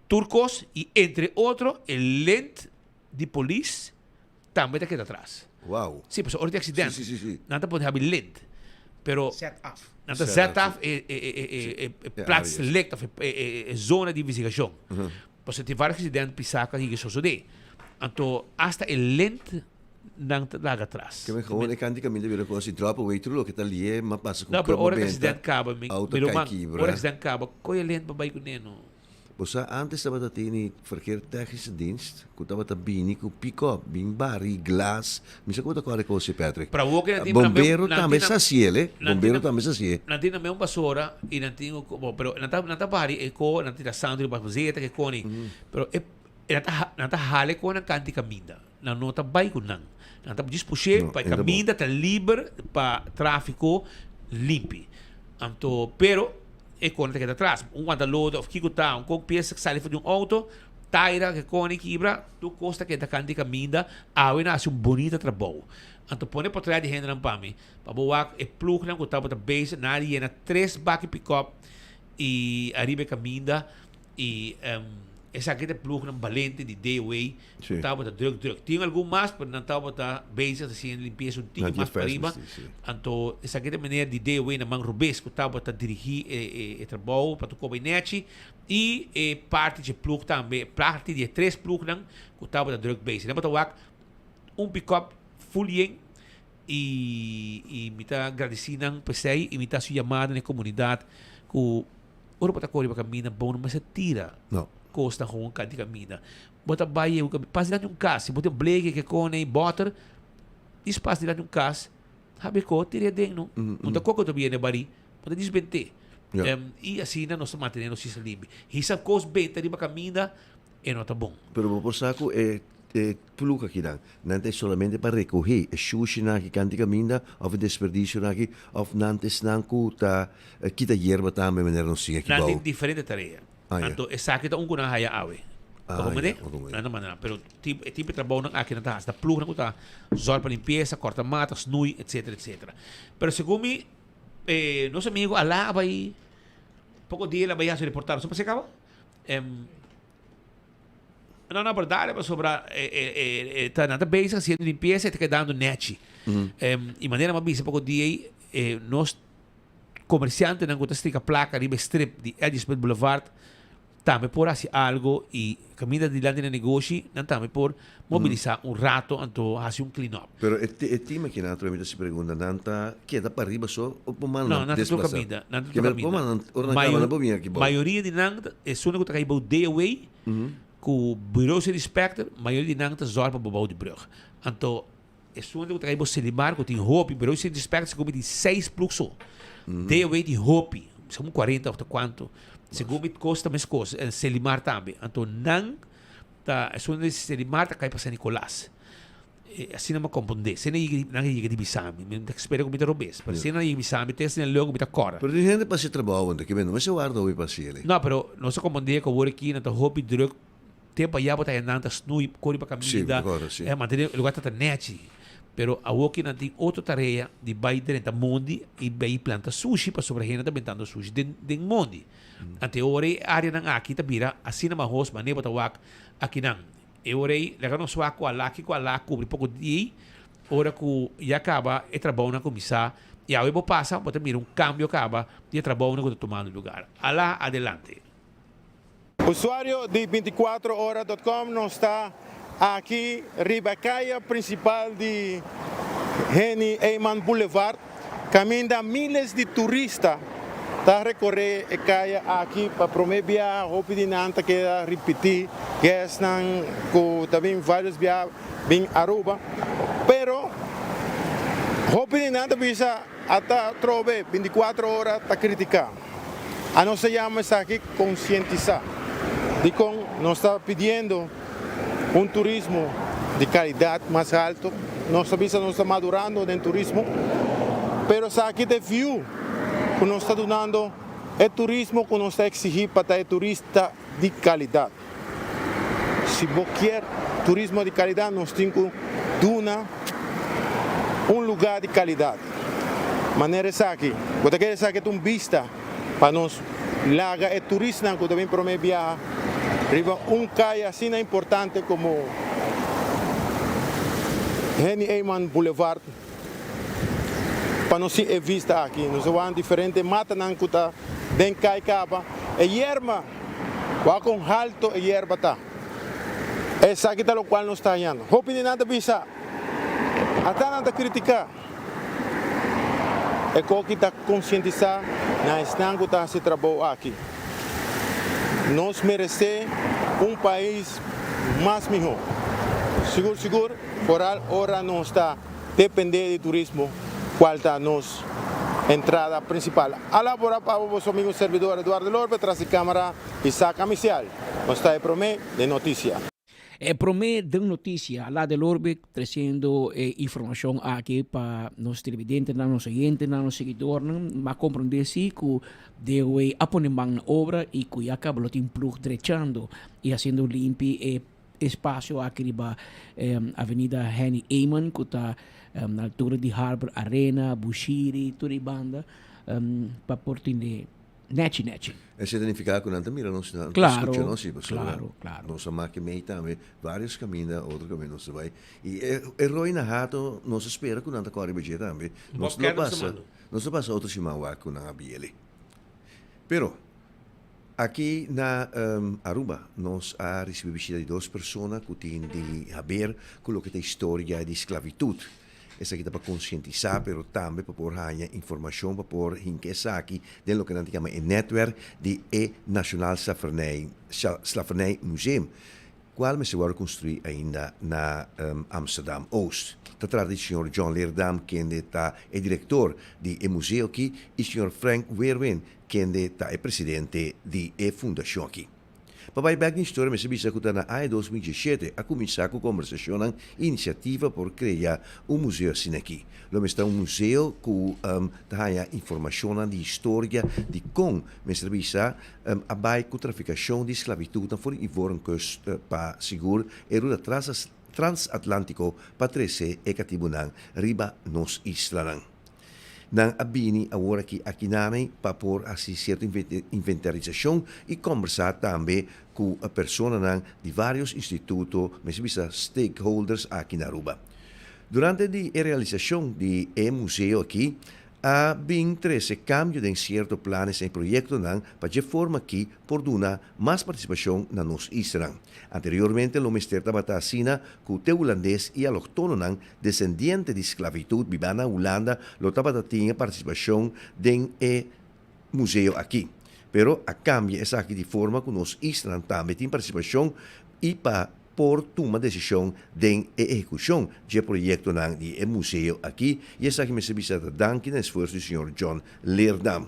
tur kos i entre otro e lent di polis tambe ta keda atras.
Wow.
Sí, pasobra ora di accident,
Sí, sí, sí, sí.
nan ta pone habi lint. Pero
Zet af.
nan ta
Zet
zet
af,
af e, e, e, e, e, e
E
plaats
áreas.
select of e, e, e, e zona di investigacion. Pasobra tin varios accident pisá ku a yega sosodé. Anto hasta e lint nan ta laga atras.
Ke men gewoon e kanti kaminda bira ku asi drop away tur loke ta lié ma pasa ku
No, pero
cuerpo
ora ku
benta,
accident kaba, mi,
auto
mi
kai
ruman,
kibra.
ora accident kaba, koy e lint pa bai kuné no.
Bo sa antes tabata tene Verkeer Technische Dienst ku tabata bini ku pick-up bin bari glas. Mi sa ku bo ta kòrda e kos ei Patrick.
Pero awor ke nan tin nan
Bombero
nan
tambe
tin
sa hasiel e.
nan tin
Bombero tambe sa hasié.
Nan tin nan un basora i nan tin bo pero nan ta nan ta bari e ko nan tira santu riba zeta ke koni. Pero e nan ta nan ta hala e konan kanti kaminda. Nan no ta bai ku nan. Nan ta djis push'é
No,
pa e
e ta bon.
kaminda ta liber pa tráfiko limpi. Anto pero e kone ta keda atras. Un wanta lodo of kiko ta, un kok piesa sali for di un outo, taira ke kone kibra, tur kos ta keda kant di kaminda. Awe nan hasi un bonita trabou. Anto pone portret di hendenan pa mi, pa bo wak e plugnan ku tabata bezig, nan a yena tres baki pikòp i ariba e kaminda. I esaki ta e plugnan balente di DOA ku tabata druk druk. Tin algun mas pero nan tabata bezig ta hasiendo limpiesa un tiki mas pariba. Anto esaki ta e meneer di DOA na man robes ku tabata dirigí e trabou pa tur koba e nechi i e parti dje plug tambe, parti di e tres plugnan ku tabata druk bezig. Nan bo ta wak un pikòp ful yen i mi ta gradisí nan p'esei i mi ta hasi un yamada na e komunidat ku Ora bo ta kore riba kaminda bo no mester tira kosnan gewoon kant di kaminda. Bo ta bai e pas dilanti un kas, si bo tin bleke ke kone i bòter, dis pas dilanti un kas, habi e ko tira e aden no. No ta koko ta biene barí, bo ta dis bent'é. I asina nos ta mantené nos isla limpi. Hisa kos benta riba kaminda e no ta bon.
Pero bo por sa ku e e plug akinan, nan ta solamente pa rekohé e shushinan aki kanti kaminda òf e desperdisionan aki òf nan ta esnan ku ta kita yerba tambe manera nos siña aki
Nan
bou?
tin diferente tarea.
Ah, ya.
Anto esaki ta un ku nan haya awe.
Ah,
Bo comprende?
ya, bo comprende.
Nan ta manda nan. Pero tip, e tipo di trabounan aki nan ta hasi. Ta plugnan ku ta zòrg pa limpiesa, kòrta mata, snui, etsetera, etsetera. Pero segun mi, eh, nos amigo Alá a bai poko dia el a bai hasi reportahe. Nos a pas'e kaba? Em. No, no, pero dale pasobra e, e, e, e ta, nan ta bezig haciendo limpieza y ta quedando nechi. Em, y manera m'a bisa poco dia ei, eh, nos comerciantenan cu ta stica placa riba e strip di Eddie Smith Boulevard tambe por haci algo y caminda dilanti nan negoshi nan tambe por mobilisa un rato anto haci un clean up.
Pero e, e team aki nan atrobe mi ta haci pregunta, nan ta keda pariba so o por manda
No,
nan
nan ta tur
desplasa?
caminda, nan ta
Ke
tur
men por
caminda.
manda nan, ora nan caba nan por bini aki bou.
Mayoria di nan, esunnan cu ta cay bou DOA, Ku Bureau City Inspector, mayoria di nan ta zòrg pa bobou di brug. Anto, esun ku ta kai bo Selimar ku tin hopi, Bureau City Inspector segun mi tin seis plug so. DOW tin hopi, segun mi kuarenta òf ta kuantu. Segun mi kos ta meskos, Selimar tambe. Anto nan ta, esun di Selimar ta kai pa San Nicolas. Asina mi a kompondé. Asina nan a yega di bisa mi. Mi ta spera ku mi ta robes. Pero asina nan a yega di bisa mi, te asina leu ku mi ta kòrda.
Pero tin hende pa hasi trabou anto, kiben no mester warda hopi pa hasi elei.
No, pero nos a kompondé ku awor aki nan ta hopi drùk. Tempu ayá bo ta haya nan ta snui, kore pa
Sí, mi
kaminda,
ta kòrda, sí.
mantené e lugar ta ta nèchi. Pero awor ki nan tin otro tarea di bai drenta mondi i bai planta sushi pasobra hende ta bentando sushi den den mondi. Anto e ora e áreanan aki ta bira asina mahos manera bo ta wak akinan. E ora ei, laga nos wak ku Alá, kiko Alá kubri poko di ei, ora ku ya kaba e trabounan kuminsá, i awe bo pasa, bo ta mira un kambio kaba di e trabounan ku ta tumando lugar. Alá adelante.
Usuario di 24 ora dot com nos ta aki riba e kaya principal di Henny Eman Boulevard caminda miles di turista ta recorre e caya aki pa prome biaha hopi di nan ta keda ripiti guestnan cu ta bin varios biaha bin Aruba pero hopi di nan ta bisa ata trobe 24 ora ta critica a nos ta yama esaki concientisa dicon nos ta pidiendo un turismo di calidad mas halto nos ta bisa nos ta madurando den turismo pero esaki ta e view. ku nos ta dunando e turismo ku nos ta eksigí pa ta e turista di kalidat. Si bo kier turismo di kalidat nos tin ku duna un lugá di kalidat. Manera esaki, bo ta kere esaki ta un bista pa nos laga e turistanan ku ta bin promé biaha riba un kaya asina importante komo Henny Eman Boulevard. Pa nos tin e vista aki, nos a wak diferente matanan ku ta den kai kaba. E yerba, wak kon halto e yerba ta. Esaki ta lokual nos ta hañando. Hopi di nan ta bisa, ata nan ta kritiká. E koki ta konsientisá na esnan ku ta hasi trabou aki. Nos meresé un pais mas mihó. Sigur sigur, foral ora nos ta dependé di turismo, kual ta nos entrada prinsipal. A labora pa abo boso amigo servidor Eduardo Lorpe tras di kamera Isaac Amicial. Nos ta e promé den notisia.
E promé den noticia, La del Orbe treciendo e informacion aki pa nos televidentenan, nos oyentenan, nos seguidornan, m'a comprende si cu DOE a pone man na obra y cu ya caba lo tin ploeg drechando y haciendo limpi e espacio aki riba Avenida Henny Eman cu ta na altura di Harbor Arena, Bushiri, tur e banda pa por tene Nechi nechi.
Esei ta nifiká ku nan ta mira nos, nan ta
Claro,
skucha nos, sí, pasobra
claro, claro.
nos a maki mei tambe, vários kaminda, otro kaminda nos ta bai. I e e roi na hato nos a spera ku nan ta kòre riba dje tambe. Nos
Bob
lo
Kerr ta
pasa,
mando.
nos lo pasa otro siman wak ku nan a bieli. Pero, aki na Aruba nos a risibí bishita di dos persona ku tin di haber ku loke ta historia di sklabitut. Esaki ta pa konsientisá pero tambe pa por haña informashon pa por hinka esaki den loke nan ta yama e nètwèrk di e Nationaal Slavernij Slavernij Museum, kual mester wòrdu konstruí ainda na Amsterdam Oost. Ta trata di señor John Leerdam kende ta e direktor di e museo aki i señor Frank Weerwind kende ta e presidente di e fundashon aki. Pa bai bek den historia mester bisa ku ta na aña 2017 a kuminsá ku kombersashonnan i inisiativa por krea un museo asina aki. Lo mester ta un museo ku ta haña informashonnan di historia di kon mester bisa a bai ku trafikashon di sklabitutnan for di Ivorenkust pa sigur e ruta transatlantiko pa trese e katibunan riba nos islanan. Nan a bini awor aki akinami pa por hasi sierto inventarisashon i kòmbersá tambe ku personanan di vários instituto, mester bisa stakeholders aki na Aruba. Durante di e realisashon di e museo aki a bin trese kambio den sierto planes en proyektonan pa dje forma aki por duna mas partisipashon na nos islanan. Anteriormente lo mester tabata asina ku te hulandes i aloktononan Desendiente di sklavitud bibá na Hulanda lo tabata tin e partisipashon den e museo aki. Pero a kambia esaki di forma ku nos islanan tambe tin partisipashon i pa por tuma desishon den e ehekushon dje proyektonan di e museo aki i esaki mester bisa ta danki na esfuerso di señor John Leerdam.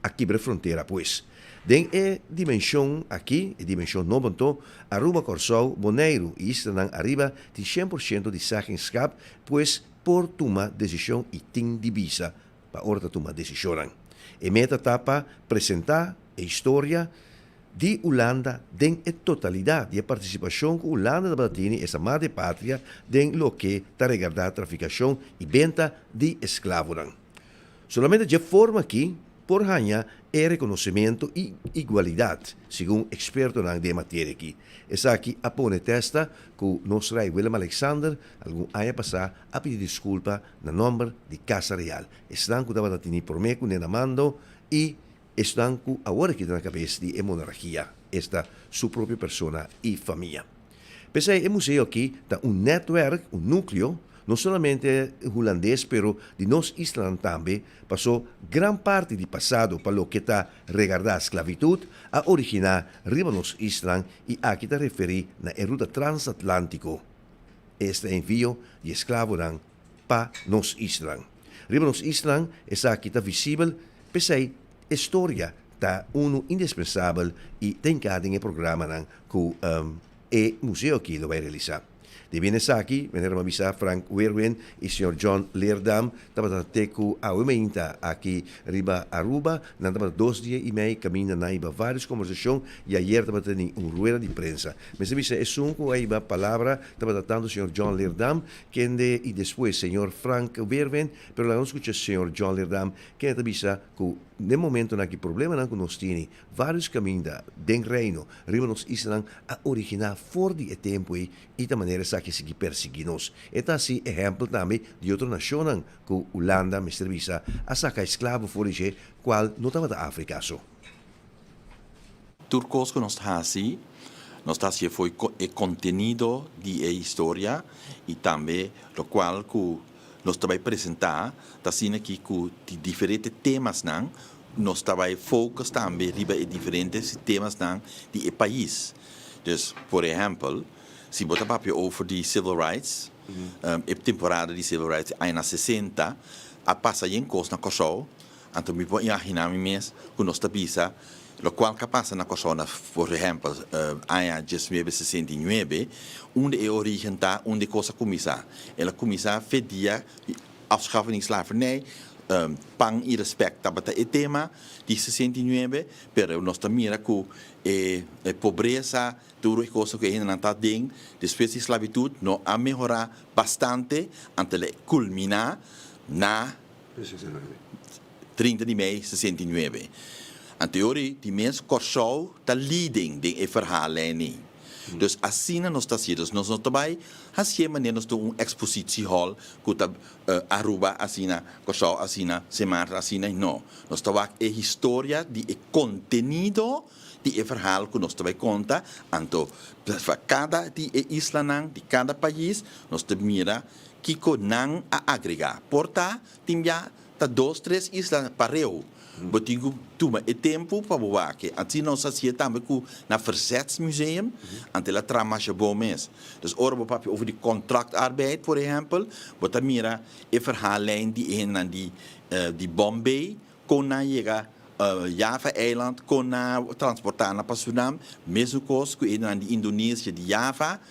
A kibra e frontera pues. Den e dimenshon aki, e dimenshon nobo anto, Aruba, Kòrsou, Boneiru i islanan ariba tin 100% di zeggenschap, pues por tuma desishon i tin di bisa pa ora ta tuma desishonnan. E meta ta pa presentá e historia di Hulanda den e totalidat di e partisipashon ku Hulanda tabata tini esa madre patria den loke ta regardá trafikashon i benta di esklavonan. Solamente dje forma aki por haña e rekonosementu i igualidat, segun ekspertonan den e materia aki. Esaki a pone testa ku nos Rei Willem-Alexander algun aña pasá a pidi diskulpa na nòmber di Casa Real, esnan ku tabata tini promé ku ne na mando i esnan ku awor aki ta na kabes di e monargia, esta su propio persona i famia. P'esei e museo aki ta un nètwèrk, un núkleo, no solamente hulandes pero di nos islanan tambe, paso gran parti di pasado pa loke ta regardá sklabitut a originá riba nos islan i aki ta referí na e ruta transatlantiko, esta envio di esklavonan pa nos islan. Riba nos islan esaki ta visibel, p'esei e storia ta unu indispensabel i ta hinká den e programanan ku e museo aki lo bai realisá. Debí na esaki, manera mi a bisa, Frank Weerwind i señor John Leerdam tabata te ku awe mainta aki riba Aruba. Nan tabata dos dia i mei kaminda nan hiba vários kombersashon i ayer tabata teni un rueda di prensa. Mester bisa esun ku a hiba palabra tabata tantu señor John Leerdam kende i despues señor Frank Weerwind, pero laga nos skucha señor John Leerdam kende ta bisa ku den momentonan aki problemanan ku nos tini Vários kaminda den Reino riba nos islanan a originá for di e tempu ei i ta manera esaki a sigui persiguí nos. E ta hasi ehèmpel tambe di otro nashonnan ku Hulanda mester bisa a saka esklabo for di dje kual no tabata Afrika so.
Tur kos ku nos ta hasi, nos ta hasié fo'i e kontenido di e historia i tambe lokual ku nos ta bai presentá ta asina ki ku di diferente temasnan. nos ta bai focus tambe riba e diferente temasnan di e pais. Dus, por ehempel, si bo ta papia over di civil rights, e temporada di civil rights añanan 60, a pasa yen kos na Kòrsou, anto mi por imagina mi mes ku nos ta bisa lokual ku a pasa na Kòrsou na, por ehempel, aña 1969, unda e origen ta, unda e kos a kuminsá. El a kuminsá fe dia di afschaffing di slavernij, pan i respect tabata e tema di 69, pero nos ta mira ku e pobresa, tur e kosnan ku e hendenan ta den despues di sklabitut no a mehorá bastante anto el a kulminá na 30 di mei 69. Anto e ora ei di mes Kòrsou ta leading den e verhaallijn ei. Dus asina nos ta hasié. Dus nos no ta bai hasié manera nos ta un expositiehall ku ta Aruba asina, Kòrsou asina, Sint Maarten asina. No. Nos ta wak e historia di e kontenido di e verhaal ku nos ta bai konta. Anto pa kada di e islanan, di kada pais, nos ta mira kiko nan a agregá. Por ta tin bia ta dos, tres isla pareu. Bo tin ku tuma e tempu pa bo wak e. Asina nos hasié tambe ku na Verzetsmuseum, anto el a traha masha bon mes. Dus ora bo papia over di contractarbeid, por ehèmpel, bo ta mira e verhaallijn di e hendenan di di Bombay, kon nan yega Java-eiland, kon nan a transportá nan pa Surinam, mesun kos ku e hendenan di Indonesia, di Java,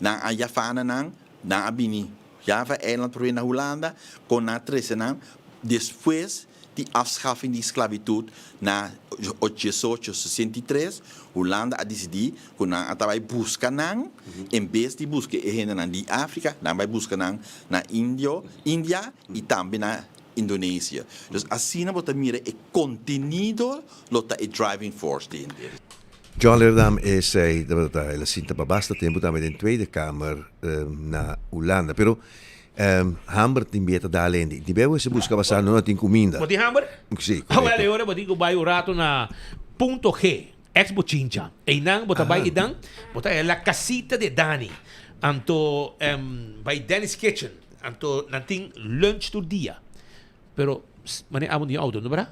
nan a yafana nan, nan a bini Java-eiland promé na Hulanda, kon nan a trese nan despues di afschaffing di sklabitut na 1863, Hulanda a disidí ku nan a ta bai buska nan, en bes di buska e hendenan di Afrika, nan bai buska nan na Indio, India i tambe na Indonesia. Dus asina bo ta mira e kontenido lo ta e driving force di henter.
John Leerdam esei tabata el a sinta pa basta tempu tambe den Tweede Kamer na Hulanda. Pero hamber tin bia ta dal hende. Tin bia bo buska basa no tin kuminda.
Bo tin hamber?
Si,
korekto. Awel e ora bo tin ku bai un rato na Punto G, ex Bochincha. Einan bo ta bai einan, bo ta la casita de Dani. Anto bai Danny's Kitchen. Anto nan tin lunch tur dia. Pero mane abo tin auto, no bra?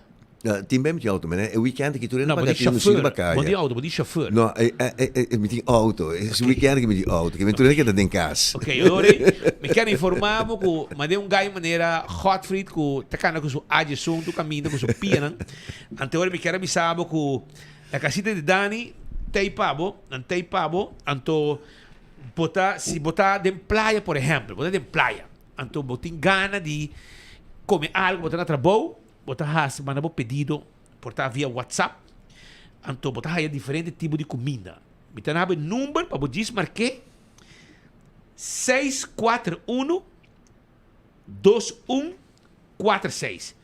Tin ben mi tin auto, mane e weekend aki tur hende
No, bo
paga
tin
tin nos ir
chauffeur.
bakaya.
Bo tin auto, bo tin chauffeur.
No, mi tin auto. Es weekend aki mi tin auto. Ke men tur hende keda den kas.
Ok, ori, mi kier informa bo ku mane un gai manera Godfried ku ta kana ku su ajesun tur kaminda ku su pianan. Ante ori mi kier a bisa bo ku la casita di Dani tei pa bo, nan tei pa bo, anto bo ta, si bo ta den playa por ehempel, bo ta den playa, anto bo tin gana di come algo, bo ta na trabou, Bo ta hasi manda bo pedido por ta via WhatsApp, anto bo ta haya diferente tipo di kuminda. Mi ta naba e number pa bo djis mark'é, 641 2146.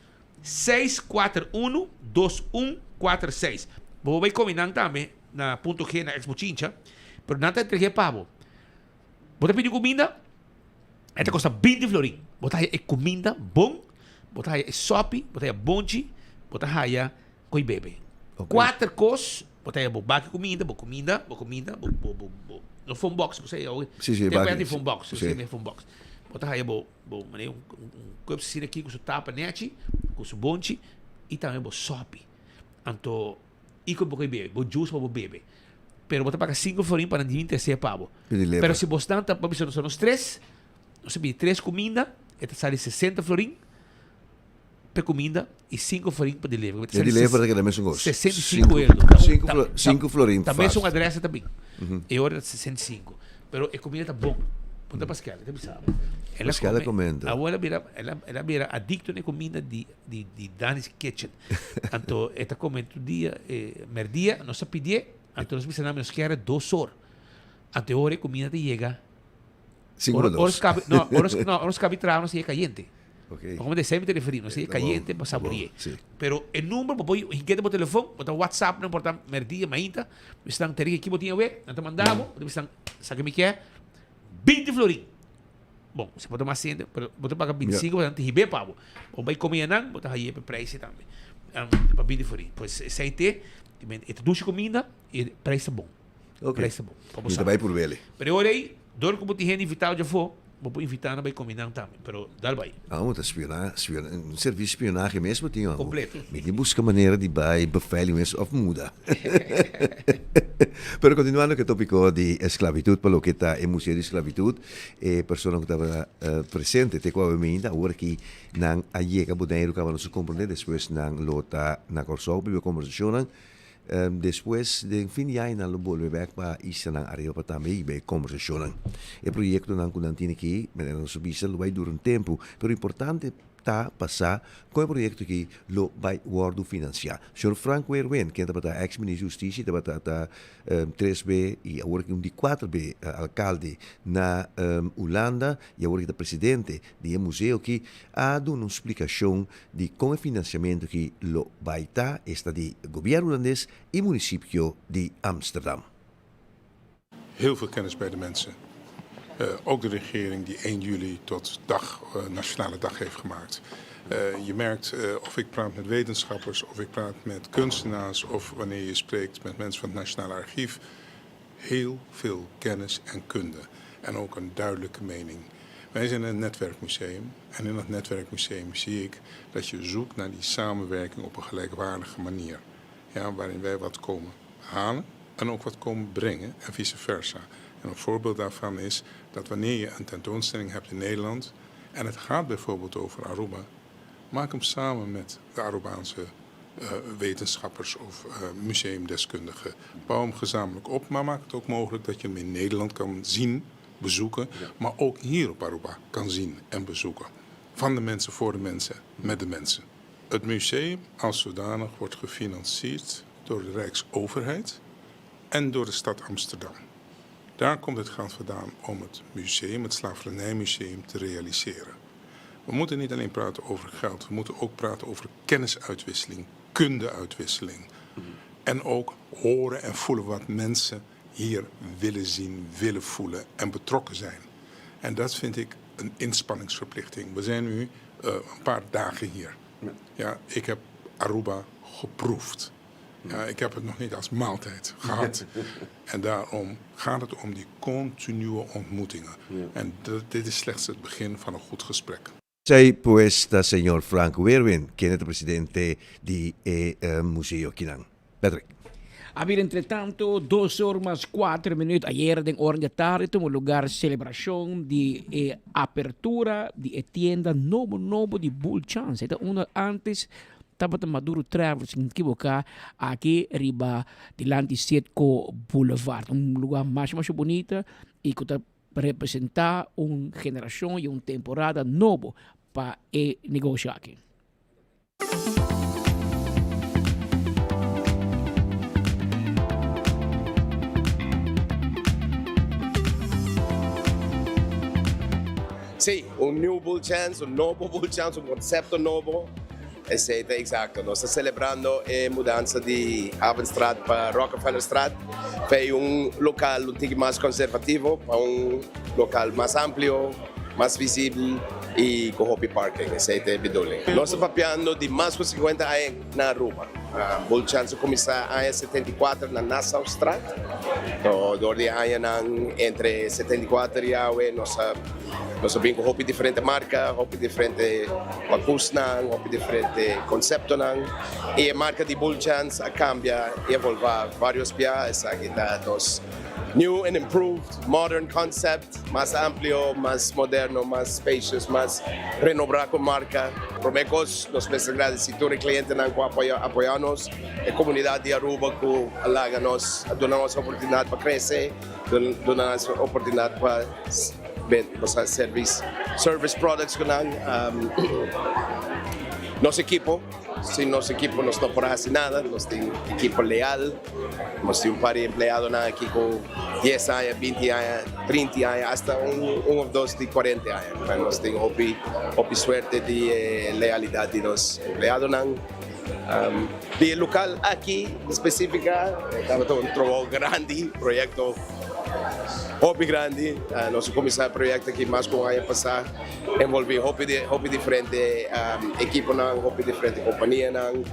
641 2146. Bo por bai kome nan tambe na Punto G na Expo Chincha, pero nan ta entreg'é pa bo. Bo ta pidi kuminda, e ta kosta 20 florin. Bo ta haya e kuminda bon, bo ta haya e sopi, bo ta haya bonchi, bo ta haya koi bebe. Kuater kos, bo ta haya bo baki kuminda, bo kuminda, bo kuminda, bo, bo, bo, bo, no phone box, bo sa haya oe.
Sí, sí,
Te
baki.
di phone box,
Sí.
sí. phone box. Bo ta haya bo, bo, mane un, un, un cup asina aki ku su tapa nechi, ku su bonchi, i tambe bo sopi. Anto, I ku bo ke bebe, bo juice pa bo bebe. Pero bo ta paga sinku florin pa nan di binti esei pa bo. Pero si bosnan ta, bo bisa nos nos tres, nos a bini tres kuminda, e ta sali 60 florin pe kuminda i sinku florin pa delivery.
E delivery ta keda mesun kos.
65 euro.
Sinku florin
Ta mesun adres ta bin. E ora ta 65. Pero e comida ta bon. Punta Pascal, ta bisa bo.
Pascal a comenta.
Awor el a bira, el a bira adicto na e comida di di di Dani's Kitchen. Anto e ta come tur dia, e merdia nos a pidié, anto nos bisa nan nos kier dos or. Anto e ora e comida ta yega.
Cinco
Ora,
pa
ora
dos.
cabe, no, ora, no, ora nos cabe traha nos yega cayente.
Ok.
Como de sempre te referi, nos yega
Ta bon,
cayente pa
ta bon,
saboreé.
sí.
Pero e number bo por hinkete bo telefon, bo ta WhatsApp nan por ta merdia, mainta, bisa nan Terica ki bo tin awe, nan ta manda bo, bo ta bisa nan sa ke mi kier, 20 florin. Bon, si bo ta mas hende, pero bo ta paga 25 pa nan ta hib'é pa bo. Bo bai come anan, bo ta haye pa prijs tambe. Um, pa bini for Pues esei te, e ta dushi comida, e prijs ta bon.
Ok.
Prijs ta bon. Pa bo
Mi ta
sa.
bai probele.
Pero e ora ei, dor ku bo tin hende invitado djafó, Bo por invitá nan bai komi nan tambe, pero dal bai.
Amo ta spiona, spiona, un servicio spionahe mes bo tin amo.
Completo.
Mi tin busca manera di bai beveiling mes of muda. Pero continuando cu e topico di esclavitud pa loke ta e Museo di Esclavitud, e persona cu tabata presente te cu awe mainta, awor aki nan a yega Boneiru caba nos a comprende, despues nan lo ta na Corsou pa biba conversacionnan. Despues den fin di aña nan lo bolbe bek pa islanan ariba pa tambe hiba e kombersashonnan. E proyektonan ku nan tin aki, manera nos a bisa, lo bai dura un tempu, pero importante ta pa sa kon e proyekto aki lo bai wòrdu finansiá. Señor Frank Weerwind, ken tabata eks minister di Hustisia, tabata ta tres be i awor aki un di kuater be alkalde na Hulanda i awor aki ta presidente di e museo aki, a duna un splikashon di kon e finansiamentu ki lo bai ta, esta di gobièrnu hulandes i munisipio di Amsterdam.
Heel veel kennis bij de mensen. Ook de regering die 1 juli tot dag, nationale dag heeft gemaakt. Je merkt of ik praat met wetenschappers, of ik praat met kunstenaars, of wanneer je spreekt met mensen van het Nationale Archief. Heel veel kennis en kunde en ook een duidelijke mening. Wij zijn een netwerkmuseum en in dat netwerkmuseum zie ik dat je zoekt naar die samenwerking op een gelijkwaardige manier. Ja, waarin wij wat komen halen en ook wat komen brengen en vice versa. En een voorbeeld daarvan is dat wanneer je een tentoonstelling hebt in Nederland en het gaat bijvoorbeeld over Aruba, maak hem samen met de Arubaanse wetenschappers of museumdeskundigen. Bouw hem gezamenlijk op, maar maak het ook mogelijk dat je hem in Nederland kan zien, bezoeken, maar ook hier op Aruba kan zien en bezoeken. Van de mensen, voor de mensen, met de mensen. Het museum als zodanig wordt gefinancierd door de Rijksoverheid en door de stad Amsterdam. Daar komt het geld vandaan om het museum, het Slavernijmuseum, te realiseren. We moeten niet alleen praten over geld, we moeten ook praten over kennisuitwisseling, kundeuitwisseling. En ook horen en voelen wat mensen hier willen zien, willen voelen en betrokken zijn. En dat vind ik een inspanningsverplichting. We zijn nu eh, een paar dagen hier. Ja, ik heb Aruba geproefd. Ja, ik heb het nog niet als maaltijd gehad. en daarom gaat het om die continue ontmoetingen. En dit is slechts het begin van een goed gesprek.
Esei pues ta señor Frank Weerwind, kende ta presidente di e museo akinan. Patrick.
A bira entretanto dos or mas cuater minuut ayera den ora di atardi tuma lugar celebracion di e apertura di e tienda nobo nobo di Bull Chance. E ta unda antes Tabata Maduro Travel, si no ekiboká, aki riba dilanti Citgo Boulevard. Un lugá masha masha bunita i ku ta representá un generashon i un temporada nobo pa e negosio aki.
Sí, un new Bull Chance, un nobo Bull Chance, un concepto nobo. Esey ta exacto. Nos ta celebrando e mudanza di Havenstraat pa Rockefellerstraat pa un local un tiki mas conservativo pa un local mas amplio, mas visibel y cu hopi parking. Esey ta e bedoeling. Nos ta papiando di mas cu 50 aña na Aruba. Bull Chance a cuminsa aña 74 na Nassaustraat. Door di e añanan entre 74 y awe nos a Nos a bin ku hopi diferente marka, hopi diferente pakusnan, hopi diferente konseptonan i e marka di Bull Chance a kambia i evolvá vários bia. Esaki ta nos new and improved modern concept, mas amplio, mas moderno, mas spacious, mas renobrá ku marka. Promé kos nos mester gradisí tur e klientenan ku a apoyá nos, e komunidat di Aruba ku a laga nos, a duna nos oportunidat pa krese. Duna nan oportunidad pa bende service service products cu nan. Nos ekipo, sin nos ekipo nos no por haci nada, nos tin ekipo leal, nos tin un par di empleadonan aki cu dies aña, binti aña, trinta aña, hasta un of dos di cuarenta aña. Nos tin hopi hopi suerte di e lealidad di nos empleadonan. Di e local aki specifica tabata un trabou grandi, proyecto hopi grandi. Nos a cuminsa e proyecto aki mas cu un aña pasa, envolvi hopi hopi diferente ekiponan, hopi diferente companianan.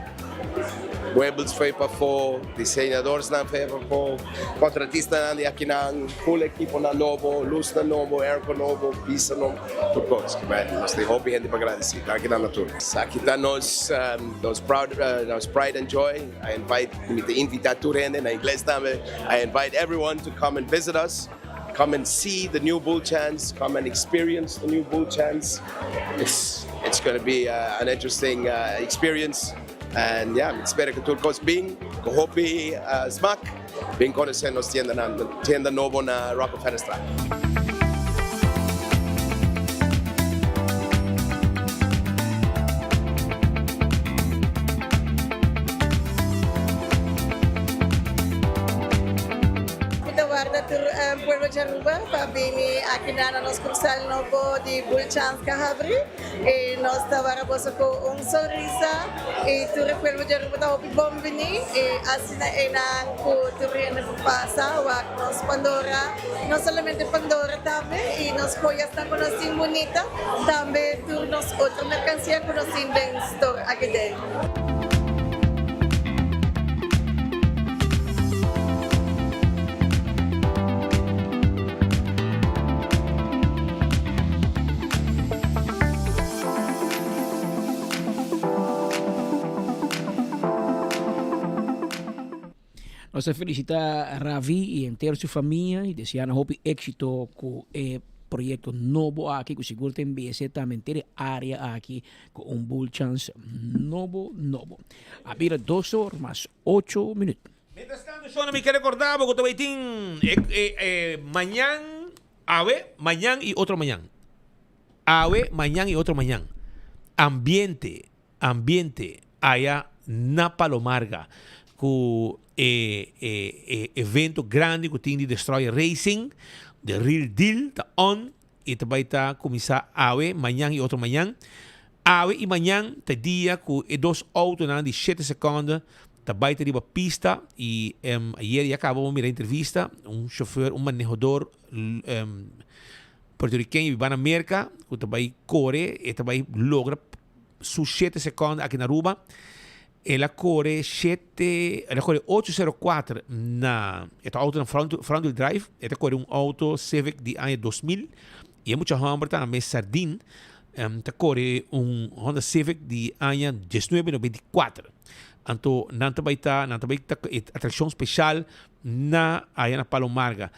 Muebles fo'i pafó, diseñadorsnan fo'i pafó, kontratistanan di akinan, full ekiponan nobo, lusnan nobo, airco nobo, pisa nobo, tur kos. Nos tin hopi hende pa gradisí. Danki nan na tur. Esaki ta nos nos proud nos pride and joy. I invite, mi ta invitá tur hende, na ingles tambe, I invite everyone to come and visit us. Come and see the new Bull Chance, come and experience the new Bull Chance. It's, it's going to be uh, an interesting uh, experience. And yeah, mi spera ku tur kos bin, ku hopi uh, smak, bin konosé nos tienda, na, tienda nobo na Rockefellerstraat.
Mi ta warda tur pueblo di Aruba pa bini aki na na nos cursal nobo di Bulchans Cahabri y nos ta wara boso cu un sonrisa y tur e pueblo di Aruba ta hopi bon bini y asina eynan cu tur hende por pasa wak nos Pandora no solamente Pandora tambe y nos joyasnan cu nos tin bunita tambe tur nos otro mercancia cu nos tin den store aki den.
Nos ta felicita Ravi y henter su famia y desea nan hopi exito cu e proyecto nobo aki cu sigur ta embellece tambe henter e area aki Cu un bul chans nobo nobo. A bira dos or mas ocho minuut.
Mientras tanto shona mi ke recorda bo cu ta bay tin e mañan, awe, mañan y otro mañan. Awe, mañan y otro mañan. Ambiente, ambiente aya na Palo Marga cu e e evento grandi cu tin di Destroyer Racing, the real deal ta on. E ta bai ta kuminsá awe, mañan i otro mañan. Awe i mañan ta e dia ku e dos outonan di shete sekònde ta bai ta riba pista i ayer ya kaba bo mira entrevista un shofèr, un manehador puertorikeño biba na Merka ku ta bai kore, e ta bai logra su shete sekònde aki na Aruba. El a kore shete, el a kore ocho sero kuater na, e ta auto na front, front wheel drive, e ta kore un auto Civic di aña 2000 y e mucha homber tambe Sardin ta kore un Honda Civic di aña 1994. Anto nan ta bai ta, nan ta bai ta e atraccion special na aya na Palo Marga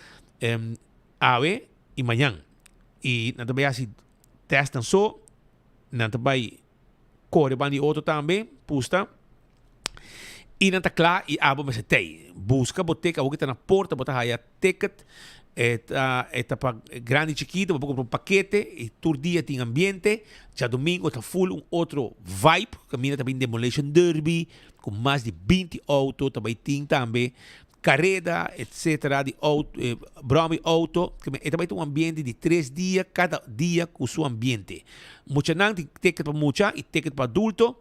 awe y mañan. Y nan ta bai haci test nan so, nan ta bai Kore ban di otro tambe, pusta. I nan ta kla i abo mester tei. Buska bo ticket, abo ki ta na porta bo ta haya ticket. E ta e ta pa grandi i chikito, bo por kumpra un pakete i tur dia tin ambiente. Djadumingo ta full un otro vibe, kaminda ta bin Demolition Derby ku mas di binti auto ta bai tin tambe. Careda etcetera di auto brommy auto e ta bai ta un ambiente di tres dia cada dia cu su ambiente muchanan tin ticket pa mucha y ticket pa adulto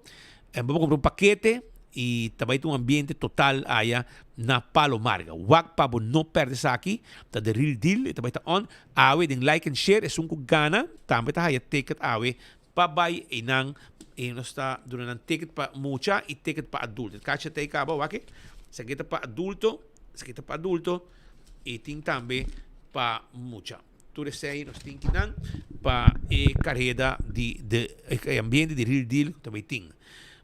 bo por cumpra un pakete y ta bai ta un ambiente total aya na Palo Marga wak pa bo no perde esaki ta the real deal e ta bai ta on awe den like and share esun cu gana tambe ta haya ticket awe Pa bai einan e nos ta duna nan ticket pa mucha y ticket pa adulto. E kacha ta ei kaba wak e. Esaki ta pa adulto, esaki ta pa adulto y tin tambe pa mucha. Tur esei nos tin kinan pa e kareda di de e ambiente di Real Deal ku ta bai tin.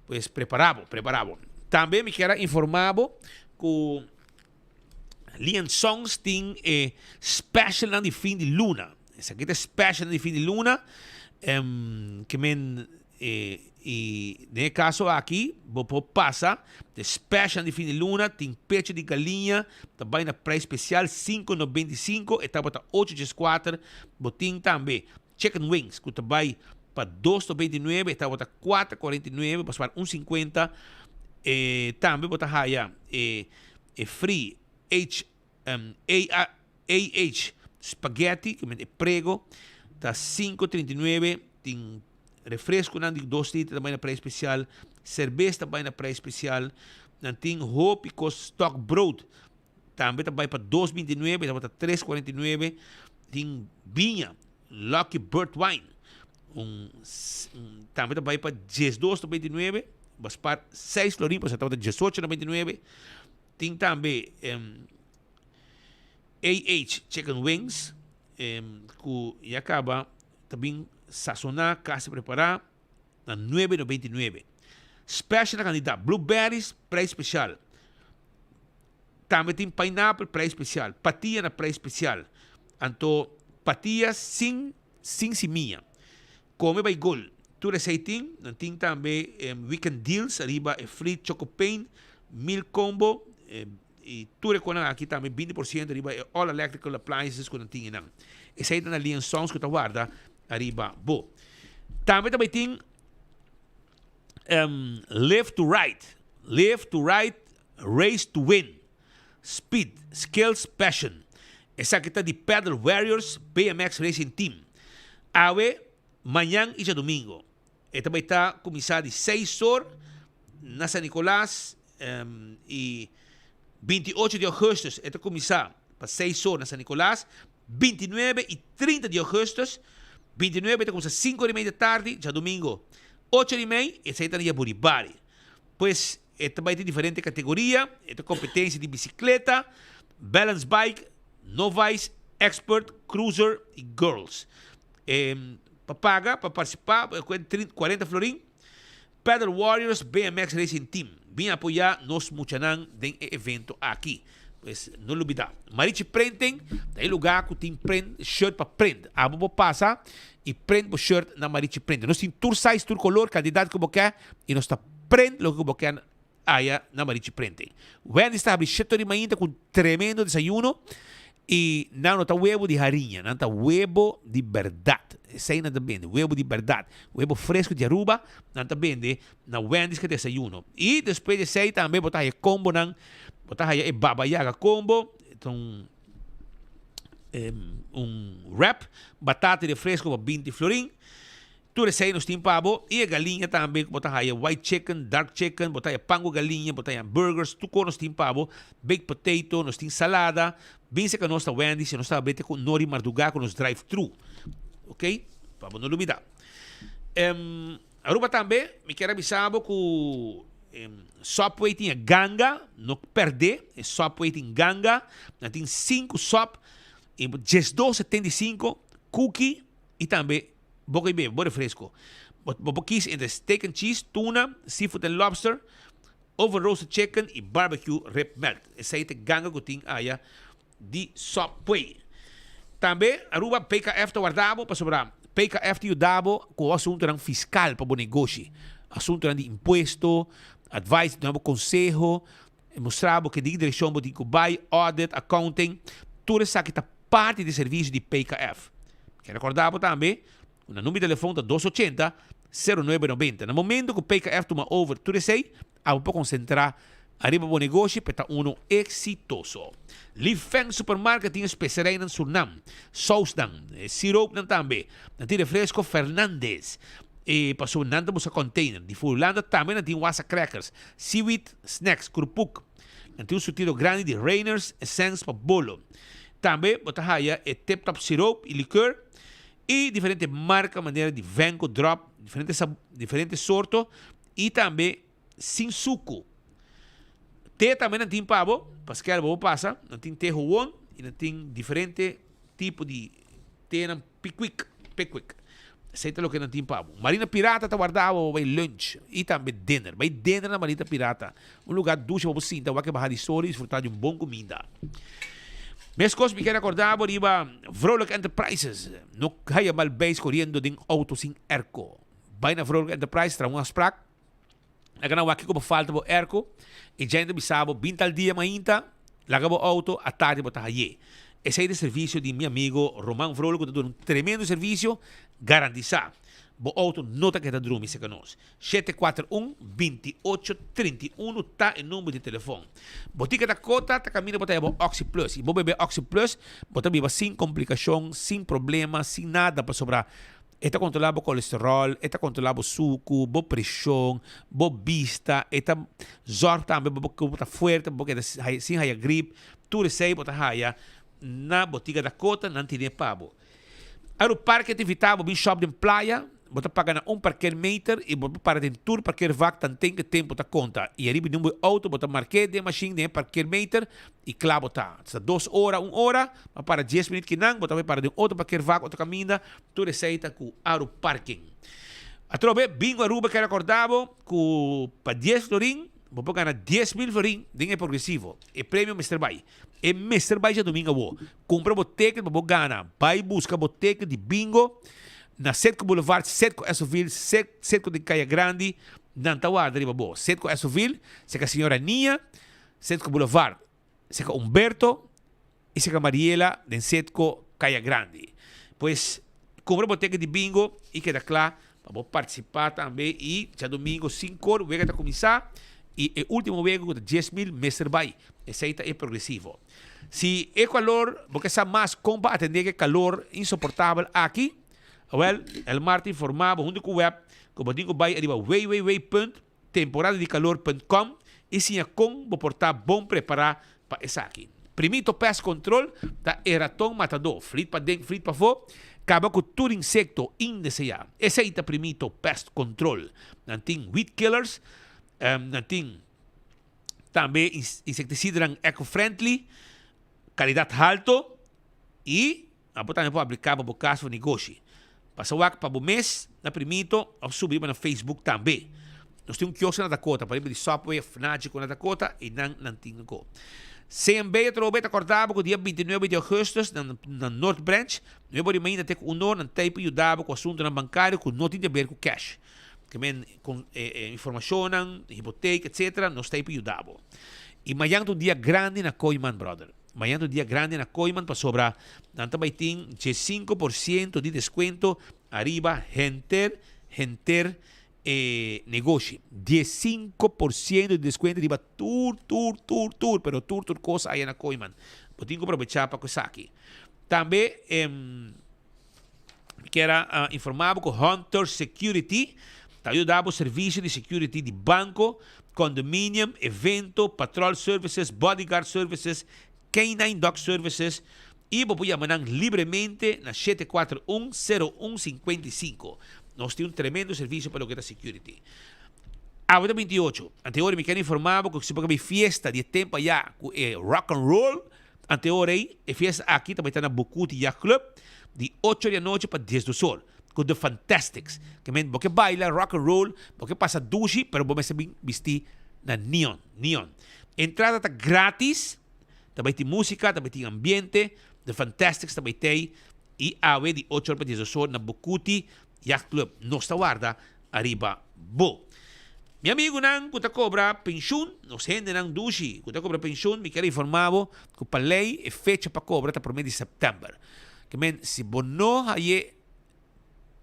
Pues prepara bo, prepara bo. Tambe mi kier a informa bo ku Lian Songs tin e specialnan di fin di luna. Esaki ta e specialnan di fin di luna. Ke men e i den e kaso aki bo por pasa e specialnan di fin di luna tin pecho di galiña ta bai na prijs special 5.95 e tabata 8.84 bo tin tambe chicken wings ku ta bai pa 2.99 e tabata 4.49 bo spar 1.50 e tambe bo ta haya e E free H A AH spaghetti, ke men e prego, ta 5.39, tin refresconan di 2 liter ta bai na prijs special, cerbes ta bai na prijs special, nan tin hopi kos stock brood tambe ta bai pa 2.29, tabata 3.49, tin biña Lucky Bird Wine, un, un tambe ta bai pa 12.29. Bo a spar seis florin pasobra tabata 18,99. Tin tambe AH Chicken Wings ku ya kaba ta bin sasoná, kasi prepará na 9,99. Special na kandidat, blueberries prijs special. Tambe tin pineapple prijs special, patia na prijs special. Anto patia sin sin simia. Come bay gol. Tur esey tin. Nan tin tambe weekend deals ariba e free choco pain, meal combo y tur e conan aki tambe 20% ariba e all electrical appliances cu nan tin enan. Esey ta na Lee and Sons cu ta warda ariba bo. Tambe ta bay tin Live to Ride, Live to Ride, Race to Win, Speed, Skills, Passion. Esaki ta di Pedal Warriors BMX Racing Team. Awe, mañan y djadomingo. E ta bay ta cuminsa di seis or na San Nicolas y 28 di augustus e ta cuminsa pa seis or na San Nicolas, 29 y 30 di augustus, 29 e ta cuminsa cinco or y media di tardi, djadomingo ocho or y mei, esey ta na Yaburibari. Pues e ta bai tin diferente categoria, e ta competencia di bicicleta, balance bike, novice, expert, cruiser y girls. E pa paga pa participa bo e 40 florin. Pedal Warriors BMX Racing Team bin apoya nos muchanan den e evento aki. Pues no lubida, Marichi Printing ta e lugar cu tin print shirt pa print. Abo bo pasa y print bo shirt na Marichi Printing. Nos tin tur size, tur color, cantidad cu bo ke y nos ta print loke cu bo ke aya na Marichi Printing. Wendy's ta habri shete di mainta cu un tremendo desayuno y nan no ta webo di hariña, nan ta webo di berdad. Esey nan ta bende, webo di berdad. Webo fresco di Aruba nan ta bende na Wendy's cu desayuno. Y despues di esey tambe bo ta haya combonan, bo ta haya e Baba Yaga combo, ta un un wrap, batata y refresco pa binti florin. Tur esei nos tin pa bo y e galiña tambe cu bo ta haya white chicken, dark chicken, bo ta haya pan cu galiña, bo ta haya burgers, tur cos nos tin pa bo, baked potato, nos tin salada, bin cerca nos ta Wendy's y nos ta abrete cu nori marduga cu nos drive thru, ok, pa bo no lubida. Aruba tambe mi kier a bisa bo cu Subway tin e ganga, no perde, e Subway tin ganga, nan tin cinco sub, y diesdos 75 cookie y tambe Bo ke bebe bo refresco. Bo por kis entre steak and cheese, tuna, seafood and lobster, oven roasted chicken y barbecue rib melt. Esey ta e ganga cu tin aya di Subway. Tambe Aruba PKF ta warda bo pasobra PKF ta yuda bo cu asuntonan fiscal pa bo negoshi. Asuntonan di impuesto, advice, duna bo conseho, mustra bo ke di direccion bo tin cu bay, audit, accounting. Tur esaki ta parti di servicio di PKF. Ke recorda bo tambe cu nan number di telefon ta dos ochenta, sero nuebe nobenta. Na momento cu PKF tuma over tur esey, abo por concentra ariba bo negoshi pa e ta uno exitoso. Li Feng Supermarket tin e specereynan Surnam, sausnan, e siroopnan tambe. Nan tin refresco Fernandez. E pasobra nan ta busca container. Di Furulanda tambe nan tin wasa crackers, seaweed snacks, kurpuk. Nan tin un surtido grandi di Reiners Essence pa bolo. Tambe bo ta haya e Tip Top Siroop y liqueur y diferente marca manera di Venco Drop, diferente diferente sorto y tambe sin sucu. Te tambe nan tin pa bo, paskel bo por pasa, nan tin te howon y nan tin diferente tipo di tenan Pickwick, Pickwick. Esei ta loke nan tin pa bo. Marina Pirata ta warda bo pa bai lunch y tambe dinner. Bai dinner na Marina Pirata. Un lugar dushi pa bo sinta wak e baha di sol y disfruta di un bon cuminda. Mescos mi kier acorda bo riba Vrolijk Enterprises. No haya mal beis coriendo den auto sin airco. Bai na Vrolijk Enterprises traha un afspraak. Laga nan wak kico bo falta bo airco y djai nan ta bisa bo bin tal dia mainta laga bo auto atardi bo ta haye. Esey ta e servicio di mi amigo Roman Vrolijk cu ta duna un tremendo servicio garantisa. Bo auto no ta keda drumi cerca nos. 741 28 31 ta e number di telefon. Botica Dakota ta caminda bo ta haya bo Oxi Plus y bo bebe Oxi Plus bo ta biba sin complicacion, sin problema, sin nada pasobra e ta controla bo colesterol, e ta controla bo sucu, bo presion, bo bista, e ta zorg tambe bo bo ta fuerte, bo keda sin haya grip, tur esey bo ta haya na Botica Dakota nan tine pa bo. Aruparke ta invita bo bin shop den playa. bo ta paga na un parkeermeter y bo por para den tur parkeervak tanten ke tempo ta konta. Y ariba di un bo auto bo ta mark'é den e mashin den e parkeermeter y kla bo ta. Si ta dos ora, un ora, bo a para dies minuut kinan, bo ta bai para den otro parkeervak, otro kaminda, tur esei ta ku Aru Parking. Atrobe, Bingo Aruba ke rakorda bo ku pa dies florin bo por gana 10,000 florin den e progresivo. E premio mester bai. E mester bai djadumingu awo. Kumpra bo ticket pa bo gana. Bai buska bo ticket di bingo na Setco Boulevard, Setco Esoville, Setco den Kaya Grandi. Nan ta warda riba bo. Setco Esoville, serka señora Nia, Setco Boulevard, serka Humberto y serka Mariela den Setco Kaya Grandi. Pues kumpra bo ticket di bingo y keda kla pa bo participa tambe y djadumingo sinkor wega ta cuminsa y e ultimo wega cu ta 10,000 mester bay. Esey ta e progresivo. Si e calor, bo ke sa mas con pa atende ke calor insoportabel aki? Awel, Elmar ta informa bo hunto cu web cu bo tin cu bay ariba www.temporadadicalor.com y siña con bo por ta bon prepara pa esaki. Primito Pest Control ta e raton matadó, flit paden, flit pafó, kaba ku tur insekto indeseá. Esei ta Primito Pest Control. Nan tin weed killers, nan tin tambe insektisidanan eco-friendly, kalidat halto i nan por tambe por apliká pa bo kas òf negoshi. Pasa wak pa bo mes na Primito òf subi riba nan Facebook tambe. Nos tin un kiosk na Dakota, pariba di Subway of Nagico na Dakota i nan nan tin ako. CMB atrobe ta kòrda bo ku dia 29 di augustus na na North Branch, nuebe ora i mainta te ku un or nan ta ei pa yuda bo ku asuntunan bankario ku no tin di aber ku cash. Ke men kon informashonnan, hipotek etcetera nos ta ei pa yuda bo. I mañan ta un dia grandi na Kooiman brother. Mañan ta un dia grandi na Kooiman pasobra nan ta bai tin 15% di deskuento ariba henter henter e negoshi. 15% di deskuento riba tur tur tur tur pero tur tur kos aya na Kooiman. Bo tin ku probechá pa ku esaki. Tambe mi kier a informá bo ku Hunter Security ta yuda bo servisio di security di banko, condominium, evento, patrol services, bodyguard services, K-nine dog services y bo por yama nan libremente na 741 01 55. Nos tin un tremendo servicio pa loke ta security. Awe ta 28. Anteora mi kier informa bo cu si bo ke bay fiesta di e tempo aya cu e rock and roll, anteora ey e fiesta aki ta bay ta na Bucuti Yacht Club di ocho di anochi pa dies dos or cu The Fantastics. Ke men bo ke baila rock and roll, bo ke pasa dushi pero bo mester bin bisti na neon, neon. Entrada ta gratis, ta bai tin músika, ta bai tin ambiente, The Fantastics ta bai tei i awe di ocho or pa diesdos or na Bucuti Yacht Club. Nos ta warda ariba bo. Mi amigunan ku ta kobra penshun, nos hendenan dushi ku ta kobra penshun, mi kier informá bo ku pa lei e fecha pa kobra ta promé di sèptèmber. Ke men si bo no haye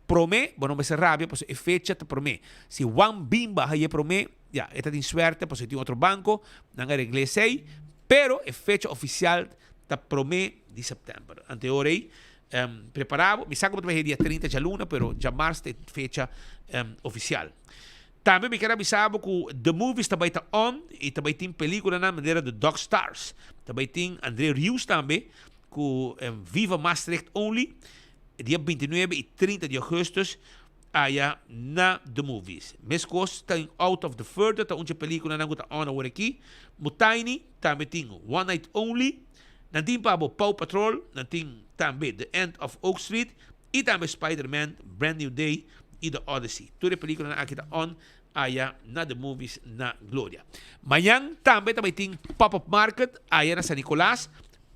promé, bo no mester rabia pasobra e fecha ta promé. Si Juan Bimba haye promé, ya, e ta tin suerte pasobra e tin otro banko, nan a regl'é esei, pero e fecha ofisial ta promé di sèptèmber. Ante ora ei, prepará bo. Mi sa ku bo ta bai haye dia 30 djaluna, pero djamars ta e fecha ofisial. Tambe mi kier a bisa bo ku The Movies ta bai ta on i ta bai tin pelíkulanan manera The Dog Stars. Ta bai tin André Rius tambe ku Viva Maastricht Only dia 29 i 30 di augustus aya na The Movies. Meskos ta in Out of the Further ta un dje pelíkulanan ku ta on awor aki. Mutaini tambe tin One Night Only. Nan tin pa bo Paw Patrol, nan tin tambe The End of Oak Street i tambe Spider-Man, Brand New Day i The Odyssey. Tur e pelíkulanan aki ta on aya na The Movies na Gloria. Mañan tambe ta bai tin Pop-Up Market aya na San Nicolas.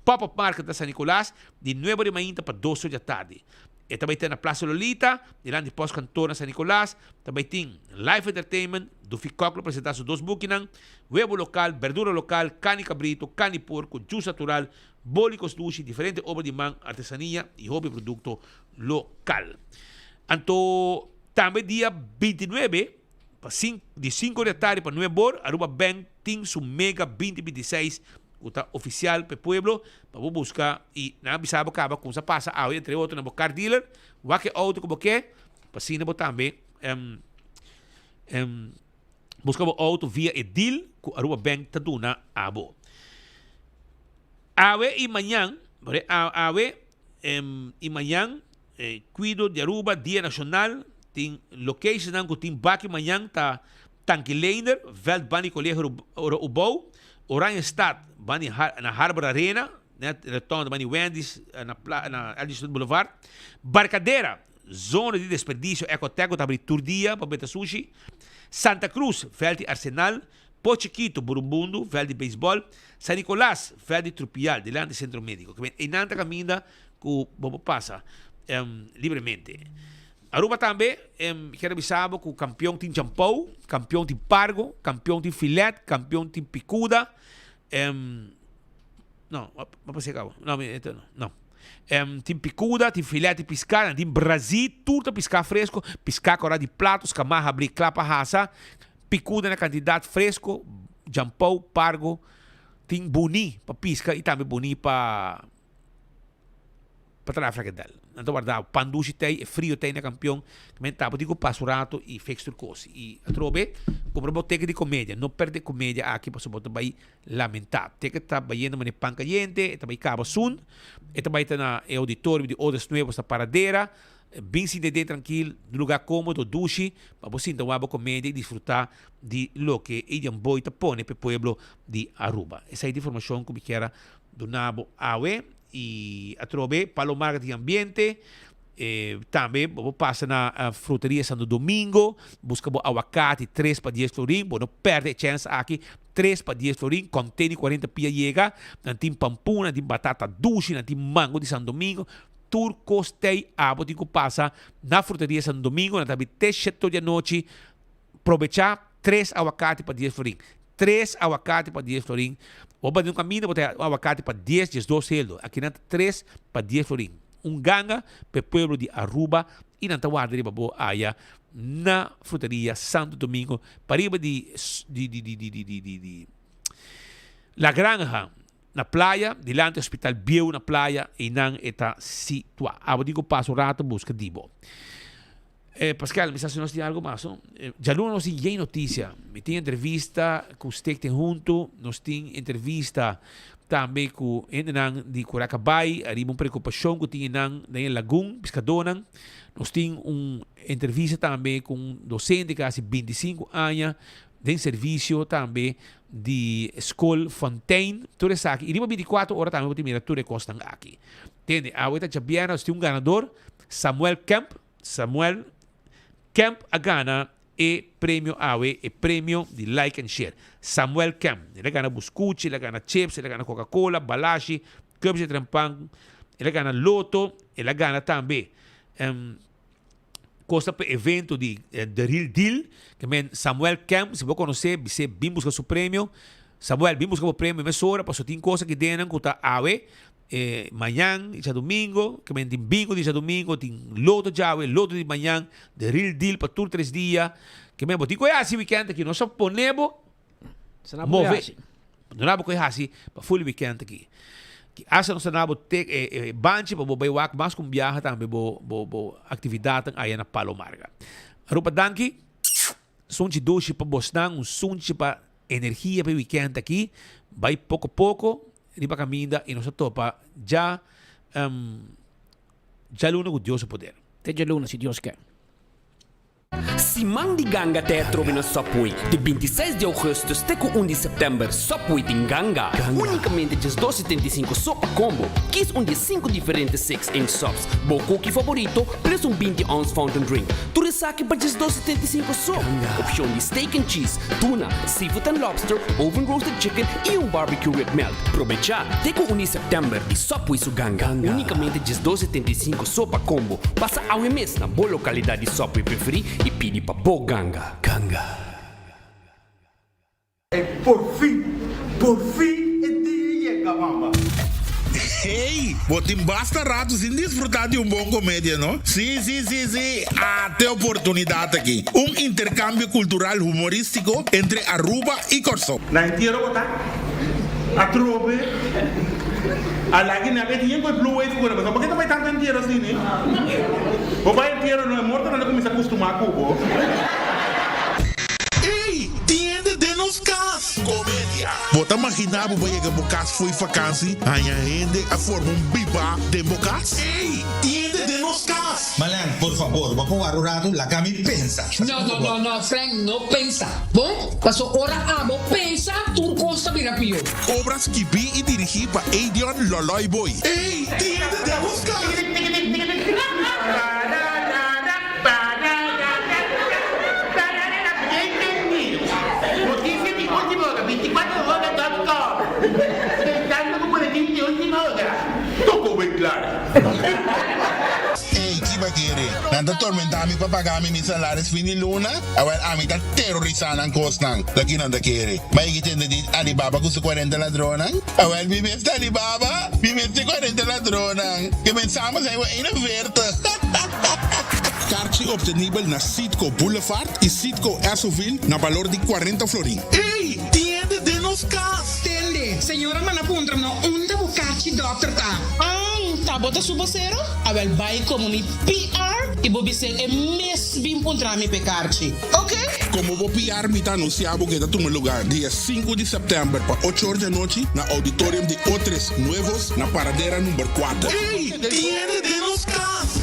Pop-Up Market na San Nicolas di nuebe di mainta pa dos or di atardi. E ta bai ta na Plaza Lolita, dilanti Post Kantoor na San Nicolas. Ta bai tin live entertainment, Dufi Kok lo presenta su dos bukinan, webo lokal, berdura lokal, kani kabrito, kani porko, jus natural, boli kos dushi, diferente obra di man, artesania i hopi produkto lokal. Anto tambe dia 29 pa di sinku di atardi pa nuebe or, Aruba Bank tin su Mega 2026 ku ta ofisial pa e pueblo pa bo buska i nan a bisa bo kaba kumsa pasa awe entre otro na bo car dealer wak e outo ku bo ke pa asina bo tambe buska bo outo via e deal ku Aruba Bank ta duna abo. Awe i mañan awe i mañan Kuido di Aruba Dia Nashonal. Tin locationnan ku tin baki mañan ta Tanki Leender, Veld Bani Colegio Ubou, Oranjestad bani na Harbor Arena, net rotonde bani Wendy's na na Edison Boulevard, Barcadera, zona di desperdicio Ecotec ku ta habri tur dia pa benta sushi, Santa Cruz, veld di Arsenal, Po Chiquito, Burunbundu, veld di beisbol, San Nicolas, veld di Trupial, dilanti Centro Medico. Einan ta kaminda ku bo por pasa libremente. Aruba tambe kier a bisa bo ku kampion tin champou, kampion tin pargo, kampion tin filet, kampion tin pikuda. No, a pas'é kaba. No, mi no, no. Tin pikuda, tin filet di piská, nan tin brazí, tur ta piská fresko, piská kòrá di plato, skamá, habrí, kla pa hasa, pikuda na kantidat fresko, champou, pargo, tin buni pa piska i tambe buni pa. Pa traha frikadel. Nan ta warda pan dushi tei, e frio tei na kampion. Men tabo tin ku pasa un rato i fix tur kos. I atrobe, kumpra bo teken di komedia. No perde komedia aki pasobra bo ta bai lamentá. Teken ta bayendo manera pan kayente, e ta bai kaba soon. E ta bai ta na e auditorio di Odas Nuevos na Paradera. Bin sinta den trankil, un lugá kómodo, dushi, pa bo sinta wak bo komedia i disfrutá di loke Indian Boy ta pone pa e pueblo di Aruba. Esei ta informashon ku mi kier a Duna bo awe y atrobe Palo Marga tin ambiente. Eh, tambe bo por pasa na eh, Fruteria Santo Domingo, busca bo aguacate 3 pa 10 florin, bo no perde e chance aki, 3 pa 10 florin, container 40 pia yega, nan tin pampuna, nan tin batata dushi, nan tin mango di Santo Domingo, tur cos tey abo tin cu pasa na Fruteria Santo Domingo, nan ta habri te shete di anochi, Probecha tres awakati pa dies florin. Tres awakati pa dies florin. Bo bati un kaminda bo ta haya un awakati pa dies, diesdos heldo. Aki nan ta tres pa dies florin. Un ganga pa e pueblo di Aruba y nan ta warda riba bo aya na Fruteria Santo Domingo pariba di di di di di di di di La Granja na playa, dilanti Hospital Bieu na playa, eynan e ta situa. Abo tin cu pasa un rato busca di bo. Eh, Pascal, mi sa si nos tin algo mas, no? Eh, djaluna nos tin yen noticia. Mi tin entrevista cu Stichting Hunto, nos tin entrevista tambe cu hendenan di Curacabai, ariba un preocupacion cu tin enan den e lagun, piscadornan. Nos tin un entrevista tambe cu un docente cu a haci binticinco aña den servicio tambe di School Fontein. Tur esaki. Y riba binticuatro ora tambe bo tin mira tur e cosnan aki. Tende, awe ta djabièrnè, nos tin un ganador, Samuel Kemp. Samuel Kemp a gana e premio awe, e premio di Like and Share. Samuel Kemp, el a gana buscuchi, el a gana chips, el a gana Coca-Cola, balashi, cups di trempan, el a gana loto, el a gana tambe cosa pa evento di The Real Deal. Ke men Samuel Kemp, si bo conoce, bis'é bin busca su premio. Samuel, bin busca bo premio mesora, pasobra tin cosa aki dennan cu ta awe. E mañan di djadumingo, ke men tin bingo di djadumingo, tin loto djawe, loto di mañan, the real deal pa tur tres dia. Ke men bo tin ku e hasi weekend aki, nos a pone bo move. No na bo ku e hasi pa full weekend aki. Ki asa nos ta na bo tek e e banchi pa bo bai wak mas ku un biaha tambe bo bo bo aktividatnan aya na Palo Marga. Aruba danki. Sunchi dushi pa bosnan, un sunchi pa energia pa e weekend aki. Bai poko poko riba caminda y nos a topa dja djaluna cu Dios su poder.
Te djaluna si Dios ke.
Siman di ganga ta e atrobe na Subway. Di bintiseis di augustus te ku un di september, Subway tin ganga. Unicamente diesdos setenta i sinku so pa combo. Kies un di e sinku diferente six inch subs, bo cookie favorito, plus un 20 ounce fountain drink. Tur esaki pa 12,75 so. Opcion di steak and cheese, tuna, seafood and lobster, oven roasted chicken y un barbecue rib melt. Probecha te cu 1 di september di Subway su ganga. Unicamente 12,75 so pa combo. Pasa awe mes na bo localidad di Subway preferi y pidi pa bo ganga. Ganga.
E porfin, porfin e dia yega, mama.
Hey, bo tin basta rato sin disfruta di un bon comedia, no? Si, si, si, si, ate oportunidad aki. Un intercambio cultural humoristico entre Aruba y Corsou.
Na entiero bo ta atrobe a lagi nan e tin ku e blue wave ku nan pasobra bo ke ta bai tantu entiero asina bo bai entiero no e mortonan ta kuminsa kustuma ku bo.
Ey, tin hende den nos cas! Comedia.
Bo ta magina bo bo yega bo cas fo'i vakansi, haña hende a forma un biba den bo cas?
Ey, tin hende den nos cas!
Marlene, por fabor, bo por wara un ratu, laga mi pensa.
No, no, no, no, Frank, no pensa. Bon? Paso ora abo pensa, tur kos ta bira pió.
Obra skibí i dirigí pa Edion Loloy Boy.
Ey, tiende den nos kas!
Noticia di ultima ora, 24 hora dot com. Pensando cu boletin di ultima ora.
Toko wen klaar.
Ey, ki ba kere? Nan ta tormenta mi pa paga mi mi salaris fin di luna? Awel, ami ta terorisa nan kosnan. Ta ki nan ta kere? Ma e ki tende di Alibaba ku su kuarenta ladronnan? Awel, mi mes ta Alibaba, mi mes ta e kuarenta ladronnan. Ke mensamos ei bo 41.
Karchi obtenibel na Citgo Boulevard y Citgo Essoville na balor di 40 florin.
Ey, tiende den nos cas!
Tende, señora manda puntra no unda bo karchi dokter ta. An, ta bo ta su bosero? Awel bai komo mi PR i bo bis'é e mes bin puntra mi p'e karchi, oke?
Komo bo PR mi ta anunsiá bo ku e ta tuma lugá dia sinku di sèptèmber pa ocho or di anochi na Auditorium di Otres Nuevos na Paradera number kuater.
Ey, tiende den nos cas!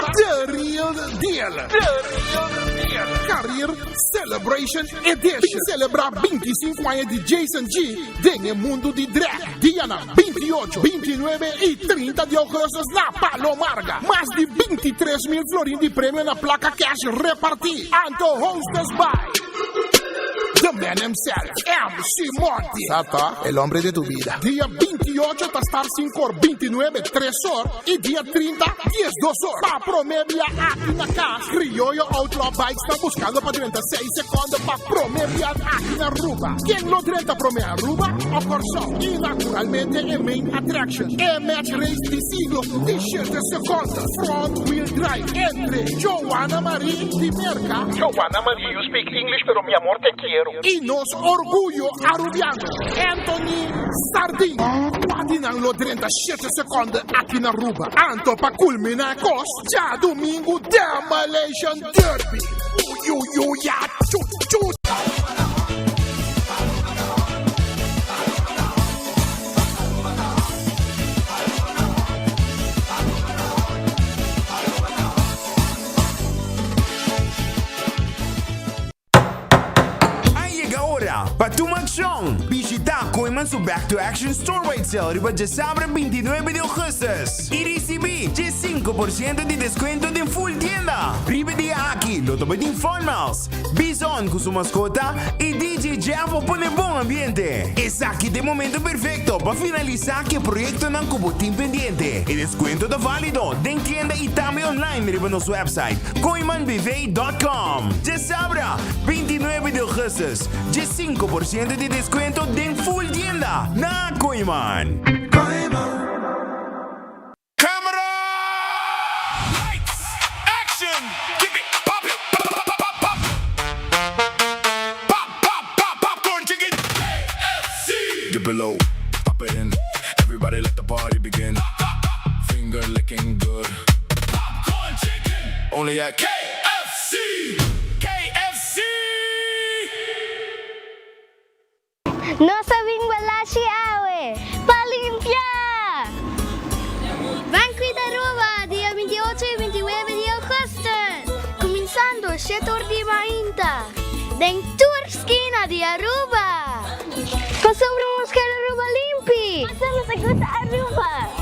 The Real Deal! The Real Deal! Career Celebration Edition! Bin celebra 25 aña di Jason G den e mundo di drag. Dianan 28, 29 y 30 di augustus na Palo Marga. Mas di 23 mil florin di premio na placa cash reparti. Anto hostess by The man himself, MC Monty. Sata, el hombre de tu vida. Dia 28 ta start 5 or, 29 3 or y dia 30 12 or. Pa prome bia aki na cas, Crioyo Outlaw Bikes ta buscando pa drenta 6 seconde pa prome bia aki na Aruba. Ken lo drenta prome Aruba o Corsou? Y naturalmente e main attraction, e match race di siglo di 7 seconde, front wheel drive entre Joanna Marie di Merca,
Joanna Marie, you speak English pero mi amor te quiero.
Y nos orguyo Arubiano, Anthony Sardin. Cua di nan lo drenta shete seconde aki na Aruba? Anto pa culmina e cos, djadumingu Demolition Derby. Uyuyuya chu chu.
A yega ora pa tuma akshon! Bishitá Kooyman su Back to Action Store-wide Sale riba djasabra 29 di ougùstùs i risibí dje 5% di deskuento den ful tienda! Riba e dia aki lo ta bai tin Fun Miles, Bison ku su maskota i DJ Jeff pa pone bon ambiente. Esaki ta e momento perfekto pa finalisá ku e proyektonan ku bo tin pendiente. E deskuento ta válido den tienda i tambe online riba nos website kooimanbv dot com. Djasabra, 29 di augustus, dje 5% di deskuento den full tienda na Kooiman.
Camera! Lights! Action! Keep it pop it pop pop pop pop pop pop pop popcorn chicken KFC!
Dip it low, pop it in. Everybody let the party begin. Finger licking good.
Popcorn chicken!
Only at
KFC! KFC!
Nos a bin Balashi awe pa limpia! Ban cuida Aruba dia 28 y 29 di augustus, cuminsando shete or di mainta den tur skina di Aruba! Pasobra nos ker Aruba limpi! Pasobra nos a gusta Aruba!